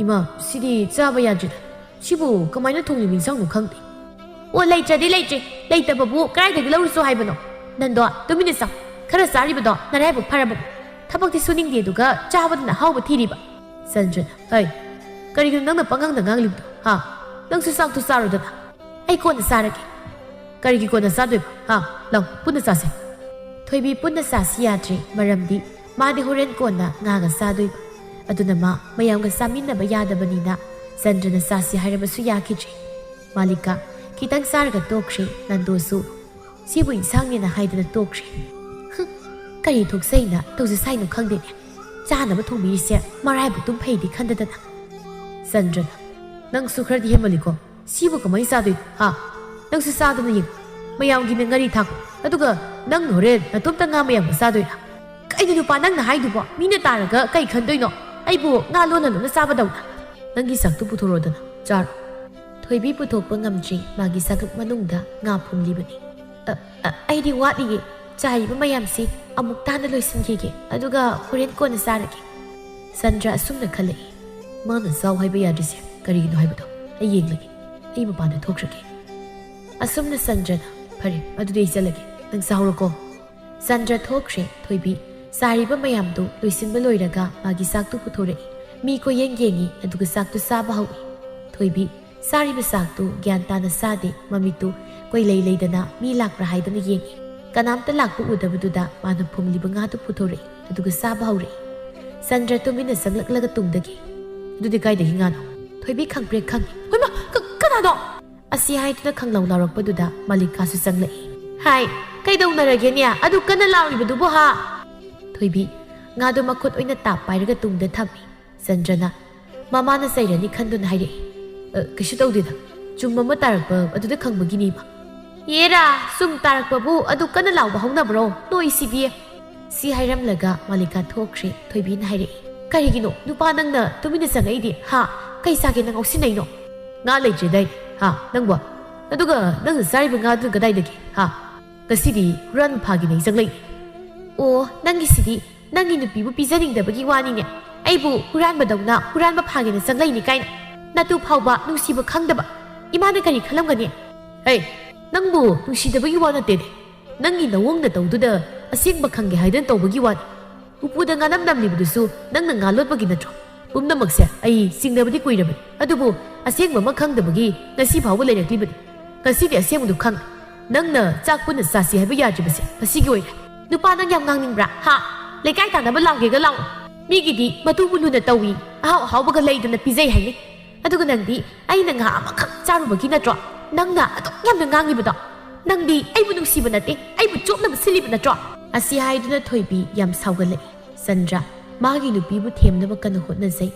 "ꯏꯃꯥ, ꯁꯤꯗꯤ ꯆꯥꯕ ꯌꯥꯗ꯭ꯔꯦꯗ꯫ ꯁꯤꯕꯨ ꯀꯃꯥꯏꯅ ꯊꯣꯡꯂꯤꯕ ꯏꯟꯁꯥꯡꯅꯣ ꯈꯪꯗꯦ꯫" "ꯑꯣ, ꯂꯩꯇ꯭ꯔꯗꯤ ꯂꯩꯇ꯭ꯔꯦ, ꯂꯩꯇꯕꯕꯨ ꯀꯗꯥꯏꯗꯒꯤ ꯂꯧꯔꯨꯁꯣ ꯍꯥꯏꯕꯅꯣ?" "ꯅꯟꯗꯣ, ꯇꯨꯃꯤꯟꯅ ꯆꯥꯎ꯫ ꯈꯔ ꯆꯥꯔꯤꯕꯗꯣ ꯅꯔꯥꯏꯕꯛ ꯐꯔꯕꯅꯤ꯫ ꯊꯕꯛꯇꯤ ꯁꯨꯅꯤꯡꯗꯦ, ꯑꯗꯨꯒ ꯆꯥꯕꯗꯅ ꯑꯍꯥꯎꯕ ꯊꯤꯔꯤꯕ꯫" ꯆꯟꯗ꯭ꯔꯅ, "ꯍꯩ, ꯀꯔꯤꯒꯤꯅꯣ ꯅꯪꯅ ꯄꯉꯥꯡꯗ ꯉꯥꯡꯂꯤꯕꯗꯣ, ꯍꯥ? ꯅꯪꯁꯨ ꯆꯥꯛꯇꯨ ꯆꯥꯔꯣꯗꯅ꯫" "ꯑꯩ ꯀꯣꯟꯅ ꯆꯥꯔꯒꯦ꯫ ꯀꯔꯤꯒꯤ ꯀꯣꯟꯅ ꯆꯥꯗꯣꯏꯕ? ꯍꯥ? ꯂꯥꯎ, ꯄꯨꯟꯅ ꯆꯥꯁꯦ꯫ ꯊꯣꯏꯕꯤ ꯄꯨꯟꯅ ꯆꯥꯁꯤ ꯌꯥꯗ꯭ꯔꯦ, ꯃꯔꯝꯗꯤ ꯃꯥꯗꯤ ꯍꯣꯔꯦꯟ ꯀꯣꯟꯅ ꯉꯥꯒ ꯆꯥꯗꯣꯏꯕ꯫ ꯑꯗꯨꯅ ꯃꯥ ꯃꯌꯥꯝꯒ ꯆꯥꯃꯤꯟꯅꯕ ꯌꯥꯗꯕꯅꯤꯅ ꯆꯟꯗ꯭ꯔꯅ ꯆꯥꯁꯤ ꯍꯥꯏꯔꯕꯁꯨ ꯌꯥꯈꯤꯗ꯭ꯔꯦ꯫ ꯃꯥꯂꯤꯀꯥ ꯈꯤꯇꯪ ꯆꯥꯔꯒ ꯇꯣꯛꯈ꯭ꯔꯦ꯫ ꯅꯟꯗꯣꯁꯨ "ꯁꯤꯕꯨ ꯏꯟꯁꯥꯡꯅꯦꯅ" ꯍꯥꯏꯗꯅ ꯇꯣꯛꯈ꯭ꯔꯦ꯫ "ꯍꯨꯝ, ꯀꯔꯤ ꯊꯣꯛꯆꯩꯅ ꯇꯧꯖ ꯁꯥꯏꯅꯣ ꯈꯪꯗꯦꯅꯦ꯫ ꯆꯥꯅꯕ ꯊꯣꯡꯕꯤꯔꯤꯁꯦ ꯃꯔꯥꯏꯕꯛꯇꯨꯝ ꯐꯩꯗꯤ ꯈꯟꯗꯗꯅ꯫" ꯆꯟꯗ꯭ꯔꯅ, "ꯅꯪꯁꯨ ꯈꯔꯗꯤ ꯍꯦꯟꯃꯜꯂꯤꯀꯣ꯫ ꯁꯤꯕꯨ ꯀꯃꯥꯏꯅ ꯆꯥꯗꯣꯏꯅꯣ, ꯍꯥ? ꯅꯪꯁꯨ ꯆꯥꯗꯅ ꯌꯦꯡꯉꯨ꯫ ꯃꯌꯥꯝꯒꯤꯅ ꯉꯥꯔꯤ ꯊꯥꯛꯄ, ꯑꯗꯨꯒ ꯅꯪꯅ ꯍꯣꯔꯦꯟ ꯅꯇꯣꯝꯇ ꯉꯥ ꯃꯌꯥꯝꯒ ꯆꯥꯗꯣꯏꯔꯥ? ꯀꯩꯅꯣ ꯅꯨꯄꯥ ꯅꯪꯅ ꯍꯥꯏꯗꯨꯕꯣ? ꯃꯤꯅ ꯇꯥꯔꯒ ꯀꯩ ꯈꯟꯗꯣꯏꯅꯣ? ꯑꯩꯕꯨ ꯉꯥ ꯂꯣꯟꯅ ꯂꯣꯟꯅ ꯆꯥꯕꯗꯧꯅ? ꯅꯪꯒꯤ ꯆꯥꯛꯇꯨ ꯄꯨꯊꯣꯔꯛꯑꯣꯗꯅ, ꯆꯥꯔꯣ꯫" ꯊꯣꯏꯕꯤ ꯄꯨꯊꯣꯛꯄ ꯉꯝꯗ꯭ꯔꯤ, ꯃꯥꯒꯤ ꯆꯥꯛꯂꯨꯛ ꯃꯅꯨꯡꯗ ꯉꯥ ꯐꯨꯝꯂꯤꯕꯅꯤ꯫ "ꯑ, ꯑ, ꯑꯩꯗꯤ ꯋꯥꯠꯂꯤꯌꯦ꯫ ꯆꯥꯔꯤꯕ ꯃꯌꯥꯝꯁꯤ ꯑꯃꯨꯛ ꯇꯥꯅ ꯂꯣꯏꯁꯤꯟꯈꯤꯒꯦ, ꯑꯗꯨꯒ ꯍꯣꯔꯦꯟ ꯀꯣꯟꯅ ꯆꯥꯔꯒꯦ꯫" ꯆꯟꯗ꯭ꯔ ꯑꯁꯨꯝꯅ ꯈꯜꯂꯛꯏ, "ꯃꯥꯅ ꯆꯥꯎ ꯍꯥꯏꯕ ꯌꯥꯗ꯭ꯔꯤꯁꯦ ꯀꯔꯤꯒꯤꯅꯣ ꯍꯥꯏꯕꯗꯣ ꯑꯩ ꯌꯦꯡꯂꯒꯦ꯫ ꯑꯩ ꯃꯄꯥꯟꯗ ꯊꯣꯛꯈ꯭ꯔꯒꯦ꯫" ꯑꯁꯨꯝꯅ ꯆꯟꯗ꯭ꯔꯅ, "ꯐꯔꯦ, ꯑꯗꯨꯗꯤ ꯑꯩ ꯆꯠꯂꯒꯦ꯫ ꯅꯪ ꯆꯥꯍꯧꯔꯣꯀꯣ꯫" ꯆꯟꯗ꯭ꯔ ꯊꯣꯛꯈ꯭ꯔꯦ꯫ ꯊꯣꯏꯕꯤ ꯆꯥꯔꯤꯕ ꯃꯌꯥꯝꯗꯨ ꯂꯣꯏꯁꯤꯟꯕ ꯂꯣꯏꯔꯒ ꯃꯥꯒꯤ ꯆꯥꯛꯇꯨ ꯄꯨꯊꯣꯔꯛꯏ꯫ ꯃꯤ ꯀꯣꯏꯌꯦꯡ ꯌꯦꯡꯉꯤ, ꯑꯗꯨꯒ ꯆꯥꯛꯇꯨ ꯆꯥꯕ ꯍꯧꯏ꯫ ꯊꯣꯏꯕꯤ ꯆꯥꯔꯤꯕ ꯆꯥꯛꯇꯨ ꯒ꯭ꯌꯥꯟ ꯇꯥꯅ ꯆꯥꯗꯦ꯫ ꯃꯃꯤꯠꯇꯨ ꯀꯣꯏꯂꯩ ꯂꯩꯗꯅ ꯃꯤ ꯂꯥꯛꯄ꯭ꯔꯥ ꯍꯥꯏꯗꯅ ꯌꯦꯡꯉꯤ꯫ ꯀꯅꯥꯝꯇ ꯂꯥꯛꯄ ꯎꯗꯕꯗꯨꯗ ꯃꯥꯅ ꯐꯨꯝꯂꯤꯕ ꯉꯥꯗꯨ ꯄꯨꯊꯣꯔꯛꯏ, ꯑꯗꯨꯒ ꯆꯥꯕ ꯍꯧꯔꯛꯏ꯫ ꯆꯟꯗ꯭ꯔ ꯇꯨꯃꯤꯟꯅ ꯆꯪꯂꯛꯂꯒ ꯇꯨꯡꯗꯒꯤ, "ꯑꯗꯨꯗꯤ ꯀꯥꯏꯗꯒꯤ ꯉꯥꯅꯣ?" ꯊꯣꯏꯕꯤ ꯈꯪꯄ꯭ꯔꯦꯛ ꯈꯪꯉꯤ꯫ "ꯍꯣꯏꯃ, ꯀ-, ꯀꯅꯥꯅꯣ?" ꯑꯁꯤ ꯍꯥꯏꯗꯨꯅ ꯈꯪꯂꯥꯎ ꯂꯥꯎꯔꯛꯄꯗꯨꯗ ꯃꯥꯂꯤꯀꯥꯁꯨ ꯆꯪꯂꯛꯏ꯫ "ꯍꯥꯏ, ꯀꯩꯗꯧꯅꯔꯒꯦꯅꯦ? ꯑꯗꯨ ꯀꯟꯅ ꯂꯥꯎꯔꯤꯕꯗꯨꯕꯨ ꯍꯥ?" ꯊꯣꯏꯕꯤ ꯉꯥꯗꯨ ꯃꯈꯨꯠ ꯑꯣꯏꯅ ꯇꯥꯞ ꯄꯥꯏꯔꯒ ꯇꯨꯡꯗ ꯊꯝꯃꯤ꯫ ꯆꯟꯗ꯭ꯔꯅ, "ꯃꯃꯥꯅ ꯆꯩꯔꯅꯤ ꯈꯟꯗꯨꯅ ꯍꯥꯏꯔꯛꯏ꯫" "ꯑ, ꯀꯩꯁꯨ ꯇꯧꯗꯦꯗ, ꯆꯨꯝ ꯑꯃ ꯇꯥꯔꯛꯄ ꯑꯗꯨꯗ ꯈꯪꯕꯒꯤꯅꯤ, ꯏꯃꯥ꯫" "ꯑꯦꯔꯥ, ꯆꯨꯝ ꯇꯥꯔꯛꯄꯕꯨ ꯑꯗꯨ ꯀꯟꯅ ꯂꯥꯎꯕ ꯍꯧꯅꯕ꯭ꯔꯣ ꯅꯣꯏꯁꯤꯗꯤ?" ꯁꯤ ꯍꯥꯏꯔꯝꯂꯒ ꯃꯥꯂꯤꯀꯥ ꯊꯣꯛꯈ꯭ꯔꯦ꯫ ꯊꯣꯏꯕꯤꯅ ꯍꯥꯏꯔꯛꯏ, "ꯀꯔꯤꯒꯤꯅꯣ ꯅꯨꯄꯥ ꯅꯪꯅ ꯇꯨꯃꯤꯟꯅ ꯆꯪꯉꯛꯏꯗꯤ? ꯍꯥ? ꯀꯩ ꯆꯥꯒꯦ ꯅꯪ ꯉꯥꯎꯁꯤꯟꯅꯩꯅꯣ?" "ꯉꯥ ꯂꯩꯇ꯭ꯔꯦꯗꯥꯏ, ꯍꯥ, ꯅꯪꯕꯣ? ꯑꯗꯨꯒ ꯅꯪꯅ ꯆꯥꯔꯤꯕ ꯉꯥꯗꯨꯅ ꯀꯗꯥꯏꯗꯒꯤ, ꯍꯥ? ꯉꯁꯤꯗꯤ ꯍꯨꯔꯥꯟꯕ ꯐꯥꯒꯦꯅ ꯑꯩ ꯆꯪꯂꯛꯏ꯫" "ꯑꯣ, ꯅꯪꯒꯤꯁꯤꯗꯤ ꯅꯪꯒꯤ ꯅꯨꯄꯤꯕꯨ ꯄꯤꯖꯅꯤꯡꯗꯕꯒꯤ ꯋꯥꯅꯤꯅꯦ꯫ ꯑꯩꯕꯨ ꯍꯨꯔꯥꯟꯕꯗꯧꯅ ꯍꯨꯔꯥꯟꯕ ꯐꯥꯒꯦꯅ ꯆꯪꯂꯛꯏꯅꯤ ꯀꯥꯏꯅ꯫ ꯅꯇꯨ ꯐꯥꯎꯕ ꯅꯨꯡꯁꯤꯕ ꯈꯪꯗꯕ꯫ ꯏꯃꯥꯅ ꯀꯔꯤ ꯈꯜꯂꯝꯒꯅꯤ?" "ꯍꯦ, ꯅꯪꯕꯨ ꯅꯨꯡꯁꯤꯗꯕꯒꯤ ꯋꯥ ꯅꯠꯇꯦꯅꯦ꯫ ꯅꯪꯒꯤ ꯅꯋꯣꯡ ꯅꯇꯧꯗꯨꯗ ꯑꯁꯦꯡꯕ ꯈꯪꯒꯦ ꯍꯥꯏꯗꯅ ꯇꯧꯕꯒꯤ ꯋꯥꯅꯤ꯫ ꯎꯄꯨꯗ ꯉꯥꯅꯝ ꯅꯝꯂꯤꯕꯗꯨꯁꯨ ꯅꯪꯅ ꯉꯥ ꯂꯣꯠꯄꯒꯤ ꯅꯠꯇ꯭ꯔꯣ? ꯄꯨꯝꯅꯃꯛꯁꯦ ꯑꯩ ꯆꯤꯡꯅꯕꯗꯤ ꯀꯨꯏꯔꯕꯅꯤ, ꯑꯗꯨꯕꯨ ꯑꯁꯦꯡꯕ ꯑꯃ ꯈꯪꯗꯕꯒꯤ ꯉꯁꯤ ꯐꯥꯎꯕ ꯂꯩꯔꯛꯂꯤꯕꯅꯤ꯫ ꯉꯁꯤꯗꯤ ꯑꯁꯦꯡꯕꯗꯨ ꯈꯪꯂꯦ꯫" ꯅꯪꯅ ꯆꯥꯛ ꯄꯨꯟꯅ ꯆꯥꯁꯤ ꯍꯥꯏꯕ ꯌꯥꯗ꯭ꯔꯤꯕꯁꯦ ꯃꯁꯤꯒꯤ ꯑꯣꯏꯔꯦ꯫ ꯅꯨꯄꯥ, ꯅꯪ ꯌꯥꯝ ꯉꯥꯡꯅꯤꯡꯕ꯭ꯔꯥ? ꯍꯥ? ꯂꯩꯀꯥꯏ ꯇꯥꯟꯅꯕ ꯂꯥꯎꯒꯦꯒ ꯂꯥꯎ꯫ ꯃꯤꯒꯤꯗꯤ ꯃꯇꯨꯕꯨ ꯂꯨꯅ ꯇꯧꯏ, ꯑꯍꯥꯎ ꯑꯍꯥꯎꯕꯒ ꯂꯩꯗꯅ ꯄꯤꯖꯩ ꯍꯥꯏꯅꯤ꯫ ꯑꯗꯨꯒ ꯅꯪꯗꯤ ꯑꯩꯅ ꯉꯥ ꯑꯃꯈꯛ ꯆꯥꯔꯨꯕꯒꯤ ꯅꯠꯇ꯭ꯔꯣ ꯅꯪꯅ ꯑꯗꯨꯛ ꯌꯥꯝꯅ ꯉꯥꯡꯉꯤꯕꯗꯣ? ꯅꯪꯗꯤ ꯑꯩꯕꯨ ꯅꯨꯡꯁꯤꯕ ꯅꯠꯇꯦ, ꯑꯩꯕꯨ ꯆꯣꯞꯅꯕ ꯁꯤꯜꯂꯤꯕ ꯅꯠꯇ꯭ꯔꯣ? ꯑꯁꯤ ꯍꯥꯏꯗꯨꯅ ꯊꯣꯏꯕꯤ ꯌꯥꯝ ꯁꯥꯎꯒꯠꯂꯛꯏ꯫ ꯆꯟꯗ꯭ꯔ ꯃꯥꯒꯤ ꯅꯨꯄꯤꯕꯨ ꯊꯦꯝꯅꯕ ꯀꯟꯅ ꯍꯣꯠꯅꯖꯩ꯫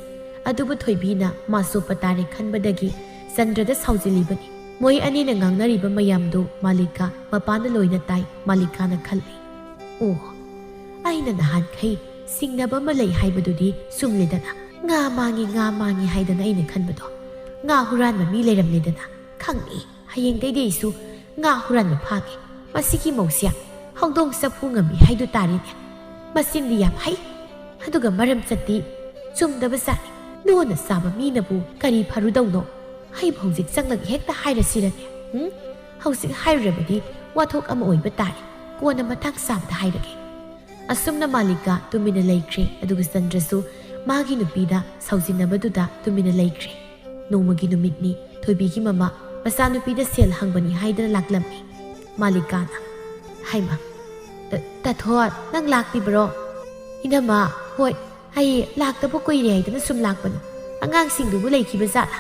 ꯑꯗꯨꯕꯨ ꯊꯣꯏꯕꯤꯅ ꯃꯥ ꯆꯣꯞꯄ ꯇꯥꯔꯦ ꯈꯟꯕꯗꯒꯤ ꯆꯟꯗ꯭ꯔꯗ ꯁꯥꯎꯖꯤꯜꯂꯤꯕꯅꯤ꯫ ꯃꯣꯏ ꯑꯅꯤꯅ ꯉꯥꯡꯅꯔꯤꯕ ꯃꯌꯥꯝꯗꯨ ꯃꯥꯂꯤꯀꯥ ꯃꯄꯥꯟꯗ ꯂꯣꯏꯅ ꯇꯥꯏ꯫ ꯃꯥꯂꯤꯀꯥꯅ ꯈꯜꯂꯤ, "ꯑꯣ, ꯑꯩꯅ ꯅꯍꯥꯟꯈꯩ ꯆꯤꯡꯅꯕ ꯑꯃ ꯂꯩ ꯍꯥꯏꯕꯗꯨꯗꯤ ꯆꯨꯝꯂꯦꯗꯅ꯫ ꯉꯥ ꯃꯥꯡꯉꯤ, ꯉꯥ ꯃꯥꯡꯉꯤ ꯍꯥꯏꯗꯅ ꯑꯩꯅ ꯈꯟꯕꯗꯣ꯫ ꯉꯥ ꯍꯨꯔꯥꯟꯕ ꯃꯤ ꯂꯩꯔꯝꯂꯦꯗꯅ꯫ ꯈꯪꯉꯤ, ꯍꯌꯦꯡꯗꯩꯗꯤ ꯑꯩꯁꯨ ꯉꯥ ꯍꯨꯔꯥꯟꯕ ꯐꯥꯒꯦ꯫ ꯃꯁꯤꯒꯤ ꯃꯧꯁꯦ ꯍꯧꯗꯣꯡ ꯆꯐꯨ ꯉꯝꯃꯤ ꯍꯥꯏꯗꯨ ꯇꯥꯔꯦꯅꯦ꯫ ꯃꯆꯤꯟꯗꯤ ꯌꯥꯝ ꯍꯩ, ꯑꯗꯨꯒ ꯃꯔꯝ ꯆꯠꯇꯤ ꯆꯨꯝꯗꯕ ꯖꯥꯠꯅꯤ꯫ ꯂꯣꯟꯅ ꯆꯥꯕ ꯃꯤꯅꯕꯨ ꯀꯔꯤ ꯐꯔꯨꯗꯧꯅꯣ? ꯑꯩꯕꯨ ꯍꯧꯖꯤꯛ ꯆꯪꯂꯒ ꯍꯦꯛꯇ ꯍꯥꯏꯔꯁꯤꯔꯅꯦ? ꯎꯝ? ꯍꯧꯖꯤꯛ ꯍꯥꯏꯔꯨꯔꯕꯗꯤ ꯋꯥꯊꯣꯛ ꯑꯃ ꯑꯣꯏꯕ ꯇꯥꯔꯦ꯫ ꯀꯣꯟꯅ ꯃꯇꯥꯡ ꯆꯥꯕꯗ ꯍꯥꯏꯔꯒꯦ꯫" ꯑꯁꯨꯝꯅ ꯃꯥꯂꯤꯀꯥ ꯇꯨꯃꯤꯟꯅ ꯂꯩꯈ꯭ꯔꯦ, ꯑꯗꯨꯒ ꯆꯟꯗ꯭ꯔꯁꯨ ꯃꯥꯒꯤ ꯅꯨꯄꯤꯗ ꯁꯥꯎꯖꯤꯟꯅꯕꯗꯨꯗ ꯇꯨꯃꯤꯟꯅ ꯂꯩꯈ꯭ꯔꯦ꯫ ꯅꯣꯡꯃꯒꯤ ꯅꯨꯃꯤꯠꯅꯤ꯫ ꯊꯣꯏꯕꯤꯒꯤ ꯃꯃꯥ ꯃꯆꯥꯅꯨꯄꯤꯗ ꯁꯦꯜ ꯍꯪꯕꯅꯤ ꯍꯥꯏꯗꯅ ꯂꯥꯛꯂꯝꯃꯤ꯫ ꯃꯥꯂꯤꯀꯥꯅ, "ꯍꯩꯃꯥ, ꯑ, ꯇꯥꯊꯣꯠ, ꯅꯪ ꯂꯥꯛꯂꯤꯕꯔꯣ?" "ꯏꯅꯝꯃ, ꯍꯣꯏ, ꯑꯩ ꯂꯥꯛꯇꯕ ꯀꯨꯏꯔꯦ ꯍꯥꯏꯗꯅ ꯁꯨꯝ ꯂꯥꯛꯄꯅꯤ꯫ ꯑꯉꯥꯡꯁꯤꯡꯗꯨꯕꯨ ꯂꯩꯈꯤꯕ ꯖꯥꯠꯂꯥ?"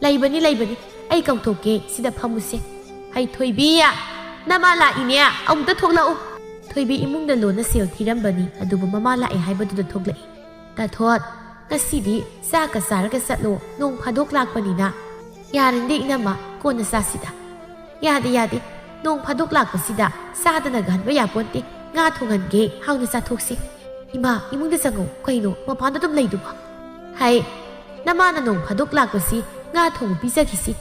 "ꯂꯩꯕꯅꯤ, ꯂꯩꯕꯅꯤ꯫ ꯑꯩ ꯀꯧꯊꯣꯛꯀꯦ, ꯁꯤꯗ ꯐꯝꯃꯨꯁꯦ꯫ ꯍꯩ ꯊꯣꯏꯕꯤ, ꯅꯃꯥ ꯂꯥꯛꯏꯅꯦ, ꯑꯃꯨꯛꯇ ꯊꯣꯛꯂꯛꯎ꯫" ꯊꯣꯏꯕꯤ ꯏꯃꯨꯡꯗ ꯂꯣꯟꯅ ꯁꯦꯜ ꯊꯤꯔꯝꯕꯅꯤ, ꯑꯗꯨꯕꯨ ꯃꯃꯥ ꯂꯥꯛꯑꯦ ꯍꯥꯏꯕꯗꯨꯗ ꯊꯣꯛꯂꯛꯏ꯫ "ꯇꯥꯊꯣꯠ, ꯉꯁꯤꯗꯤ ꯆꯥꯛꯀ ꯆꯥꯔꯒ ꯆꯠꯂꯣ, ꯅꯣꯡ ꯐꯥꯗꯣꯛ ꯂꯥꯛꯄꯅꯤꯅ꯫" "ꯌꯥꯔꯦꯅꯦ ꯏꯅꯝꯃ, ꯀꯣꯟꯅ ꯆꯥꯁꯤꯗ꯫" "ꯌꯥꯗꯦ, ꯌꯥꯗꯦ, ꯅꯣꯡ ꯐꯥꯗꯣꯛ ꯂꯥꯛꯄꯁꯤꯗ ꯆꯥꯗꯅ ꯒꯟꯕ ꯌꯥꯄꯣꯟꯇꯦ꯫ ꯉꯥ ꯊꯣꯡꯍꯟꯒꯦ, ꯍꯥꯎꯅ ꯆꯥꯊꯣꯛꯁꯤ꯫" "ꯏꯃꯥ, ꯏꯃꯨꯡꯗ ꯆꯪꯉꯨ꯫ ꯀꯩꯅꯣ ꯃꯄꯥꯟꯗ ꯑꯗꯨꯝ ꯂꯩꯗꯨꯕꯣ?" "ꯍꯥꯏ, ꯅꯃꯥꯅ ꯅꯣꯡ ꯐꯥꯗꯣꯛ ꯂꯥꯛꯄꯁꯤ ꯉꯥ ꯊꯣꯡꯕ ꯄꯤꯖꯈꯤꯁꯤ꯫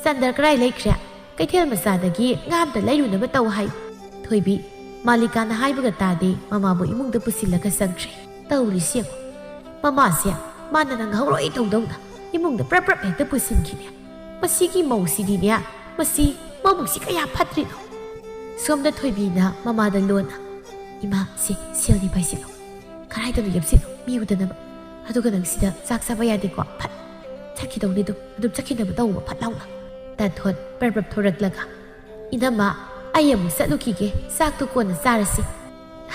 ꯆꯟꯗ꯭ꯔ ꯀꯔꯥꯏ ꯂꯩꯈ꯭ꯔꯦ? ꯀꯩꯊꯦꯜ ꯃꯆꯥꯗꯒꯤ ꯉꯥ ꯑꯝꯇ ꯂꯩꯔꯨꯅꯕ ꯇꯧ ꯍꯥꯏ꯫" ꯊꯣꯏꯕꯤ, ꯃꯥꯂꯤꯀꯥꯅ ꯍꯥꯏꯕꯒ ꯇꯥꯗꯦ, ꯃꯃꯥꯕꯨ ꯏꯃꯨꯡꯗ ꯄꯨꯁꯤꯜꯂꯒ ꯆꯪꯈ꯭ꯔꯦ꯫ ꯇꯧꯔꯤꯁꯤ ꯌꯦꯡꯉꯨ, ꯃꯃꯥꯁꯦ ꯃꯥꯅ ꯅꯪꯍꯧꯔꯣꯏ ꯇꯧꯗꯧꯅ ꯏꯃꯨꯡꯗ ꯄ꯭ꯔꯞ ꯄ꯭ꯔꯞ ꯍꯦꯛꯇ ꯄꯨꯁꯤꯟꯈꯤꯅꯦ꯫ ꯃꯁꯤꯒꯤ ꯃꯧꯁꯤꯗꯤꯅꯦ, ꯃꯁꯤ ꯃꯕꯨꯛꯁꯤ ꯀꯌꯥ ꯐꯠꯇ꯭ꯔꯤꯅꯣ꯫ ꯁꯣꯝꯗ ꯊꯣꯏꯕꯤꯅ ꯃꯃꯥꯗ ꯂꯣꯟꯅ, "ꯏꯃꯥ, ꯁꯦ, ꯁꯦꯜꯗꯤ ꯄꯥꯏꯁꯤꯜꯂꯣ꯫ ꯀꯗꯥꯏꯗꯅꯣ ꯌꯦꯞꯁꯤꯜꯂꯣ, ꯃꯤ ꯎꯗꯅꯕ꯫ ꯑꯗꯨꯒ ꯅꯪ ꯁꯤꯗ ꯆꯥꯛ ꯆꯥꯕ ꯌꯥꯗꯦꯀꯣ, ꯐꯠ ꯆꯠꯈꯤꯗꯧꯅꯤ ꯑꯗꯨꯝ, ꯑꯗꯨꯝ ꯆꯠꯈꯤꯅꯕ ꯇꯧꯕ ꯐꯠ ꯂꯥꯎꯅ꯫" ꯇꯥꯊꯣꯠ ꯄ꯭ꯔꯞ ꯄ꯭ꯔꯞ ꯊꯣꯔꯛꯂꯒ, "ꯏꯅꯝꯃ, ꯑꯩ ꯑꯃꯨꯛ ꯆꯠꯂꯨꯈꯤꯒꯦ, ꯆꯥꯛꯇꯨ ꯀꯣꯟꯅ ꯆꯥꯔꯁꯤ꯫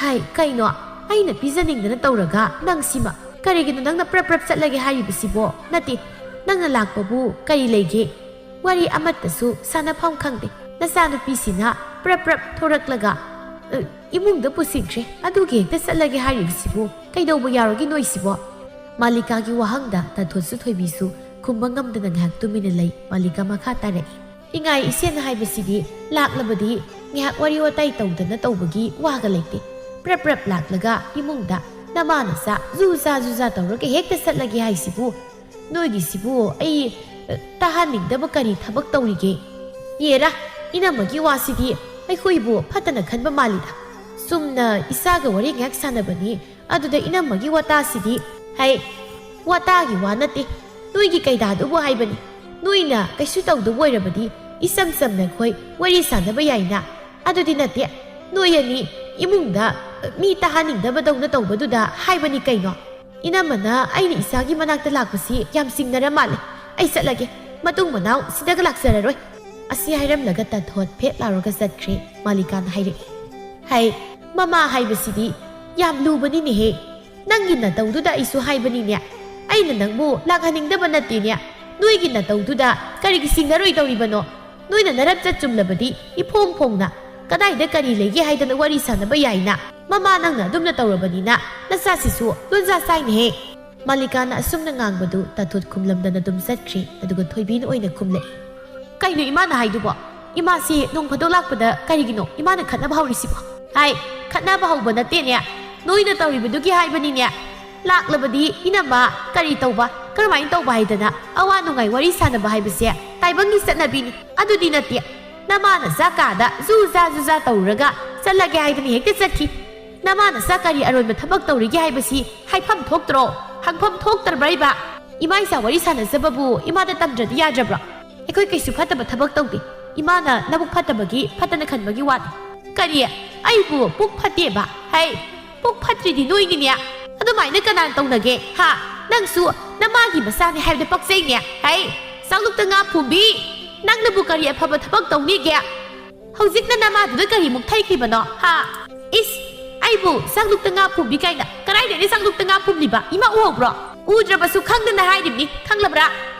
ꯍꯥꯏ, ꯀꯩꯅꯣ? ꯑꯩꯅ ꯄꯤꯖꯅꯤꯡꯗꯅ ꯇꯧꯔꯒ ꯅꯪꯁꯤꯃ꯫ ꯀꯔꯤꯒꯤꯅꯣ ꯅꯪꯅ ꯄ꯭ꯔꯞ ꯄ꯭ꯔꯞ ꯆꯠꯂꯒꯦ ꯍꯥꯏꯔꯤꯕꯁꯤꯕꯣ? ꯅꯠꯇꯦ, ꯅꯪꯅ ꯂꯥꯛꯄꯕꯨ ꯀꯔꯤ ꯂꯩꯒꯦ? ꯋꯥꯔꯤ ꯑꯃꯠꯇꯁꯨ ꯁꯥꯟꯅꯐꯝ ꯈꯪꯗꯦ꯫ ꯅꯆꯥꯅꯨꯄꯤꯁꯤꯅ ꯄ꯭ꯔꯞ ꯄ꯭ꯔꯞ ꯊꯣꯔꯛꯂꯒ, ꯑ, ꯏꯃꯨꯡꯗ ꯄꯨꯁꯤꯟꯈ꯭ꯔꯦ꯫ ꯑꯗꯨꯒꯤ ꯍꯦꯛꯇ ꯆꯠꯂꯒꯦ ꯍꯥꯏꯔꯤꯕꯁꯤꯕꯨ ꯀꯩꯗꯧꯕ ꯌꯥꯎꯔꯒꯦ ꯅꯣꯏꯁꯤꯕꯣ? ꯃꯥꯂꯤꯀꯥꯒꯤ ꯋꯥꯍꯪꯗ ꯇꯥꯊꯣꯠꯁꯨ ꯊꯣꯏꯕꯤꯁꯨ ꯈꯨꯝꯕ ꯉꯝꯗꯅ ꯉꯥꯏꯍꯥꯛ ꯇꯨꯃꯤꯟꯅ ꯂꯩ꯫ ꯃꯥꯂꯤꯀꯥ ꯃꯈꯥ ꯇꯥꯔꯛꯏ꯫ ꯏꯉꯥꯏ ꯏꯁꯦꯟ ꯍꯥꯏꯕꯁꯤꯗꯤ ꯂꯥꯛꯂꯕꯗꯤ ꯉꯥꯏꯍꯥꯛ ꯋꯥꯔꯤ ꯋꯥꯇꯥꯏ ꯇꯧꯗꯅ ꯇꯧꯕꯒꯤ ꯋꯥꯒ ꯂꯩꯇꯦ꯫ ꯄ꯭ꯔꯞ ꯄ꯭ꯔꯞ ꯂꯥꯛꯂꯒ ꯏꯃꯨꯡꯗ ꯅꯃꯥ ꯅꯆꯥ ꯖꯨ ꯖꯥ ꯖꯨ ꯖꯥ ꯇꯧꯔꯒ ꯍꯦꯛꯇ ꯆꯠꯂꯒꯦ ꯍꯥꯏꯁꯤꯕꯨ? ꯅꯣꯏꯒꯤꯁꯤꯕꯨ ꯑꯩ, ꯑ, ꯇꯥꯍꯟꯅꯤꯡꯗꯕ ꯀꯔꯤ ꯊꯕꯛ ꯇꯧꯔꯤꯒꯦ? ꯌꯦꯔꯥ, ꯏꯅꯝꯃꯒꯤ ꯋꯥꯁꯤꯗꯤ ꯑꯩꯈꯣꯏꯕꯨ ꯐꯠꯇꯅ ꯈꯟꯕ ꯃꯥꯜꯂꯤꯗ꯫ ꯆꯨꯝꯅ ꯏꯆꯥꯒ ꯋꯥꯔꯤ ꯉꯥꯏꯍꯥꯛ ꯁꯥꯟꯅꯕꯅꯤ, ꯑꯗꯨꯗ ꯏꯅꯝꯃꯒꯤ ꯋꯥꯇꯥꯁꯤꯗꯤ꯫ ꯍꯩ, ꯋꯥꯇꯥꯒꯤ ꯋꯥ ꯅꯠꯇꯦ, ꯅꯣꯏꯒꯤ ꯀꯩꯗꯥꯗꯨꯕꯨ ꯍꯥꯏꯕꯅꯤ꯫ ꯅꯣꯏꯅ ꯀꯩꯁꯨ ꯇꯧꯗꯕ ꯑꯣꯏꯔꯕꯗꯤ ꯏꯆꯝ ꯆꯝꯅ ꯑꯩꯈꯣꯏ ꯋꯥꯔꯤ ꯁꯥꯟꯅꯕ ꯌꯥꯏꯅ꯫ ꯑꯗꯨꯗꯤ ꯅꯠꯇꯦ, ꯅꯣꯏ ꯑꯅꯤ ꯏꯃꯨꯡꯗ ꯃꯤ ꯇꯥꯍꯟꯅꯤꯡꯗꯕꯗꯧꯅ ꯇꯧꯕꯗꯨꯗ ꯍꯥꯏꯕꯅꯤ ꯀꯩꯅꯣ꯫ ꯏꯅꯝꯃꯅ ꯑꯩꯅ ꯏꯆꯥꯒꯤ ꯃꯅꯥꯛꯇ ꯂꯥꯛꯄꯁꯤ ꯌꯥꯝ ꯆꯤꯡꯅꯔ ꯃꯥꯜꯂꯦ꯫ ꯑꯩ ꯆꯠꯂꯒꯦ, ꯃꯇꯨꯡ ꯃꯅꯥꯎ ꯁꯤꯗꯒ ꯂꯥꯛꯆꯔꯔꯣꯏ꯫ ꯑꯁꯤ ꯍꯥꯏꯔꯝꯂꯒ ꯇꯥꯊꯣꯠ ꯐꯦꯠ ꯂꯥꯎꯔꯒ ꯆꯠꯈ꯭ꯔꯦ꯫ ꯃꯥꯂꯤꯀꯥꯅ ꯍꯥꯏꯔꯛꯏ꯫ ꯍꯩ, ꯃꯃꯥ ꯍꯥꯏꯕꯁꯤꯗꯤ ꯌꯥꯝ ꯂꯨꯕꯅꯤꯅꯦꯍꯦ꯫ ꯅꯪꯒꯤ ꯅꯇꯧꯗꯨꯗ ꯑꯩꯁꯨ ꯍꯥꯏꯕꯅꯤꯅꯦ꯫ ꯑꯩꯅ ꯅꯪꯕꯨ ꯂꯥꯛꯍꯟꯅꯤꯡꯗꯕ ꯅꯠꯇꯦꯅꯦ꯫ ꯅꯣꯏꯒꯤ ꯅꯇꯧꯗꯨꯗ ꯀꯔꯤꯒꯤ ꯆꯤꯡꯅꯔꯣꯏꯗꯧꯔꯤꯕꯅꯣ? ꯅꯣꯏꯅ ꯅꯔꯝ ꯆꯠ ꯆꯨꯝꯂꯕꯗꯤ ꯏꯐꯣꯡ ꯐꯣꯡꯅ ꯀꯗꯥꯏꯗ ꯀꯔꯤ ꯂꯩꯒꯦ ꯍꯥꯏꯗꯅ ꯋꯥꯔꯤ ꯁꯥꯟꯅꯕ ꯌꯥꯏꯅ꯫ ꯃꯃꯥ ꯅꯪꯅ ꯑꯗꯨꯝꯅ ꯇꯧꯔꯕꯅꯤꯅ ꯅꯆꯥꯁꯤꯁꯨ ꯂꯣꯟꯖꯥ ꯆꯥꯏꯅꯦꯍꯦ꯫ ꯃꯥꯂꯤꯀꯥꯅ ꯑꯁꯨꯝꯅ ꯉꯥꯡꯕꯗꯨ ꯇꯥꯊꯣꯠ ꯈꯨꯝꯂꯝꯗꯅ ꯑꯗꯨꯝ ꯆꯠꯈ꯭ꯔꯦ꯫ ꯑꯗꯨꯒ ꯊꯣꯏꯕꯤꯅ ꯑꯣꯏꯅ ꯈꯨꯝꯂꯛꯏ꯫ ꯀꯩꯅꯣ ꯏꯃꯥꯅ ꯍꯥꯏꯗꯨꯕꯣ? ꯏꯃꯥꯁꯤ ꯅꯣꯡ ꯐꯥꯗꯣꯛ ꯂꯥꯛꯄꯗ ꯀꯔꯤꯒꯤꯅꯣ ꯏꯃꯥꯅ ꯈꯠꯅꯕ ꯍꯧꯔꯤꯁꯤꯕꯣ? ꯍꯥꯏ, ꯈꯠꯅꯕ ꯍꯧꯕ ꯅꯠꯇꯦꯅꯦ꯫ ꯅꯣꯏꯅ ꯇꯧꯔꯤꯕꯗꯨꯒꯤ ꯍꯥꯏꯕꯅꯤꯅꯦ꯫ ꯂꯥꯛꯂꯕꯗꯤ ꯏꯅꯝꯃ ꯀꯔꯤ ꯇꯧꯕ, ꯀꯔꯝꯍꯥꯏꯅ ꯇꯧꯕ ꯍꯥꯏꯗꯅ ꯑꯋꯥ ꯅꯨꯡꯉꯥꯏ ꯋꯥꯔꯤ ꯁꯥꯟꯅꯕ ꯍꯥꯏꯕꯁꯦ ꯇꯥꯏꯕꯪꯒꯤ ꯆꯠꯅꯕꯤꯅꯤ꯫ ꯑꯗꯨꯗꯤ ꯅꯠꯇꯦ꯫ ꯅꯃꯥ ꯅꯆꯥ ꯀꯥꯗ ꯖꯨ ꯖꯥ ꯖꯨ ꯖꯥ ꯇꯧꯔꯨꯔꯒ ꯆꯠꯂꯒꯦ ꯍꯥꯏꯗꯅ ꯍꯦꯛꯇ ꯆꯠꯈꯤ꯫ ꯅꯃꯥ ꯅꯆꯥ ꯀꯔꯤ ꯑꯔꯣꯟꯕ ꯊꯕꯛ ꯇꯧꯔꯤꯒꯦ ꯍꯥꯏꯕꯁꯤ ꯍꯥꯏꯐꯝ ꯊꯣꯛꯇ꯭ꯔꯣ? ꯍꯪꯐꯝ ꯊꯣꯛꯇ꯭ꯔꯕ꯭ꯔꯥ ꯏꯕ? ꯏꯃꯥ ꯏꯆꯥ ꯋꯥꯔꯤ ꯁꯥꯟꯅꯖꯕꯕꯨ ꯏꯃꯥꯗ ꯇꯝꯗ꯭ꯔꯗꯤ ꯌꯥꯗ꯭ꯔꯕ꯭ꯔꯣ? ꯑꯩꯈꯣꯏ ꯀꯩꯁꯨ ꯐꯠꯇꯕ ꯊꯕꯛ ꯇꯧꯗꯦ꯫ ꯏꯃꯥꯅ ꯅꯕꯨꯛ ꯐꯠꯇꯕꯒꯤ ꯐꯠꯇꯅ ꯈꯟꯕꯒꯤ ꯋꯥꯅꯤ꯫ ꯀꯔꯤ? ꯑꯩꯕꯨ ꯄꯨꯛ ꯐꯠꯇꯦꯕ? ꯍꯩ, ꯄꯨꯛ ꯐꯠꯇ꯭ꯔꯤꯗꯤ ꯅꯣꯏꯅꯤꯅꯦ꯫ ꯑꯗꯨꯃꯥꯏꯅ ꯀꯅꯥꯅ ꯇꯧꯅꯒꯦ? ꯍꯥ? ꯅꯪꯁꯨ ꯅꯃꯥꯒꯤ ꯃꯆꯥꯅꯤ ꯍꯥꯏꯕꯗ ꯄꯛꯆꯩꯅꯦ꯫ ꯍꯩ, ꯆꯥꯛꯂꯨꯛꯇ ꯉꯥ ꯐꯨꯝꯕꯤ, ꯅꯪꯅꯕꯨ ꯀꯔꯤ ꯑꯐꯕ ꯊꯕꯛ ꯇꯧꯅꯤꯒꯦ? ꯍꯧꯖꯤꯛꯅ ꯅꯃꯥꯗꯨꯗ ꯀꯔꯤꯃꯨꯛ ꯊꯩꯈ꯭ꯔꯤꯕꯅꯣ, ꯍꯥ? ꯏꯁ, ꯑꯩꯕꯨ ꯆꯥꯛꯂꯨꯛꯇ ꯉꯥ ꯐꯨꯝꯕꯤ ꯀꯥꯏꯅ ꯀꯗꯥꯏꯗꯒꯤ ꯆꯥꯛꯂꯨꯛꯇ ꯉꯥ ꯐꯨꯝꯂꯤꯕ? ꯏꯃꯥ ꯎꯍꯧꯕ꯭ꯔꯣ? ꯎꯗ꯭ꯔꯕꯁꯨ ꯈꯪꯗꯅ ꯍꯥꯏꯔꯤꯕꯅꯤ, ꯈꯪꯂꯕ꯭ꯔꯥ?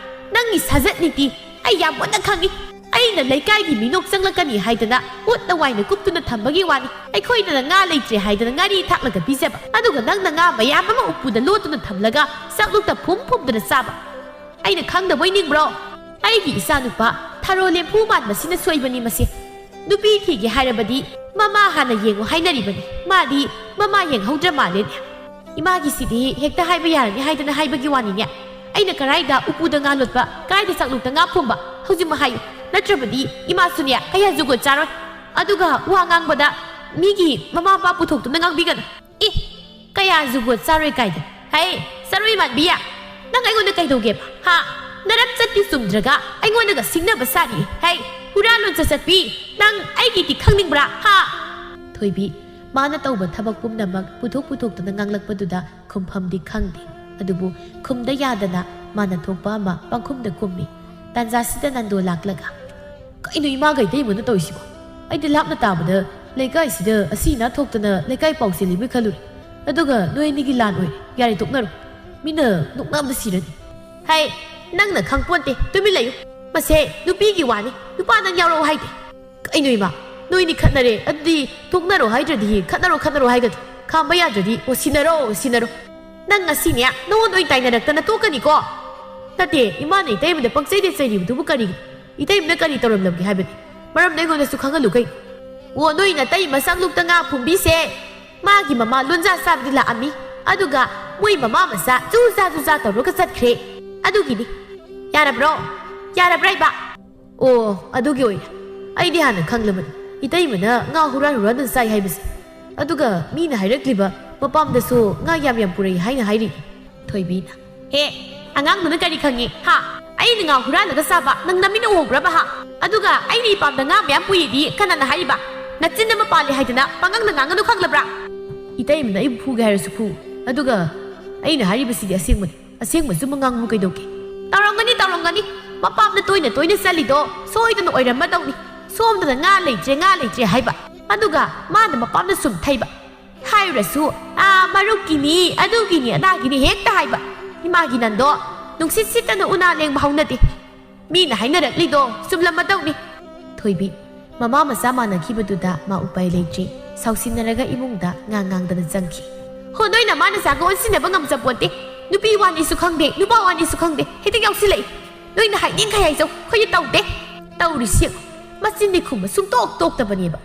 ꯅꯪꯒꯤ ꯁꯥꯖꯠ ꯅꯤꯇꯤ ꯑꯩ ꯌꯥꯝ ꯃꯨꯟꯅ ꯈꯪꯏ꯫ ꯑꯩꯅ ꯂꯩꯀꯥꯏꯒꯤ ꯃꯤꯅꯣꯛ ꯆꯪꯂꯛꯀꯅꯤ ꯍꯥꯏꯗꯅ ꯎꯠꯅ ꯋꯥꯏꯅ ꯀꯨꯞꯇꯨꯅ ꯊꯝꯕꯒꯤ ꯋꯥꯅꯤ꯫ ꯑꯩꯈꯣꯏꯗꯅ ꯉꯥ ꯂꯩꯇ꯭ꯔꯦ ꯍꯥꯏꯗꯅ ꯉꯥꯔꯤ ꯊꯥꯛꯂꯒ ꯄꯤꯖꯕ, ꯑꯗꯨꯒ ꯅꯪꯅ ꯉꯥ ꯃꯌꯥꯝ ꯑꯃ ꯎꯄꯨꯗ ꯂꯣꯠꯇꯨꯅ ꯊꯝꯂꯒ ꯆꯥꯛꯂꯨꯛꯇ ꯐꯨꯝ ꯐꯨꯝꯗꯨꯅ ꯆꯥꯕ꯫ ꯑꯩꯅ ꯈꯪꯗꯕꯣꯏ ꯅꯤꯡꯕ꯭ꯔꯣ? ꯑꯩꯒꯤ ꯏꯆꯥꯅꯨꯄꯥ ꯊꯔꯣ ꯂꯦꯝꯐꯨ ꯃꯥꯟꯕꯁꯤꯅ ꯁꯣꯏꯕꯅꯤ ꯃꯁꯤ꯫ ꯅꯨꯄꯤ ꯊꯤꯒꯦ ꯍꯥꯏꯔꯕꯗꯤ ꯃꯃꯥ ꯍꯥꯟꯅ ꯌꯦꯡꯉꯨ ꯍꯥꯏꯅꯔꯤꯕꯅꯤ꯫ ꯃꯥꯗꯤ ꯃꯃꯥ ꯌꯦꯡꯍꯧꯗ꯭ꯔ ꯃꯥꯜꯂꯦꯅꯦ꯫ ꯏꯃꯥꯒꯤꯁꯤꯗꯤ ꯍꯦꯛꯇ ꯍꯥꯏꯕ ꯌꯥꯔꯅꯤ ꯍꯥꯏꯗꯅ ꯍꯥꯏꯕꯒꯤ ꯋꯥꯅꯤꯅꯦ꯫ ꯑꯩꯅ ꯀꯔꯥꯏꯗ ꯎꯄꯨꯗ ꯉꯥ ꯂꯣꯠꯄ, ꯀꯥꯏꯗ ꯆꯥꯛꯂꯨꯛꯇ ꯉꯥ ꯐꯨꯝꯕ? ꯍꯧꯖꯤꯛꯃꯛ ꯍꯥꯏꯌꯨ, ꯅꯠꯇ꯭ꯔꯕꯗꯤ ꯏꯃꯥꯁꯨꯅꯦ ꯀꯌꯥ ꯖꯨꯒꯣꯠ ꯆꯥꯔꯣꯏ꯫ ꯑꯗꯨꯒ ꯋꯥ ꯉꯥꯡꯕꯗ ꯃꯤꯒꯤ ꯃꯃꯥ ꯃꯄꯥ ꯄꯨꯊꯣꯛꯇꯨꯅ ꯉꯥꯡꯕꯤꯒꯅꯨ꯫ ꯑꯦ, ꯀꯌꯥ ꯖꯨꯒꯣꯠ ꯆꯥꯔꯣꯏ ꯀꯥꯏꯗ? ꯍꯩ, ꯆꯥꯔꯣꯏ ꯃꯥꯟꯕꯤ, ꯅꯪ ꯑꯩꯉꯣꯟꯗ ꯀꯩꯗꯧꯒꯦꯕ? ꯍꯥ? ꯅꯔꯝ ꯆꯠꯇꯤ ꯆꯨꯝꯗ꯭ꯔꯒ ꯑꯩꯉꯣꯟꯗꯒ ꯁꯤꯡꯅꯕ ꯁꯥꯔꯤ꯫ ꯍꯩ, ꯍꯨꯔꯥꯟꯂꯣꯟ ꯆꯠꯆꯠꯄꯤ, ꯅꯪ ꯑꯩꯒꯤꯗꯤ ꯈꯪꯅꯤꯡꯕ꯭ꯔꯥ? ꯍꯥ? ꯊꯣꯏꯕꯤ, ꯃꯥꯅ ꯇꯧꯕ ꯊꯕꯛ ꯄꯨꯝꯅꯃꯛ ꯄꯨꯊꯣꯛ ꯄꯨꯊꯣꯛꯇꯨꯅ ꯉꯥꯡꯂꯛꯄꯗꯨꯗ ꯈꯨꯝꯐꯝꯗꯤ ꯈꯪꯗꯦ꯫ ꯑꯗꯨꯕꯨ ꯈꯨꯝꯗ ꯌꯥꯗꯅ ꯃꯥꯅ ꯊꯣꯛꯄ ꯑꯃ ꯄꯪꯈꯨꯝꯗ ꯈꯨꯝꯃꯤ꯫ ꯇꯥꯟꯖꯥꯁꯤꯗ ꯅꯟꯗꯣ ꯂꯥꯛꯂꯒ, "ꯀꯩꯅꯣ ꯏꯃꯥꯒ ꯏꯇꯩꯃꯅ ꯇꯧꯔꯤꯁꯤꯕꯣ? ꯑꯩꯗꯤ ꯂꯥꯞꯅ ꯇꯥꯕꯗ ꯂꯩꯀꯥꯏꯁꯤꯗ ꯑꯁꯤ ꯏꯅꯥ ꯊꯣꯛꯇꯅ ꯂꯩꯀꯥꯏ ꯄꯥꯎ ꯆꯦꯜꯂꯤꯕꯣꯏ ꯈꯜꯂꯨꯔꯦ꯫ ꯑꯗꯨꯒ ꯅꯣꯏ ꯑꯅꯤꯒꯤ ꯂꯥꯟ ꯑꯣꯏꯔꯦ꯫ ꯌꯥꯔꯦ, ꯇꯣꯛꯅꯔꯣ꯫ ꯃꯤꯅ ꯅꯣꯛꯅꯕꯗ ꯁꯤꯔꯅꯤ꯫" "ꯍꯩ, ꯅꯪꯅ ꯈꯪꯄꯣꯟꯇꯦ, ꯇꯨꯃꯤꯟ ꯂꯩꯌꯨ꯫ ꯃꯁꯦ ꯅꯨꯄꯤꯒꯤ ꯋꯥꯅꯤ, ꯅꯨꯄꯥ ꯅꯪ ꯌꯥꯎꯔꯛꯑꯣ ꯍꯥꯏꯗꯦ꯫" "ꯀꯩꯅꯣ ꯏꯃꯥ, ꯅꯣꯏꯅꯤ ꯈꯠꯅꯔꯦ, ꯑꯗꯨꯗꯤ ꯇꯣꯛꯅꯔꯣ ꯍꯥꯏꯗ꯭ꯔꯗꯤ ꯈꯠꯅꯔꯣ ꯈꯠꯅꯔꯣ ꯍꯥꯏꯒꯗ꯭ꯔꯣ? ꯈꯥꯝꯕ ꯌꯥꯗ꯭ꯔꯗꯤ ꯑꯣ ꯁꯤꯟꯅꯔꯣ, ꯁꯤꯟꯅꯔꯣ꯫ ꯅꯪ ꯉꯁꯤꯅꯦ ꯅꯉꯣꯟꯗ ꯑꯣꯏꯅ ꯇꯥꯏꯅꯔꯛꯇꯅ ꯇꯣꯛꯀꯅꯤꯀꯣ꯫" "ꯅꯠꯇꯦ, ꯏꯃꯥꯅ ꯏꯇꯩꯃꯗ ꯄꯪꯆꯩꯗ ꯆꯩꯔꯤꯕꯗꯨꯕꯨ ꯀꯔꯤꯒꯤꯅꯣ? ꯏꯇꯩꯃꯅ ꯀꯔꯤ ꯇꯧꯔꯝꯂꯝꯒꯦ ꯍꯥꯏꯕꯅꯤ? ꯃꯔꯝꯗ ꯑꯩꯉꯣꯟꯗꯁꯨ ꯈꯪꯍꯜꯂꯨ ꯀꯩꯅꯣ?" "ꯑꯣ, ꯅꯣꯏ ꯅꯇꯩꯃ ꯆꯥꯛꯂꯨꯛꯇ ꯉꯥ ꯐꯨꯝꯕꯤꯁꯦ ꯃꯥꯒꯤ ꯃꯃꯥ ꯂꯣꯟꯖꯥ ꯆꯥꯕꯗꯤ ꯂꯥꯛꯑꯝꯃꯤ, ꯑꯗꯨꯒ ꯃꯣꯏ ꯃꯃꯥ ꯃꯆꯥ ꯆꯨꯖꯥ ꯆꯨꯖꯥ ꯇꯧꯔꯒ ꯆꯠꯈ꯭ꯔꯦ꯫ ꯑꯗꯨꯒꯤꯅꯤ꯫ ꯌꯥꯔꯕ꯭ꯔꯣ? ꯌꯥꯔꯕ꯭ꯔꯥ ꯏꯕ?" "ꯑꯣ, ꯑꯗꯨꯒꯤ ꯑꯣꯏꯔꯦ꯫ ꯑꯩꯗꯤ ꯍꯥꯟꯅ ꯈꯪꯂꯕꯅꯤ ꯏꯇꯩꯃꯅ ꯉꯥ ꯍꯨꯔꯥꯟ ꯍꯨꯔꯥꯟꯗꯨꯅ ꯆꯥꯏ ꯍꯥꯏꯕꯁꯦ꯫ ꯑꯗꯨꯒ ꯃꯤꯅ ꯍꯥꯏꯔꯛꯂꯤꯕ ꯃꯄꯥꯝꯗꯁꯨ ꯉꯥ ꯌꯥꯝ ꯌꯥꯝ ꯄꯨꯔꯛꯏ ꯍꯥꯏꯅ ꯍꯥꯏꯔꯤ꯫" ꯊꯣꯏꯕꯤꯅ, "ꯍꯦ, ꯑꯉꯥꯡꯗꯨꯅ ꯀꯔꯤ ꯈꯪꯉꯤ? ꯍꯥ? ꯑꯩꯅ ꯉꯥ ꯍꯨꯔꯥꯜꯂꯒ ꯆꯥꯕ ꯅꯪ ꯅꯃꯤꯠꯅ ꯎꯍꯧꯕ꯭ꯔꯕ? ꯍꯥ? ꯑꯗꯨꯒ ꯑꯩꯅ ꯏꯄꯥꯝꯗ ꯉꯥ ꯃꯌꯥꯝ ꯄꯨꯏꯗꯤ ꯀꯅꯥꯅ ꯍꯥꯏꯔꯤꯕ? ꯅꯆꯤꯟ ꯑꯃ ꯄꯥꯜꯂꯦ ꯍꯥꯏꯗꯅ ꯄꯉꯥꯡꯗ ꯉꯥꯡꯒꯅꯨ, ꯈꯪꯂꯕ꯭ꯔꯥ?" "ꯏꯇꯩꯃꯅ ꯑꯩꯕꯨ ꯐꯨꯒꯦ ꯍꯥꯏꯔꯁꯨ ꯐꯨ꯫ ꯑꯗꯨꯒ ꯑꯩꯅ ꯍꯥꯏꯔꯤꯕꯁꯤꯗꯤ ꯑꯁꯦꯡꯕꯅꯤ꯫ ꯑꯁꯦꯡꯕ ꯆꯨꯝꯕ ꯉꯥꯡꯕꯨ ꯀꯩꯗꯧꯒꯦ?" "ꯇꯧꯔꯝꯒꯅꯤ, ꯇꯧꯔꯝꯒꯅꯤ꯫ ꯃꯄꯥꯝꯗ ꯇꯣꯏꯅ ꯇꯣꯏꯅ ꯆꯠꯂꯤꯗꯣ ꯁꯣꯏꯗꯅ ꯑꯣꯏꯔꯝꯃꯗꯧꯅꯤ꯫ ꯇꯣꯝꯗꯅ "ꯉꯥ ꯂꯩꯇ꯭ꯔꯦ, ꯉꯥ ꯂꯩꯇ꯭ꯔꯦ" ꯍꯥꯏꯕ꯫ ꯑꯗꯨꯒ ꯃꯥꯅ ꯃꯄꯥꯝꯗ ꯁꯨꯝ ꯊꯩꯕ꯫ ꯍꯥꯏꯔꯨꯔꯁꯨ "ꯑꯥ, ꯃꯔꯨꯞꯀꯤꯅꯤ, ꯑꯗꯨꯒꯤꯅꯤ, ꯑꯗꯥꯒꯤꯅꯤ" ꯍꯦꯛꯇ ꯍꯥꯏꯕ꯫ ꯏꯃꯥꯒꯤ ꯅꯟꯗꯣ ꯅꯨꯡꯁꯤꯠ ꯁꯤꯠꯇꯅ ꯎꯅꯥ ꯂꯦꯡꯕ ꯍꯧꯅꯗꯦ꯫ ꯃꯤꯅ ꯍꯥꯏꯅꯔꯛꯂꯤꯗꯣ ꯆꯨꯝꯂꯝꯃꯗꯧꯅꯤ꯫ ꯊꯣꯏꯕꯤ, ꯃꯃꯥ ꯃꯆꯥ ꯃꯥꯟꯅꯈꯤꯕꯗꯨꯗ ꯃꯥ ꯎꯄꯥꯏ ꯂꯩꯇ꯭ꯔꯤ꯫ ꯁꯥꯎꯁꯤꯟꯅꯔꯒ ꯏꯃꯨꯡꯗ ꯉꯥꯡ ꯉꯥꯡꯗꯅ ꯆꯪꯈꯤ꯫ "ꯍꯣ, ꯅꯣꯏꯅ ꯃꯥꯅ ꯆꯥꯒ ꯑꯣꯟꯁꯤꯟꯅꯕ ꯉꯝꯖꯄꯣꯟꯇꯦ꯫ ꯅꯨꯄꯤ ꯋꯥꯅꯤꯁꯨ ꯈꯪꯗꯦ, ꯅꯨꯄꯥ ꯋꯥꯅꯤꯁꯨ ꯈꯪꯗꯦ, ꯍꯦꯛꯇ ꯌꯥꯎꯁꯤꯜꯂꯛꯏ꯫ ꯅꯣꯏꯅ ꯍꯥꯏꯅꯤꯡꯈꯩ ꯍꯥꯏꯖꯧ, ꯑꯩꯈꯣꯏꯗꯤ ꯇꯧꯗꯦ꯫ ꯇꯧꯔꯤꯁꯤ ꯌꯦꯡꯉꯨ, ꯃꯆꯤꯟꯗꯤ ꯈꯨꯝꯕ ꯁꯨꯡꯇꯣꯛ ꯇꯣꯛꯇꯕꯅꯦꯕ꯫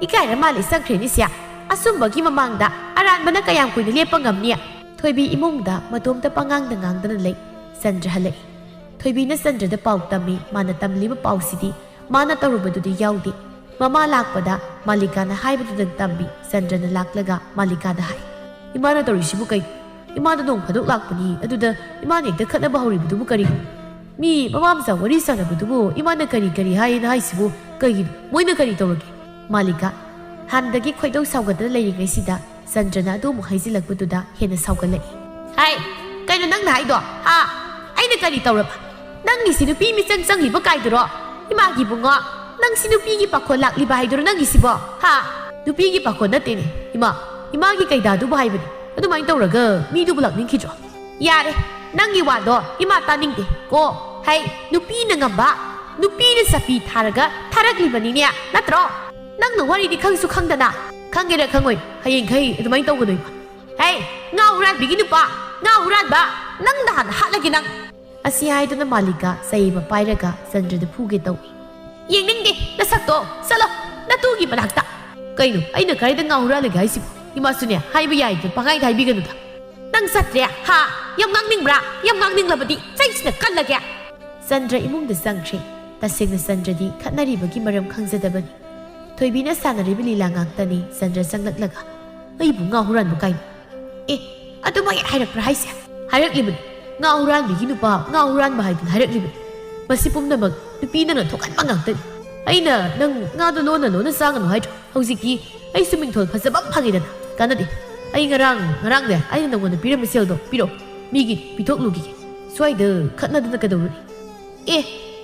ꯏꯀꯥꯏꯔ ꯃꯥꯜꯂꯦ ꯆꯪꯈ꯭ꯔꯦꯅꯦ ꯁꯤꯌꯥ꯫ ꯑꯆꯨꯝꯕꯒꯤ ꯃꯃꯥꯡꯗ ꯑꯔꯥꯟꯕꯅ ꯀꯌꯥꯝ ꯀꯨꯏꯅ ꯂꯦꯞꯄ ꯉꯝꯅꯤ?" ꯊꯣꯏꯕꯤ ꯏꯃꯨꯡꯗ ꯃꯇꯣꯝꯇ ꯄꯉꯥꯡꯗ ꯉꯥꯡꯗꯅ ꯂꯩ꯫ ꯆꯟꯗ꯭ꯔ ꯍꯜꯂꯛꯏ꯫ ꯊꯣꯏꯕꯤꯅ ꯆꯟꯗ꯭ꯔꯗ ꯄꯥꯎ ꯇꯝꯃꯤ꯫ ꯃꯥꯅ ꯇꯝꯂꯤꯕ ꯄꯥꯎꯁꯤꯗꯤ ꯃꯥꯅ ꯇꯧꯔꯨꯕꯗꯨꯗꯤ ꯌꯥꯎꯗꯦ꯫ ꯃꯃꯥ ꯂꯥꯛꯄꯗ ꯃꯥꯂꯤꯀꯥꯅ ꯍꯥꯏꯕꯗꯨꯗꯪ ꯇꯝꯃꯤ꯫ ꯆꯟꯗ꯭ꯔꯅ ꯂꯥꯛꯂꯒ ꯃꯥꯂꯤꯀꯥꯗ ꯍꯥꯏ, "ꯏꯃꯥꯅ ꯇꯧꯔꯤꯁꯤꯕꯨ ꯀꯩ? ꯏꯃꯥꯗ ꯅꯣꯡ ꯐꯥꯗꯣꯛ ꯂꯥꯛꯄꯅꯤ, ꯑꯗꯨꯗ ꯏꯃꯥꯅ ꯍꯦꯛꯇ ꯈꯠꯅꯕ ꯍꯧꯔꯤꯕꯗꯨꯕꯨ ꯀꯔꯤꯅꯣ? ꯃꯤ ꯃꯃꯥ ꯃꯆꯥ ꯋꯥꯔꯤ ꯁꯥꯟꯅꯕꯗꯨꯕꯨ ꯏꯃꯥꯅ ꯀꯔꯤ ꯀꯔꯤ ꯍꯥꯏꯌꯦꯅ ꯍꯥꯏꯁꯤꯕꯨ ꯀꯩꯒꯤꯅꯣ? ꯃꯣꯏꯅ ꯀꯔꯤ ꯇꯧꯔꯒꯦ?" ꯃꯥꯂꯤꯀꯥ, ꯍꯥꯟꯅꯗꯒꯤ ꯈꯣꯏꯗꯧ ꯁꯥꯎꯒꯠꯇꯅ ꯂꯩꯔꯤꯉꯩꯁꯤꯗ ꯆꯟꯗ꯭ꯔꯅ ꯑꯗꯨ ꯑꯃꯨꯛ ꯍꯥꯏꯖꯤꯜꯂꯛꯄꯗꯨꯗ ꯍꯦꯟꯅ ꯁꯥꯎꯒꯠꯂꯛꯏ꯫ "ꯍꯥꯏ, ꯀꯩꯅꯣ ꯅꯪꯅ ꯍꯥꯏꯗꯣ? ꯍꯥ? ꯑꯩꯅ ꯀꯔꯤ ꯇꯧꯔꯕ? ꯅꯪꯒꯤꯁꯤ ꯅꯨꯄꯤ ꯃꯤꯆꯪ ꯆꯪꯂꯤꯕ ꯀꯥꯏꯗꯨꯔꯣ? ꯏꯃꯥꯒꯤ ꯏꯕꯨꯡꯉꯣ, ꯅꯪꯁꯤ ꯅꯨꯄꯤꯒꯤ ꯄꯥꯈꯣꯟ ꯂꯥꯛꯂꯤꯕ ꯍꯥꯏꯗꯨꯔꯣ ꯅꯪꯒꯤꯁꯤꯕꯣ? ꯍꯥ? ꯅꯨꯄꯤꯒꯤ ꯄꯥꯈꯣꯟ ꯅꯠꯇꯦꯅꯦ, ꯏꯃꯥ꯫ ꯏꯃꯥꯒꯤ ꯀꯩꯗꯥꯗꯨꯕꯨ ꯍꯥꯏꯕꯅꯤ꯫ ꯑꯗꯨꯃꯥꯏꯅ ꯇꯧꯔꯒ ꯃꯤꯗꯨꯕꯨ ꯂꯥꯛꯅꯤꯡꯈꯤꯗ꯭ꯔꯣ?" "ꯌꯥꯔꯦ, ꯅꯪꯒꯤ ꯋꯥꯗꯣ ꯏꯃꯥ ꯇꯥꯅꯤꯡꯗꯦ ꯀꯣ꯫ ꯍꯩ, ꯅꯨꯄꯤꯅ ꯉꯝꯕ, ꯅꯨꯄꯤꯅ ꯆꯄꯤ ꯊꯥꯔꯒ ꯊꯥꯔꯛꯂꯤꯕꯅꯤꯅꯦ, ꯅꯠꯇ꯭ꯔꯣ? ꯅꯪꯅ ꯋꯥꯔꯤꯗꯤ ꯈꯪꯁꯨ ꯈꯪꯗꯅ꯫ ꯈꯪꯒꯦꯔꯥ ꯈꯪꯉꯣꯏ, ꯍꯌꯦꯡꯈꯩ ꯑꯗꯨꯃꯥꯏꯅ ꯇꯧꯒꯅꯨ ꯏꯃꯥ꯫ ꯍꯩ, ꯉꯥ ꯍꯨꯔꯥꯟꯕꯤꯒꯤ ꯅꯨꯄꯥ, ꯉꯥ ꯍꯨꯔꯥꯟꯕ, ꯅꯪꯗ ꯍꯥꯟꯅ ꯍꯥꯠꯂꯒꯦ ꯅꯪ!" ꯑꯁꯤ ꯍꯥꯏꯗꯨꯅ ꯃꯥꯂꯤꯀꯥ ꯆꯩ ꯑꯃ ꯄꯥꯏꯔꯒ ꯆꯟꯗ꯭ꯔꯗ ꯐꯨꯒꯦ ꯇꯧꯏ꯫ "ꯌꯦꯡꯅꯤꯡꯗꯦ ꯅꯁꯛꯇꯣ, ꯆꯠꯂꯣ ꯅꯇꯨꯒꯤ ꯃꯅꯥꯛꯇ!" "ꯀꯩꯅꯣ, ꯑꯩꯅ ꯀꯗꯥꯏꯗ ꯉꯥ ꯍꯨꯔꯥꯜꯂꯒꯦ ꯍꯥꯏꯁꯤꯕꯣ? ꯏꯃꯥꯁꯨꯅꯦ, ꯍꯥꯏꯕ ꯌꯥꯏꯗꯣ ꯄꯪꯍꯥꯏꯗ ꯍꯥꯏꯕꯤꯒꯅꯨꯗ꯫ ꯅꯪ ꯆꯠꯇ꯭ꯔꯦ, ꯍꯥ? ꯌꯥꯝ ꯉꯥꯡꯅꯤꯡꯕ꯭ꯔꯥ? ꯌꯥꯝ ꯉꯥꯡꯅꯤꯡꯂꯕꯗꯤ ꯆꯩꯁꯤꯅ ꯀꯜꯂꯒꯦ!" ꯆꯟꯗ꯭ꯔ ꯏꯃꯨꯡꯗ ꯆꯪꯈ꯭ꯔꯦ꯫ ꯇꯁꯦꯡꯅ ꯆꯟꯗ꯭ꯔꯗꯤ ꯈꯠꯅꯔꯤꯕꯒꯤ ꯃꯔꯝ ꯈꯪꯖꯗꯕꯅꯤ꯫ ꯊꯣꯏꯕꯤꯅ ꯁꯥꯟꯅꯔꯤꯕ ꯂꯤꯂꯥ ꯉꯥꯛꯇꯅꯤ꯫ ꯆꯟꯗ꯭ꯔ ꯆꯪꯂꯛꯂꯒ, "ꯑꯩꯕꯨ ꯉꯥ ꯍꯨꯔꯥꯟꯕ ꯀꯥꯏꯅ?" "ꯑꯦ, ꯑꯗꯨꯃꯛ ꯍꯦꯛ ꯍꯥꯏꯔꯛꯄ꯭ꯔꯥ ꯍꯥꯏꯁꯦ?" "ꯍꯥꯏꯔꯛꯂꯤꯕꯅꯤ꯫ ꯉꯥ ꯍꯨꯔꯥꯟꯕꯤꯒꯤ ꯅꯨꯄꯥ, ꯉꯥ ꯍꯨꯔꯥꯟꯕ ꯍꯥꯏꯗꯨꯅ ꯍꯥꯏꯔꯛꯂꯤꯕꯅꯤ꯫ ꯃꯁꯤ ꯄꯨꯝꯅꯃꯛ ꯅꯨꯄꯤ ꯅꯪꯅ ꯊꯣꯛꯍꯟꯕ ꯉꯥꯛꯇꯅꯤ꯫ ꯑꯩꯅ ꯅꯪ ꯉꯥꯗꯣ ꯂꯣꯟꯅ ꯂꯣꯟꯅ ꯆꯥꯒꯅꯨ ꯍꯥꯏꯗ꯭ꯔꯣ? ꯍꯧꯖꯤꯛꯇꯤ ꯑꯩꯁꯨ ꯃꯤꯡꯊꯣꯜ ꯐꯖꯕ ꯑꯃ ꯐꯪꯉꯦꯗꯅ꯫ ꯀꯥꯟꯅꯗꯦ꯫ ꯑꯩ ꯉꯔꯥꯡ, ꯉꯔꯥꯡꯅꯦ, ꯑꯩꯅ ꯅꯪꯉꯣꯟꯗ ꯄꯤꯔꯝꯕ ꯁꯦꯜꯗꯣ ꯄꯤꯔꯛꯑꯣ꯫ ꯃꯤꯒꯤ ꯄꯤꯊꯣꯛꯂꯨꯈꯤꯒꯦ꯫ ꯁ꯭ꯋꯥꯏꯗ ꯈꯠꯅꯗꯅ ꯀꯩꯗꯧꯔꯨꯅꯤ?" "ꯑꯦ,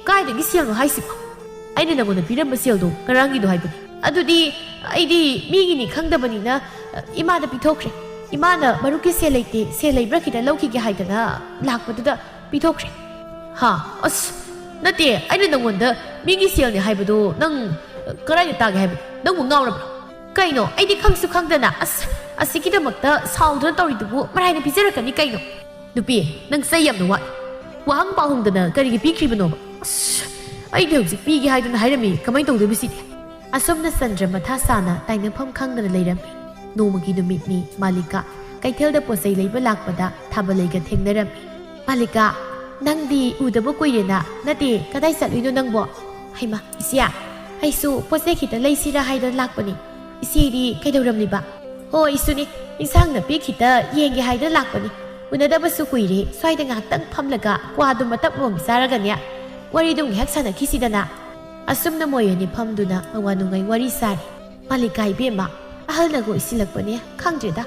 ꯀꯥꯏꯗꯒꯤ ꯁꯦꯜꯅꯣ ꯍꯥꯏꯁꯤꯕꯣ?" ꯑꯩꯅ ꯅꯪꯉꯣꯟꯗ ꯄꯤꯔꯝꯕ ꯁꯦꯜꯗꯣ ꯉꯔꯥꯡꯒꯤꯗꯣ ꯍꯥꯏꯕꯅꯤ꯫ ꯑꯗꯨꯗꯤ ꯑꯩꯗꯤ ꯃꯤꯒꯤꯅꯤ ꯈꯪꯗꯕꯅꯤꯅ, ꯑ, ꯏꯃꯥꯗ ꯄꯤꯊꯣꯛꯈ꯭ꯔꯦ꯫ ꯏꯃꯥꯅ ꯃꯔꯨꯞꯀꯤ ꯁꯦꯜ ꯂꯩꯇꯦ, ꯁꯦꯜ ꯂꯩꯕ꯭ꯔꯥ ꯈꯤꯇ ꯂꯧꯈꯤꯒꯦ ꯍꯥꯏꯗꯅ ꯂꯥꯛꯄꯗꯨꯗ ꯄꯤꯊꯣꯛꯈ꯭ꯔꯦ꯫ ꯍꯥ? ꯑꯁ, ꯅꯠꯇꯦ, ꯑꯩꯅ ꯅꯪꯉꯣꯟꯗ ꯃꯤꯒꯤ ꯁꯦꯜꯅꯤ ꯍꯥꯏꯕꯗꯣ ꯅꯪ, ꯑ, ꯀꯗꯥꯏꯗ ꯇꯥꯒꯦ ꯍꯥꯏꯕꯅꯣ? ꯅꯪꯕꯨ ꯉꯥꯎꯔꯕ꯭ꯔꯣ? ꯀꯩꯅꯣ? ꯑꯩꯗꯤ ꯈꯪꯁꯨ ꯈꯪꯗꯅ꯫ ꯑꯁ, ꯑꯁꯤꯒꯤꯗꯃꯛꯇ ꯁꯥꯎꯗꯨꯅ ꯇꯧꯔꯤꯗꯨꯕꯨ ꯃꯔꯥꯏꯅ ꯄꯤꯖꯔꯛꯀꯅꯤ ꯀꯩꯅꯣ? ꯅꯨꯄꯤ, ꯅꯪ ꯆꯩ ꯌꯥꯝꯅ ꯋꯥꯠꯂꯤ꯫ ꯋꯥꯍꯪ ꯄꯥꯎꯍꯪꯗꯅ ꯀꯔꯤꯒꯤ ꯄꯤꯈ꯭ꯔꯤꯕꯅꯣꯕ? ꯑꯁ, ꯑꯩꯗꯤ ꯍꯧꯖꯤꯛ ꯄꯤꯒꯦ ꯍꯥꯏꯗꯨꯅ ꯍꯥꯏꯔꯝꯃꯤ, ꯀꯃꯥꯏꯅ ꯇꯧꯗꯣꯏꯕ ꯁꯤꯗꯤ? ꯑꯁꯨꯝꯅ ꯆꯟꯗ꯭ꯔ ꯃꯊꯥ ꯁꯥꯅ ꯇꯥꯏꯅꯐꯝ ꯈꯪꯗꯅ ꯂꯩꯔꯝꯃꯤ꯫ ꯅꯣꯡꯃꯒꯤ ꯅꯨꯃꯤꯠꯅꯤ꯫ ꯃꯥꯂꯤꯀꯥ ꯀꯩꯊꯦꯜꯗ ꯄꯣꯠꯆꯩ ꯂꯩꯕ ꯂꯥꯛꯄꯗ ꯊꯥꯕꯂꯩꯒ ꯊꯦꯡꯅꯔꯝꯃꯤ꯫ "ꯃꯥꯂꯤꯀꯥ, ꯅꯪꯗꯤ ꯎꯗꯕ ꯀꯨꯏꯔꯦꯅ꯫ ꯅꯠꯇꯦ, ꯀꯗꯥꯏ ꯆꯠꯂꯨꯏꯅꯣ ꯅꯪꯕꯣ?" "ꯍꯩꯃꯥ, ꯏꯆꯦ, ꯑꯩꯁꯨ ꯄꯣꯠꯆꯩ ꯈꯤꯇ ꯂꯩꯁꯤꯔꯥ ꯍꯥꯏꯗꯅ ꯂꯥꯛꯄꯅꯤ꯫ ꯏꯆꯦꯗꯤ ꯀꯩꯗꯧꯔꯝꯂꯤꯕ?" "ꯍꯣ, ꯑꯩꯁꯨꯅꯤ, ꯏꯟꯁꯥꯡ ꯅꯥꯄꯤ ꯈꯤꯇ ꯌꯦꯡꯒꯦ ꯍꯥꯏꯗꯅ ꯂꯥꯛꯄꯅꯤ꯫ ꯎꯅꯗꯕꯁꯨ ꯀꯨꯏꯔꯦ, ꯁ꯭ꯋꯥꯏꯗ ꯉꯥꯏꯍꯥꯛꯇꯪ ꯐꯝꯂꯒ ꯀ꯭ꯋꯥꯗꯨ ꯃꯇꯞ ꯃꯣꯝ ꯆꯥꯔꯒꯅꯦ, ꯋꯥꯔꯤꯗꯨ ꯉꯥꯏꯍꯥꯛ ꯁꯥꯟꯅꯈꯤꯁꯤꯗꯅ꯫" ꯑꯁꯨꯝꯅ ꯃꯣꯏ ꯑꯅꯤ ꯐꯝꯗꯨꯅ ꯑꯋꯥ ꯅꯨꯡꯉꯥꯏ ꯋꯥꯔꯤ ꯁꯥꯔꯤ꯫ "ꯃꯥꯂꯤꯀꯥ ꯏꯕꯦꯝꯃ, ꯑꯍꯜꯅꯒ ꯑꯣꯏꯁꯤꯜꯂꯛꯄꯅꯦ, ꯈꯪꯗ꯭ꯔꯦꯗ꯫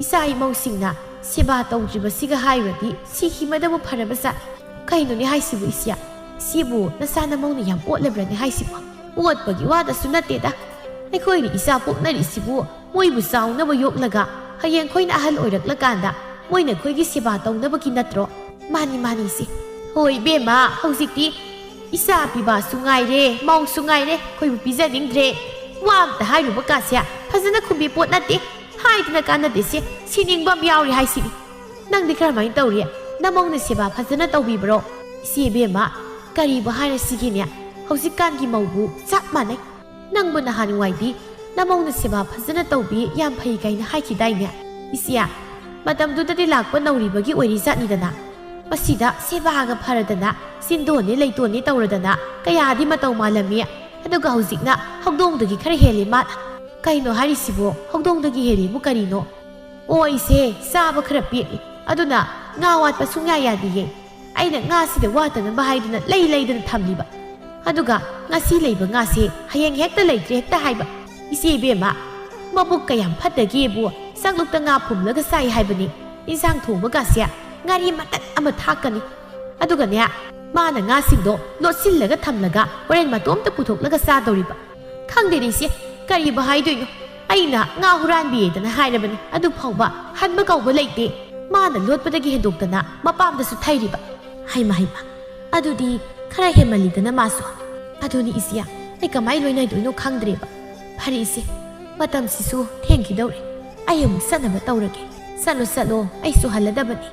ꯏꯆꯥ ꯏꯃꯧꯁꯤꯡꯅ ꯁꯦꯕꯥ ꯇꯧꯗ꯭ꯔꯤꯕꯁꯤꯒ ꯍꯥꯏꯔꯨꯔꯗꯤ ꯁꯤꯈꯤꯕꯗꯕꯨ ꯐꯔꯕꯖꯥꯠꯅꯤ꯫ ꯀꯩꯅꯣꯅꯦ ꯍꯥꯏꯁꯤꯕꯨ ꯏꯆꯦ? ꯁꯤꯕꯨ ꯅꯆꯥ ꯅꯃꯧꯅ ꯌꯥꯝ ꯑꯣꯠꯂꯕ꯭ꯔꯅꯦ ꯍꯥꯏꯁꯤꯕꯣ?" "ꯑꯣꯠꯄꯒꯤ ꯋꯥꯗꯁꯨ ꯅꯠꯇꯦꯗ꯫ ꯑꯩꯈꯣꯏꯅ ꯏꯆꯥ ꯄꯣꯛꯅꯔꯤꯁꯤꯕꯨ ꯃꯣꯏꯕꯨ ꯆꯥꯎꯅꯕ ꯌꯣꯛꯂꯒ ꯍꯌꯦꯡ ꯑꯩꯈꯣꯏꯅ ꯑꯍꯜ ꯑꯣꯏꯔꯛꯂꯀꯥꯟꯗ ꯃꯣꯏꯅ ꯑꯩꯈꯣꯏꯒꯤ ꯁꯦꯕꯥ ꯇꯧꯅꯕꯒꯤ ꯅꯠꯇ꯭ꯔꯣ?" "ꯃꯥꯅꯤ, ꯃꯥꯅꯤ ꯏꯆꯦ꯫ ꯍꯣꯏ ꯏꯕꯦꯝꯃ, ꯍꯧꯖꯤꯛꯇꯤ ꯏꯆꯥ ꯄꯤꯕꯁꯨ ꯉꯥꯏꯔꯦ, ꯃꯧꯁꯨ ꯉꯥꯏꯔꯦ, ꯑꯩꯈꯣꯏꯕꯨ ꯄꯤꯖꯅꯤꯡꯗ꯭ꯔꯦ꯫ ꯋꯥ ꯑꯝꯇ ꯍꯥꯏꯔꯨꯕ ꯀꯥꯁꯦ ꯐꯖꯅ ꯈꯨꯝꯕꯤ ꯄꯣꯠ ꯅꯠꯇꯦ꯫ ꯍꯥꯏꯗꯅ ꯀꯥꯟꯅꯗꯦꯁꯦ, ꯁꯤꯅꯤꯡꯕ ꯑꯃ ꯌꯥꯎꯔꯤ ꯍꯥꯏꯁꯤꯅꯤ꯫ ꯅꯪꯗꯤ ꯀꯔꯝꯍꯥꯏꯅ ꯇꯧꯔꯤ? ꯅꯃꯧꯅ ꯁꯦꯕꯥ ꯐꯖꯅ ꯇꯧꯕꯤꯕ꯭ꯔꯣ?" "ꯏꯆꯦ ꯏꯕꯦꯝꯃ, ꯀꯔꯤꯕꯨ ꯍꯥꯏꯔꯁꯤꯒꯦꯅꯦ? ꯍꯧꯖꯤꯛꯀꯥꯟꯒꯤ ꯃꯧꯕꯨ ꯆꯞ ꯃꯥꯟꯅꯩ꯫ ꯅꯪꯕꯨ ꯅꯍꯥꯟꯋꯥꯏꯗꯤ ꯅꯃꯧꯅ ꯁꯦꯕꯥ ꯐꯖꯅ ꯇꯧꯕꯤ, ꯌꯥꯝ ꯐꯩ ꯀꯥꯏꯅ ꯍꯥꯏꯈꯤꯗꯥꯏꯅꯦ?" "ꯏꯆꯦ, ꯃꯇꯝꯗꯨꯗꯗꯤ ꯂꯥꯛꯄ ꯅꯧꯔꯤꯕꯒꯤ ꯑꯣꯏꯔꯤꯖꯥꯠꯅꯤꯗꯅ꯫ ꯃꯁꯤꯗ ꯁꯦꯕꯥꯒ ꯐꯔꯗꯅ, ꯁꯤꯟꯗꯣꯟꯅꯦ ꯂꯩꯇꯣꯟꯅꯦ ꯇꯧꯔꯗꯅ ꯀꯌꯥꯗꯤ ꯃꯇꯧ ꯃꯥꯜꯂꯝꯃꯤ꯫ ꯑꯗꯨꯒ ꯍꯧꯖꯤꯛꯅ ꯍꯧꯗꯣꯡꯗꯒꯤ ꯈꯔ ꯍꯦꯜꯂꯤ ꯃꯥꯅ꯫" "ꯀꯩꯅꯣ ꯍꯥꯏꯔꯤꯁꯤꯕꯣ? ꯍꯧꯗꯣꯡꯗꯒꯤ ꯍꯦꯜꯂꯤꯕꯨ ꯀꯔꯤꯅꯣ?" "ꯑꯣ ꯏꯆꯦ, ꯆꯥꯕ ꯈꯔ ꯄꯦꯠꯂꯤ꯫ ꯑꯗꯨꯅ ꯉꯥ ꯋꯥꯠꯄ ꯁꯨꯡꯌꯥ ꯌꯥꯗꯤꯌꯦ꯫ ꯑꯩꯅ ꯉꯥꯁꯤꯗ ꯋꯥꯠꯇꯅꯕ ꯍꯥꯏꯗꯨꯅ ꯂꯩ ꯂꯩꯗꯅ ꯊꯝꯂꯤꯕ꯫ ꯑꯗꯨꯒ ꯉꯁꯤ ꯂꯩꯕ ꯉꯥꯁꯦ ꯍꯌꯦꯡ ꯍꯦꯛꯇ ꯂꯩꯇ꯭ꯔꯦ ꯍꯦꯛꯇ ꯍꯥꯏꯕ꯫ ꯏꯆꯦ ꯏꯕꯦꯝꯃ, ꯃꯕꯨꯛ ꯀꯌꯥꯝ ꯐꯠꯇꯒꯦꯕꯨ, ꯆꯥꯛꯂꯨꯛꯇ ꯉꯥ ꯐꯨꯝꯂꯒ ꯆꯥꯏ ꯍꯥꯏꯕꯅꯤ꯫ ꯏꯟꯁꯥꯡ ꯊꯣꯡꯕꯒꯁꯦ ꯉꯥꯔꯤ ꯃꯇꯠ ꯑꯃ ꯊꯥꯛꯀꯅꯤ꯫ ꯑꯗꯨꯒꯅꯦ, ꯃꯥꯅ ꯉꯥꯁꯤꯡꯗꯣ ꯂꯣꯠꯁꯤꯜꯂꯒ ꯊꯝꯂꯒ ꯍꯣꯔꯦꯟ ꯃꯇꯣꯝꯇ ꯄꯨꯊꯣꯛꯂꯒ ꯆꯥꯗꯧꯔꯤꯕ꯫ ꯈꯪꯗꯦꯅꯦ ꯏꯆꯦ, ꯀꯔꯤꯕꯨ ꯍꯥꯏꯗꯣꯏꯅꯣ? ꯑꯩꯅ ꯉꯥ ꯍꯨꯔꯥꯟꯕꯤꯌꯦꯗꯅ ꯍꯥꯏꯔꯕꯅꯤ, ꯑꯗꯨ ꯐꯥꯎꯕ ꯍꯟꯕ ꯀꯧꯕ ꯂꯩꯇꯦ꯫ ꯃꯥꯅ ꯂꯣꯠꯄꯗꯒꯤ ꯍꯦꯟꯗꯣꯛꯇꯅ ꯃꯄꯥꯝꯗꯁꯨ ꯊꯩꯔꯤꯕ꯫ ꯍꯩꯃ ꯍꯩꯃ, ꯑꯗꯨꯗꯤ ꯈꯔ ꯍꯦꯟꯃꯜꯂꯤꯗꯅ ꯃꯥꯁꯨ꯫ ꯑꯗꯨꯅꯤ ꯏꯆꯦ, ꯑꯩ ꯀꯃꯥꯏ ꯂꯣꯏꯅꯗꯣꯏꯅꯣ ꯈꯪꯗ꯭ꯔꯦꯕ꯫ ꯐꯔꯦ ꯏꯆꯦ, ꯃꯇꯝꯁꯤꯁꯨ ꯊꯦꯡꯈꯤꯗꯧꯔꯦ꯫ ꯑꯩ ꯑꯃꯨꯛ ꯆꯠꯅꯕ ꯇꯧꯔꯒꯦ꯫ ꯆꯠꯂꯣ ꯆꯠꯂꯣ, ꯑꯩꯁꯨ ꯍꯜꯂꯗꯕꯅꯤ꯫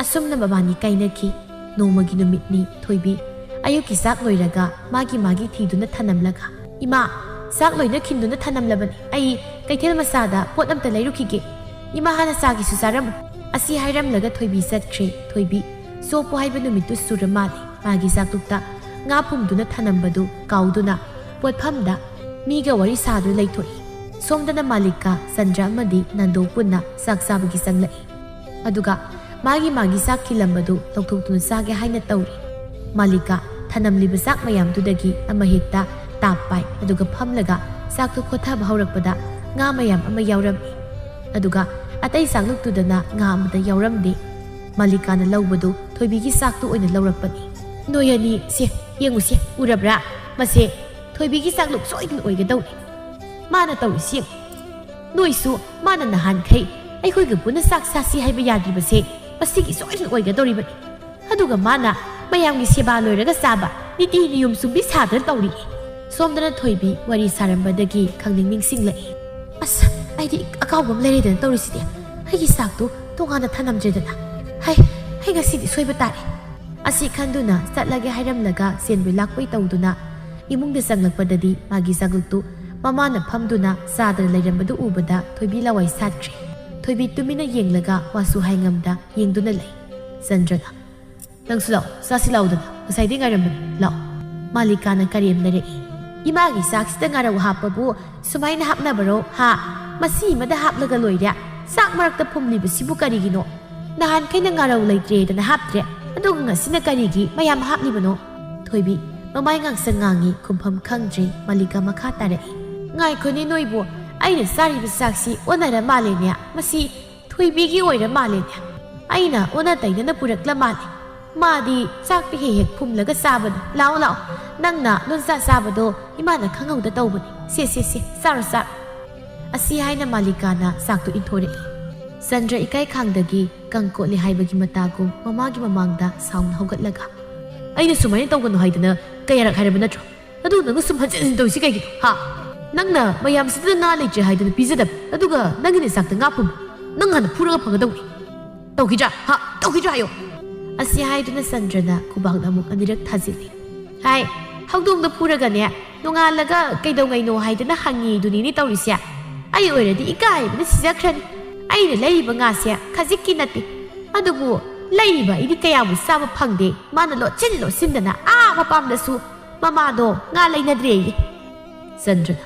ꯑꯁꯨꯝꯅ ꯃꯕꯥꯅꯤ ꯀꯥꯏꯅꯈꯤ꯫ ꯅꯣꯡꯃꯒꯤ ꯅꯨꯃꯤꯠꯅꯤ꯫ ꯊꯣꯏꯕꯤ ꯑꯌꯨꯛꯀꯤ ꯆꯥꯛ ꯂꯣꯏꯔꯒ ꯃꯥꯒꯤ ꯃꯥꯒꯤ ꯊꯤꯗꯨꯅ ꯊꯅꯝꯂꯒ, "ꯏꯃꯥ, ꯆꯥꯛ ꯂꯣꯏꯅ ꯈꯤꯟꯗꯨꯅ ꯊꯅꯝꯂꯕꯅꯤ꯫ ꯑꯩ ꯀꯩꯊꯦꯜ ꯃꯆꯥꯗ ꯄꯣꯠ ꯑꯝꯇ ꯂꯩꯔꯨꯈꯤꯒꯦ꯫ ꯏꯃꯥ ꯍꯥꯟꯅ ꯆꯥꯒꯤꯁꯨ ꯆꯥꯔꯝꯃꯨ"꯫ ꯑꯁꯤ ꯍꯥꯏꯔꯝꯂꯒ ꯊꯣꯏꯕꯤ ꯆꯠꯈ꯭ꯔꯦ꯫ ꯊꯣꯏꯕꯤ ꯆꯣꯞꯄꯨ ꯍꯥꯏꯕ ꯅꯨꯃꯤꯠꯇꯨ ꯁꯨꯔ ꯃꯥꯜꯂꯦ꯫ ꯃꯥꯒꯤ ꯆꯥꯛꯇꯨꯛꯇ ꯉꯥ ꯐꯨꯝꯗꯨꯅ ꯊꯅꯝꯕꯗꯨ ꯀꯥꯎꯗꯨꯅ ꯄꯣꯠꯐꯝꯗ ꯃꯤꯒ ꯋꯥꯔꯤ ꯁꯥꯗꯨꯅ ꯂꯩꯊꯣꯛꯏ꯫ ꯁꯣꯝꯗꯅ ꯃꯥꯂꯤꯀꯥ, ꯆꯟꯗ꯭ꯔ ꯑꯃꯗꯤ ꯅꯟꯗꯣ ꯄꯨꯟꯅ ꯆꯥꯛ ꯆꯥꯕꯒꯤ ꯆꯪꯂꯛꯏ꯫ ꯑꯗꯨꯒ ꯃꯥꯒꯤ ꯃꯥꯒꯤ ꯆꯥꯛ ꯈꯤꯜꯂꯝꯕꯗꯨ ꯂꯧꯊꯣꯛꯇꯨꯅ ꯆꯥꯒꯦ ꯍꯥꯏꯅ ꯇꯧꯔꯤ꯫ ꯃꯥꯂꯤꯀꯥ ꯊꯅꯝꯂꯤꯕ ꯆꯥꯛ ꯃꯌꯥꯝꯗꯨꯗꯒꯤ ꯑꯃꯍꯦꯛꯇ ꯇꯥꯞ ꯄꯥꯏ, ꯑꯗꯨꯒ ꯐꯝꯂꯒ ꯆꯥꯛꯇꯨ ꯈꯣꯊꯕ ꯍꯧꯔꯛꯄꯗ ꯉꯥ ꯃꯌꯥꯝ ꯑꯃ ꯌꯥꯎꯔꯝꯃꯤ꯫ ꯑꯗꯨꯒ ꯑꯇꯩ ꯆꯥꯛꯂꯨꯛꯇꯨꯗꯅ ꯉꯥ ꯑꯃꯠꯇ ꯌꯥꯎꯔꯝꯗꯦ꯫ ꯃꯥꯂꯤꯀꯥꯅ ꯂꯧꯕꯗꯨ ꯊꯣꯏꯕꯤꯒꯤ ꯆꯥꯛꯇꯨ ꯑꯣꯏꯅ ꯂꯧꯔꯛꯄꯅꯤ꯫ "ꯅꯣꯏ ꯑꯅꯤ, ꯁꯦ, ꯌꯦꯡꯉꯨꯁꯦ, ꯎꯔꯕ꯭ꯔꯥ? ꯃꯁꯦ ꯊꯣꯏꯕꯤꯒꯤ ꯆꯥꯛꯂꯨꯛ ꯁꯣꯏꯗꯅ ꯑꯣꯏꯒꯗꯧꯔꯤ꯫ ꯃꯥꯅ ꯇꯧꯔꯤꯁꯤ ꯌꯦꯡꯉꯨ꯫ ꯅꯣꯏꯁꯨ ꯃꯥꯅ ꯅꯍꯥꯟꯈꯩ ꯑꯩꯈꯣꯏꯒ ꯄꯨꯟꯅ ꯆꯥꯛ ꯆꯥꯁꯤ ꯍꯥꯏꯕ ꯌꯥꯗ꯭ꯔꯤꯕꯁꯦ ꯃꯁꯤꯒꯤ ꯁꯣꯏꯗꯅ ꯑꯣꯏꯒꯗꯧꯔꯤꯕꯅꯤ꯫ ꯑꯗꯨꯒ ꯃꯥꯅ ꯃꯌꯥꯝꯒꯤ ꯁꯦꯕꯥ ꯂꯣꯏꯔꯒ ꯆꯥꯕ ꯅꯤꯇꯤ ꯅꯤꯌꯣꯝ ꯆꯨꯝꯕꯤ ꯁꯥꯗꯅ ꯇꯧꯔꯤ"꯫ ꯁꯣꯝꯗꯅ ꯊꯣꯏꯕꯤ ꯋꯥꯔꯤ ꯁꯥꯔꯝꯕꯗꯒꯤ ꯈꯪꯅꯤꯡ ꯅꯤꯡꯁꯤꯡꯂꯛꯏ꯫ "ꯑꯁ, ꯑꯩꯗꯤ ꯑꯀꯥꯎꯕ ꯑꯃ ꯂꯩꯔꯦꯗꯅ ꯇꯧꯔꯤꯁꯤꯗꯤ꯫ ꯑꯩꯒꯤ ꯆꯥꯛꯇꯨ ꯇꯣꯉꯥꯟꯅ ꯊꯅꯝꯗ꯭ꯔꯦꯗꯅ꯫ ꯍꯩ, ꯑꯩ ꯉꯁꯤꯗꯤ ꯁꯣꯏꯕ ꯇꯥꯔꯦ"꯫ ꯑꯁꯤ ꯈꯟꯗꯨꯅ ꯆꯠꯂꯒꯦ ꯍꯥꯏꯔꯝꯂꯒ ꯆꯦꯟꯕꯣꯏ ꯂꯥꯛꯄꯣꯏ ꯇꯧꯗꯨꯅ ꯏꯃꯨꯡꯗ ꯆꯪꯂꯛꯄꯗꯗꯤ ꯃꯥꯒꯤ ꯆꯥꯛꯂꯨꯛꯇꯨ ꯃꯃꯥꯅ ꯐꯝꯗꯨꯅ ꯆꯥꯗꯅ ꯂꯩꯔꯝꯕꯗꯨ ꯎꯕꯗ ꯊꯣꯏꯕꯤ ꯂꯋꯥꯏ ꯁꯥꯠꯈ꯭ꯔꯦ꯫ ꯊꯣꯏꯕꯤ ꯇꯨꯃꯤꯟꯅ ꯌꯦꯡꯂꯒ ꯋꯥꯁꯨ ꯍꯥꯏꯉꯝꯗ ꯌꯦꯡꯗꯨꯅ ꯂꯩ꯫ ꯆꯟꯗ꯭ꯔꯅ, "ꯅꯪꯁꯨ ꯂꯥꯛꯑꯣ, ꯆꯥꯁꯤ ꯂꯥꯛꯑꯣꯗꯅ, ꯉꯁꯥꯏꯗꯩ ꯉꯥꯏꯔꯝꯕꯅꯤ, ꯂꯥꯛꯑꯣ"꯫ ꯃꯥꯂꯤꯀꯥꯅ ꯀꯔꯦꯝꯅꯔꯛꯏ꯫ "ꯏꯃꯥꯒꯤ ꯆꯥꯛꯁꯤꯗ ꯉꯥꯔꯧ ꯍꯥꯞꯄꯕꯨ ꯁꯨꯃꯥꯏꯅ ꯍꯥꯞꯅꯕꯔꯣ, ꯍꯥ? ꯃꯆꯤ ꯑꯃꯗ ꯍꯥꯞꯂꯒ ꯂꯣꯏꯔꯦ꯫ ꯆꯥꯛ ꯃꯔꯛꯇ ꯐꯨꯝꯂꯤꯕꯁꯤꯕꯨ ꯀꯔꯤꯒꯤꯅꯣ? ꯅꯍꯥꯟꯈꯩꯅ ꯉꯥꯔꯧ ꯂꯩꯇ꯭ꯔꯦꯗꯅ ꯍꯥꯞꯇ꯭ꯔꯦ, ꯑꯗꯨꯒ ꯉꯁꯤꯅ ꯀꯔꯤꯒꯤ ꯃꯌꯥꯝ ꯍꯥꯞꯂꯤꯕꯅꯣ?" ꯊꯣꯏꯕꯤ ꯃꯃꯥꯏ ꯉꯥꯡꯁꯪ ꯉꯥꯡꯉꯤ, ꯈꯨꯝꯐꯝ ꯈꯪꯗ꯭ꯔꯦ꯫ ꯃꯥꯂꯤꯀꯥ ꯃꯈꯥ ꯇꯥꯔꯛꯏ꯫ "ꯉꯥꯏꯈꯣꯅꯦ ꯅꯣꯏꯕꯨ, ꯑꯩꯅ ꯆꯥꯔꯤꯕ ꯆꯥꯛꯁꯤ ꯑꯣꯟꯅꯔ ꯃꯥꯜꯂꯦꯅꯦ꯫ ꯃꯁꯤ ꯊꯣꯏꯕꯤꯒꯤ ꯑꯣꯏꯔ ꯃꯥꯜꯂꯦꯅꯦ꯫ ꯑꯩꯅ ꯑꯣꯟꯅ ꯇꯩꯅꯅ ꯄꯨꯔꯛꯂ ꯃꯥꯜꯂꯦ"꯫ ꯃꯥꯗꯤ ꯆꯥꯛꯇꯤ ꯍꯦꯛ ꯍꯦꯛ ꯐꯨꯝꯂꯒ ꯆꯥꯕꯅꯤ꯫ ꯂꯥꯛꯑꯣ, ꯂꯥꯛꯑꯣ, ꯅꯪꯅ ꯂꯣꯟꯆꯥ ꯆꯥꯕꯗꯣ ꯏꯃꯥꯅ ꯈꯪꯍꯧꯗ ꯇꯧꯕꯅꯤ꯫ ꯁꯦ, ꯁꯦ, ꯁꯦ, ꯆꯥꯔꯣ, ꯆꯥꯔꯣ꯫ ꯑꯁꯤ ꯍꯥꯏꯅ ꯃꯥꯂꯤꯀꯥꯅ ꯆꯥꯛꯇꯨ ꯏꯟꯊꯣꯔꯛꯏ꯫ ꯆꯟꯗ꯭ꯔ ꯏꯀꯥꯏ ꯈꯥꯡꯗꯒꯤ ꯀꯪ ꯀꯣꯠꯂꯤ ꯍꯥꯏꯕꯒꯤ ꯃꯇꯥꯒꯨꯝ ꯃꯃꯥꯒꯤ ꯃꯃꯥꯡꯗ ꯁꯥꯎꯅ ꯍꯧꯒꯠꯂꯒ, "ꯑꯩꯅ ꯁꯨꯃꯥꯏꯅ ꯇꯧꯒꯅꯨ ꯍꯥꯏꯗꯅ ꯀꯌꯥꯔꯛ ꯍꯥꯏꯔꯕ ꯅꯠꯇ꯭ꯔꯣ? ꯑꯗꯨ ꯅꯪꯅ ꯁꯨꯝ ꯍꯟꯖꯤꯟ ꯍꯟꯖꯤꯟ ꯇꯧꯔꯤꯁꯤ ꯀꯩꯒꯤꯅꯣ? ꯍꯥ? ꯅꯪꯅ ꯃꯌꯥꯝꯁꯤꯗ ꯉꯥ ꯂꯩꯇ꯭ꯔꯦ ꯍꯥꯏꯗꯅ ꯄꯤꯖꯗꯕ, ꯑꯗꯨꯒ ꯅꯪꯒꯤꯅ ꯆꯥꯛꯇ ꯉꯥ ꯐꯨꯝꯕ꯫ ꯅꯪ ꯍꯥꯟꯅ ꯐꯨꯔꯒ ꯐꯒꯗꯧꯅꯤ꯫ ꯇꯧꯈꯤꯗ꯭ꯔꯥ? ꯍꯥ? ꯇꯧꯈꯤꯗ꯭ꯔꯥ ꯍꯥꯏꯌꯣ?" ꯑꯁꯤ ꯍꯥꯏꯗꯨꯅ ꯆꯟꯗ꯭ꯔꯅ ꯈꯨꯕꯥꯛꯅ ꯑꯃꯨꯛ ꯑꯅꯤꯔꯛ ꯊꯥꯖꯤꯜꯂꯤ꯫ "ꯍꯥꯏ, ꯍꯧꯗꯣꯡꯗ ꯐꯨꯔꯒꯅꯦ, ꯅꯣꯡꯉꯥꯜꯂꯒ ꯀꯩꯗꯧꯉꯩꯅꯣ ꯍꯥꯏꯗꯅ ꯍꯪꯉꯤꯗꯨꯅꯤꯅꯦ ꯇꯧꯔꯤꯁꯦ꯫ ꯑꯩ ꯑꯣꯏꯔꯗꯤ ꯏꯀꯥꯏꯕꯅ ꯁꯤꯖꯈ꯭ꯔꯅꯤ꯫ ꯑꯩꯅ ꯂꯩꯔꯤꯕ ꯉꯥꯁꯦ ꯈꯖꯤꯛꯀꯤ ꯅꯠꯇꯦ꯫ ꯑꯗꯨꯕꯨ ꯂꯩꯔꯤꯕ ꯑꯩꯗꯤ ꯀꯌꯥꯕꯨ ꯆꯥꯕ ꯐꯪꯗꯦ꯫ ꯃꯥꯅ ꯂꯣꯠꯁꯤꯟ ꯂꯣꯠꯁꯤꯟꯗꯅ ꯑꯥ ꯃꯄꯥꯝꯗꯁꯨ ꯃꯃꯥꯗꯣ ꯉꯥ ꯂꯩꯅꯗ꯭ꯔꯦꯌꯦ꯫" ꯆꯟꯗ꯭ꯔꯅ,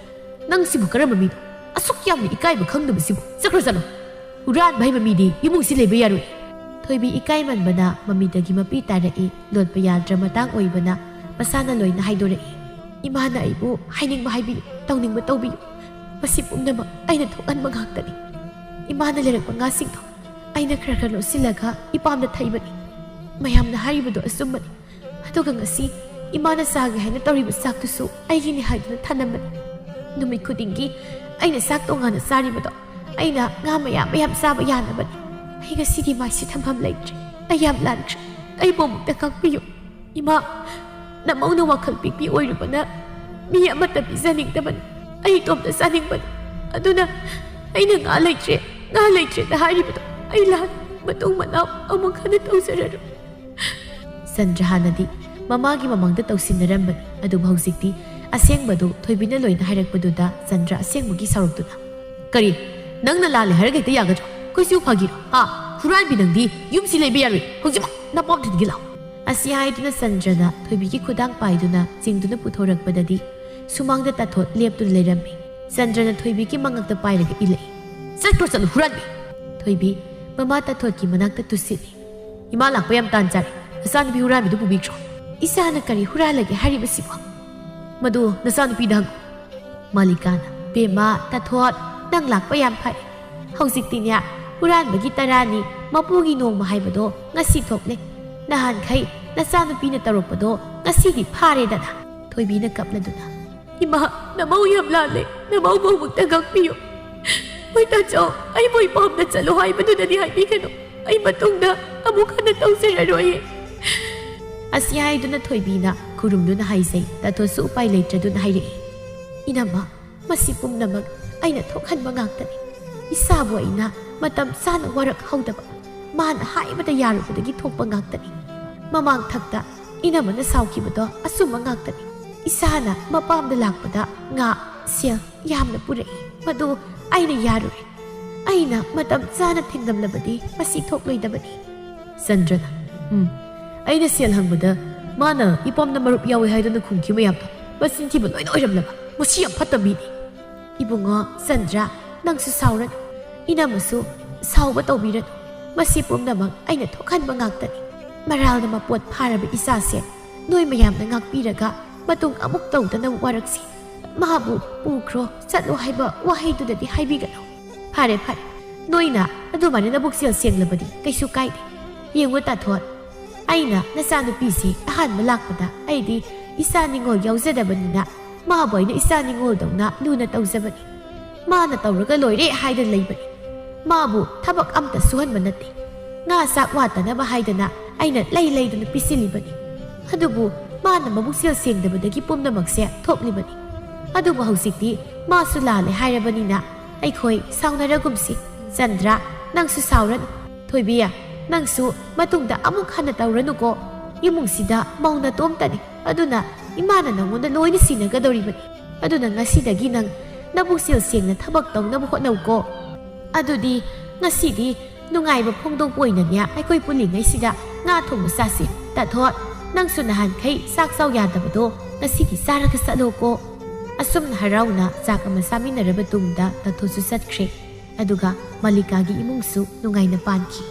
"ꯅꯪꯁꯤꯕꯨ ꯀꯔꯝꯕ ꯃꯤꯅꯣ? ꯑꯁꯨꯛ ꯌꯥꯝꯅ ꯏꯀꯥꯏꯕ ꯈꯪꯗꯕꯁꯤꯕꯨ? ꯆꯠꯈ꯭ꯔꯣ, ꯆꯠꯂꯣ꯫ ꯍꯨꯔꯥꯟꯕ ꯍꯩꯕ ꯃꯤꯗꯤ ꯏꯃꯨꯡꯁꯤ ꯂꯩꯕ ꯌꯥꯔꯣꯏ꯫" ꯊꯣꯏꯕꯤ ꯏꯀꯥꯏꯃꯟꯕꯅ ꯃꯃꯤꯗꯒꯤ ꯃꯄꯤ ꯇꯥꯔꯛꯏ꯫ ꯂꯣꯠꯄ ꯌꯥꯗ꯭ꯔ ꯃꯇꯥꯡ ꯑꯣꯏꯕꯅ ꯃꯁꯥꯅ ꯂꯣꯏꯅ ꯍꯥꯏꯗꯣꯔꯛꯏ꯫ "ꯏꯃꯥꯅ ꯑꯩꯕꯨ ꯍꯥꯏꯅꯤꯡꯕ ꯍꯥꯏꯕꯤꯌꯨ, ꯇꯧꯅꯤꯡꯕ ꯇꯧꯕꯤꯌꯨ꯫ ꯃꯁꯤ ꯄꯨꯝꯅꯃꯛ ꯑꯩꯅ ꯊꯣꯛꯍꯟꯕ ꯉꯥꯛꯇꯅꯤ꯫ ꯏꯃꯥꯅ ꯂꯩꯔꯛꯄ ꯉꯥꯁꯤꯡꯗꯣ ꯑꯩꯅ ꯈꯔ ꯈꯔ ꯂꯣꯠꯁꯤꯜꯂꯒ ꯏꯄꯥꯝꯗ ꯊꯩꯕꯅꯤ꯫ ꯃꯌꯥꯝꯅ ꯍꯥꯏꯔꯤꯕꯗꯣ ꯑꯆꯨꯝꯕꯅꯤ꯫ ꯑꯗꯨꯒ ꯉꯁꯤ ꯏꯃꯥꯅ ꯆꯥꯒꯦ ꯍꯥꯏꯅ ꯇꯧꯔꯤꯕ ꯆꯥꯛꯇꯨꯁꯨ ꯑꯩꯒꯤꯅꯤ ꯍꯥꯏꯗꯨꯅ ꯊꯅꯝꯕꯅꯤ꯫ ꯅꯨꯃꯤꯠ ꯈꯨꯗꯤꯡꯒꯤ ꯑꯩꯅ ꯆꯥꯛ ꯇꯣꯉꯥꯟꯅ ꯆꯥꯔꯤꯕꯗꯣ ꯑꯩꯅ ꯉꯥ ꯃꯌꯥꯝ ꯃꯌꯥꯝ ꯆꯥꯕ ꯌꯥꯅꯕꯅꯤ꯫ ꯑꯩ ꯉꯁꯤꯗꯤ ꯃꯥꯏꯁꯤ ꯊꯝꯐꯝ ꯂꯩꯇ꯭ꯔꯦ꯫ ꯑꯩ ꯌꯥꯝ ꯂꯥꯟꯈ꯭ꯔꯦ꯫ ꯑꯩꯕꯨ ꯑꯃꯨꯛꯇ ꯉꯥꯛꯄꯤꯌꯨ꯫ ꯏꯃꯥ, ꯅꯃꯧꯅ ꯋꯥꯈꯜ ꯄꯤꯛꯄꯤ ꯑꯣꯏꯔꯨꯕꯅ ꯃꯤ ꯑꯃꯠꯇ ꯄꯤꯖꯅꯤꯡꯗꯕꯅꯤ꯫ ꯑꯩ ꯏꯇꯣꯝꯇ ꯆꯥꯅꯤꯡꯕꯅꯤ꯫ ꯑꯗꯨꯅ ꯑꯩꯅ ꯉꯥ ꯂꯩꯇ꯭ꯔꯦ, ꯉꯥ ꯂꯩꯇ꯭ꯔꯦꯅ ꯍꯥꯏꯔꯤꯕꯗꯣ ꯑꯩ ꯂꯥꯟ ꯃꯇꯨꯡ ꯃꯅꯥꯎ ꯑꯃꯨꯛ ꯍꯟꯅ ꯇꯧꯖꯔꯔꯣꯏ꯫" ꯆꯟꯗ꯭ꯔ ꯍꯥꯟꯅꯗꯤ ꯃꯃꯥꯒꯤ ꯃꯃꯥꯡꯗ ꯇꯧꯁꯤꯟꯅꯔꯝꯕꯅꯤ, ꯑꯗꯨꯕꯨ ꯍꯧꯖꯤꯛꯇꯤ ꯑꯁꯦꯡꯕꯗꯨ ꯊꯣꯏꯕꯤꯅ ꯂꯣꯏꯅ ꯍꯥꯏꯔꯛꯄꯗꯨꯗ ꯆꯟꯗ꯭ꯔ ꯑꯁꯦꯡꯕꯒꯤ ꯁꯥꯎꯔꯛꯇꯨꯅ, "ꯀꯔꯤ? ꯅꯪꯅ ꯂꯥꯜꯂꯦ ꯍꯥꯏꯔꯒ ꯍꯦꯛꯇ ꯌꯥꯒꯗ꯭ꯔꯣ? ꯀꯩꯁꯨ ꯐꯥꯒꯤꯔꯣ? ꯍꯥ? ꯍꯨꯔꯥꯟꯕꯤ ꯅꯪꯗꯤ ꯌꯨꯝꯁꯤ ꯂꯩꯕ ꯌꯥꯔꯣꯏ꯫ ꯍꯧꯖꯤꯛꯃꯛ ꯅꯄꯥꯝꯗꯒꯤ ꯂꯥꯛꯑꯣ꯫" ꯑꯁꯤ ꯍꯥꯏꯗꯨꯅ ꯆꯟꯗ꯭ꯔꯅ ꯊꯣꯏꯕꯤꯒꯤ ꯈꯨꯗꯥꯡ ꯄꯥꯏꯗꯨꯅ ꯆꯤꯡꯗꯨꯅ ꯄꯨꯊꯣꯔꯛꯄꯗꯗꯤ ꯁꯨꯃꯥꯡꯗ ꯇꯥꯊꯣꯠ ꯂꯦꯞꯇꯨꯅ ꯂꯩꯔꯝꯃꯤ꯫ ꯆꯟꯗ꯭ꯔꯅ ꯊꯣꯏꯕꯤꯒꯤ ꯃꯉꯛꯇ ꯄꯥꯏꯔꯒ ꯏꯜꯂꯛꯏ꯫ "ꯆꯠꯈ꯭ꯔꯣ ꯆꯠꯂꯨ ꯍꯨꯔꯥꯟꯕꯤ!" ꯊꯣꯏꯕꯤ ꯃꯃꯥ ꯇꯥꯊꯣꯠꯀꯤ ꯃꯅꯥꯛꯇ ꯇꯨꯁꯤꯠꯂꯤ꯫ "ꯏꯃꯥ ꯂꯥꯛꯄ ꯌꯥꯝ ꯇꯥꯟ ꯆꯥꯔꯦ꯫ ꯅꯆꯥꯅꯨꯄꯤ ꯍꯨꯔꯥꯟꯕꯤꯗꯨ ꯄꯨꯕꯤꯈ꯭ꯔꯣ꯫" "ꯏꯆꯥꯅ ꯀꯔꯤ ꯍꯨꯔꯥꯜꯂꯒꯦ ꯍꯥꯏꯔꯤꯕꯁꯤꯕꯣ?" "ꯃꯗꯨ ꯅꯆꯥꯅꯨꯄꯤꯗ ꯍꯪꯉꯨ꯫" ꯃꯥꯂꯤꯀꯥꯅ, "ꯕꯦꯝꯃ, ꯇꯥꯊꯣꯠ, ꯅꯪ ꯂꯥꯛꯄ ꯌꯥꯝ ꯐꯔꯦ꯫ ꯍꯧꯖꯤꯛꯇꯤꯅꯦ, ꯍꯨꯔꯥꯟꯕꯒꯤ ꯇꯔꯥꯅꯤ, ꯃꯄꯨꯒꯤ ꯅꯣꯡꯃ ꯍꯥꯏꯕꯗꯣ ꯉꯁꯤ ꯊꯣꯛꯂꯦ꯫ ꯅꯍꯥꯟꯈꯩ ꯅꯆꯥꯅꯨꯄꯤꯅ ꯇꯧꯔꯛꯄꯗꯣ ꯉꯁꯤꯗꯤ ꯐꯥꯔꯦꯗꯅ꯫ ꯊꯣꯏꯕꯤꯅ ꯀꯞꯂꯗꯨꯅ, "ꯏꯃꯥ, ꯅꯃꯧ ꯌꯥꯝ ꯂꯥꯜꯂꯦ, ꯅꯃꯧꯕꯨ ꯑꯃꯨꯛꯇ ꯉꯥꯛꯄꯤꯌꯨ꯫ ꯍꯣꯏ ꯇꯥꯆꯧ, ꯑꯩꯕꯨ ꯏꯄꯥꯝꯗ ꯆꯠꯂꯣ ꯍꯥꯏꯕꯗꯨꯗꯗꯤ ꯍꯥꯏꯕꯤꯒꯅꯨ, ꯑꯩ ꯃꯇꯨꯡꯗ ꯑꯃꯨꯛ ꯍꯟꯅ ꯇꯧꯖꯔꯔꯣꯏꯌꯦ"꯫ ꯑꯁꯤ ꯍꯥꯏꯗꯨꯅ ꯊꯣꯏꯕꯤꯅ ꯈꯨꯔꯨꯝꯗꯨꯅ ꯍꯥꯏꯖꯩ꯫ ꯇꯥꯊꯣꯠꯁꯨ ꯎꯄꯥꯏ ꯂꯩꯇ꯭ꯔꯗꯨꯅ ꯍꯥꯏꯔꯛꯏ, "ꯏꯅꯝꯃ, ꯃꯁꯤ ꯄꯨꯝꯅꯃꯛ ꯑꯩꯅ ꯊꯣꯛꯍꯟꯕ ꯉꯥꯛꯇꯅꯤ꯫ ꯏꯁꯥꯕꯨ ꯑꯩꯅ ꯃꯇꯝ ꯆꯥꯅ ꯋꯥꯔꯛꯍꯧꯗꯕ, ꯃꯥꯅ ꯍꯥꯏꯕꯗ ꯌꯥꯔꯨꯕꯗꯒꯤ ꯊꯣꯛꯄ ꯉꯥꯛꯇꯅꯤ꯫ ꯃꯃꯥꯡ ꯊꯛꯇ ꯏꯅꯝꯃꯅ ꯁꯥꯎꯈꯤꯕꯗꯣ ꯑꯆꯨꯝꯕ ꯉꯥꯛꯇꯅꯤ꯫ ꯏꯁꯥꯅ ꯃꯄꯥꯝꯗ ꯂꯥꯛꯄꯗ ꯉꯥ, ꯁꯦꯜ ꯌꯥꯝꯅ ꯄꯨꯔꯛꯏ꯫ ꯃꯗꯨ ꯑꯩꯅ ꯌꯥꯔꯨꯔꯦ꯫ ꯑꯩꯅ ꯃꯇꯝ ꯆꯥꯅ ꯊꯤꯡꯂꯝꯂꯕꯗꯤ ꯃꯁꯤ ꯊꯣꯛꯂꯣꯏꯗꯕꯅꯤ"꯫ ꯆꯟꯗ꯭ꯔꯅ, "ꯎꯝ, ꯑꯩꯅ ꯁꯦꯜ ꯍꯪꯕꯗ ꯃꯥꯅ ꯏꯄꯥꯝꯗ ꯃꯔꯨꯞ ꯌꯥꯎꯏ ꯍꯥꯏꯗꯨꯅ ꯈꯨꯝꯈꯤ ꯃꯌꯥꯝꯗꯣ ꯃꯆꯤꯟ ꯊꯤꯕ ꯂꯣꯏꯅ ꯑꯣꯏꯔꯝꯂꯕ ꯃꯁꯤ ꯌꯥꯝ ꯐꯠꯇ ꯃꯤꯅꯤ"꯫ "ꯏꯕꯨꯡꯉꯣ ꯆꯟꯗ꯭ꯔ, ꯅꯪꯁꯨ ꯁꯥꯎꯔꯅꯨ, ꯏꯅꯝꯃꯁꯨ ꯁꯥꯎꯕ ꯇꯧꯕꯤꯔꯅꯨ꯫ ꯃꯁꯤ ꯄꯨꯝꯅꯃꯛ ꯑꯩꯅ ꯊꯣꯛꯍꯟꯕ ꯉꯥꯛꯇꯅꯤ꯫ ꯃꯔꯥꯜꯅ ꯃꯄꯣꯠ ꯐꯥꯔꯕ ꯏꯆꯥꯁꯦ ꯅꯣꯏ ꯃꯌꯥꯝꯅ ꯉꯥꯛꯄꯤꯔꯒ ꯃꯇꯨꯡ ꯑꯃꯨꯛ ꯇꯧꯗꯅꯕ ꯋꯥꯔꯛꯁꯤ꯫ ꯃꯥꯕꯨ ꯄꯨꯈ꯭ꯔꯣ, ꯆꯠꯂꯣ ꯍꯥꯏꯕ ꯋꯥꯍꯩꯗꯨꯗꯗꯤ ꯍꯥꯏꯕꯤꯒꯅꯨ"꯫ "ꯐꯔꯦ, ꯐꯔꯦ, ꯅꯣꯏꯅ ꯑꯗꯨꯃꯥꯏꯅ ꯅꯕꯨꯛꯆꯦꯜ ꯁꯦꯡꯂꯕꯗꯤ ꯀꯩꯁꯨ ꯀꯥꯏꯗꯦ꯫ ꯌꯦꯡꯉꯨ ꯇꯥꯊꯣꯠ, ꯑꯩꯅ ꯅꯆꯥꯅꯨꯄꯤꯁꯤ ꯑꯍꯥꯟꯕ ꯂꯥꯛꯄꯗ ꯑꯩꯗꯤ ꯏꯆꯥ ꯅꯤꯉꯣꯜ ꯌꯥꯎꯖꯗꯕꯅꯤꯅ ꯃꯥꯕꯨ ꯑꯩꯅ ꯏꯆꯥ ꯅꯤꯉꯣꯜꯗꯧꯅ ꯂꯨꯅ ꯇꯧꯖꯕꯅꯤ꯫ ꯃꯥꯅ ꯇꯧꯔꯒ ꯂꯣꯏꯔꯦ ꯍꯥꯏꯗꯅ ꯂꯩꯕꯅꯤ꯫ ꯃꯥꯕꯨ ꯊꯕꯛ ꯑꯝꯇ ꯁꯨꯍꯟꯕ ꯅꯠꯇꯦ꯫ ꯉꯥ ꯆꯥꯛ ꯋꯥꯠꯇꯅꯕ ꯍꯥꯏꯗꯅ ꯑꯩꯅ ꯂꯩ ꯂꯩꯗꯅ ꯄꯤꯁꯤꯜꯂꯤꯕꯅꯤ꯫ ꯑꯗꯨꯕꯨ ꯃꯥꯅ ꯃꯕꯨꯛꯆꯦꯜ ꯁꯦꯡꯗꯕꯗꯒꯤ ꯄꯨꯝꯅꯃꯛꯁꯦ ꯊꯣꯛꯂꯤꯕꯅꯤ꯫ ꯑꯗꯨꯕꯨ ꯍꯧꯖꯤꯛꯇꯤ ꯃꯥꯁꯨ ꯂꯥꯜꯂꯦ ꯍꯥꯏꯔꯕꯅꯤꯅ ꯑꯩꯈꯣꯏ ꯁꯥꯎꯅꯔꯒꯨꯝꯁꯤ꯫ ꯆꯟꯗ꯭ꯔ, ꯅꯪꯁꯨ ꯁꯥꯎꯔꯅꯨ꯫ ꯊꯣꯏꯕꯤ, ꯅꯪꯁꯨ ꯃꯇꯨꯡꯗ ꯑꯃꯨꯛ ꯍꯟꯅ ꯇꯧꯔꯅꯨꯀꯣ꯫ ꯏꯃꯨꯡꯁꯤꯗ ꯃꯧ ꯅꯇꯣꯝꯇꯅꯤ꯫ ꯑꯗꯨꯅ ꯏꯃꯥꯅ ꯅꯪꯉꯣꯟꯗ ꯂꯣꯏꯅ ꯁꯤꯟꯅꯒꯗꯧꯔꯤꯕꯅꯤ꯫ ꯑꯗꯨꯅ ꯉꯁꯤꯗꯒꯤ ꯅꯪ ꯅꯕꯨꯛꯆꯦꯜ ꯁꯦꯡꯅ ꯊꯕꯛ ꯇꯧꯅꯕ ꯍꯣꯠꯅꯧꯀꯣ꯫ ꯑꯗꯨꯗꯤ ꯉꯁꯤꯗꯤ ꯅꯨꯡꯉꯥꯏꯕ ꯐꯣꯡꯗꯣꯛꯄ ꯑꯣꯏꯅꯅꯦ ꯑꯩꯈꯣꯏ ꯄꯨꯜꯂꯤꯉꯩꯁꯤꯗ ꯉꯥ ꯊꯣꯡꯕ ꯆꯥꯁꯤ꯫ ꯇꯥꯊꯣꯠ, ꯅꯪꯁꯨ ꯅꯍꯥꯟꯈꯩ ꯆꯥꯛ ꯆꯥꯎ ꯌꯥꯗꯕꯗꯣ ꯉꯁꯤꯗꯤ ꯆꯥꯔꯒ ꯆꯠꯂꯣꯀꯣ꯫ ꯑꯁꯨꯝꯅ ꯍꯔꯥꯎꯅ ꯆꯥꯛ ꯑꯃ ꯆꯥꯃꯤꯟꯅꯔꯕ ꯇꯨꯡꯗ ꯇꯥꯊꯣꯠꯁꯨ ꯆꯠꯈ꯭ꯔꯦ꯫ ꯑꯗꯨꯒ ꯃꯜꯂꯤꯀꯥꯒꯤ ꯏꯃꯨꯡꯁꯨ ꯅꯨꯡꯉꯥꯏꯅ ꯄꯥꯟꯈꯤ꯫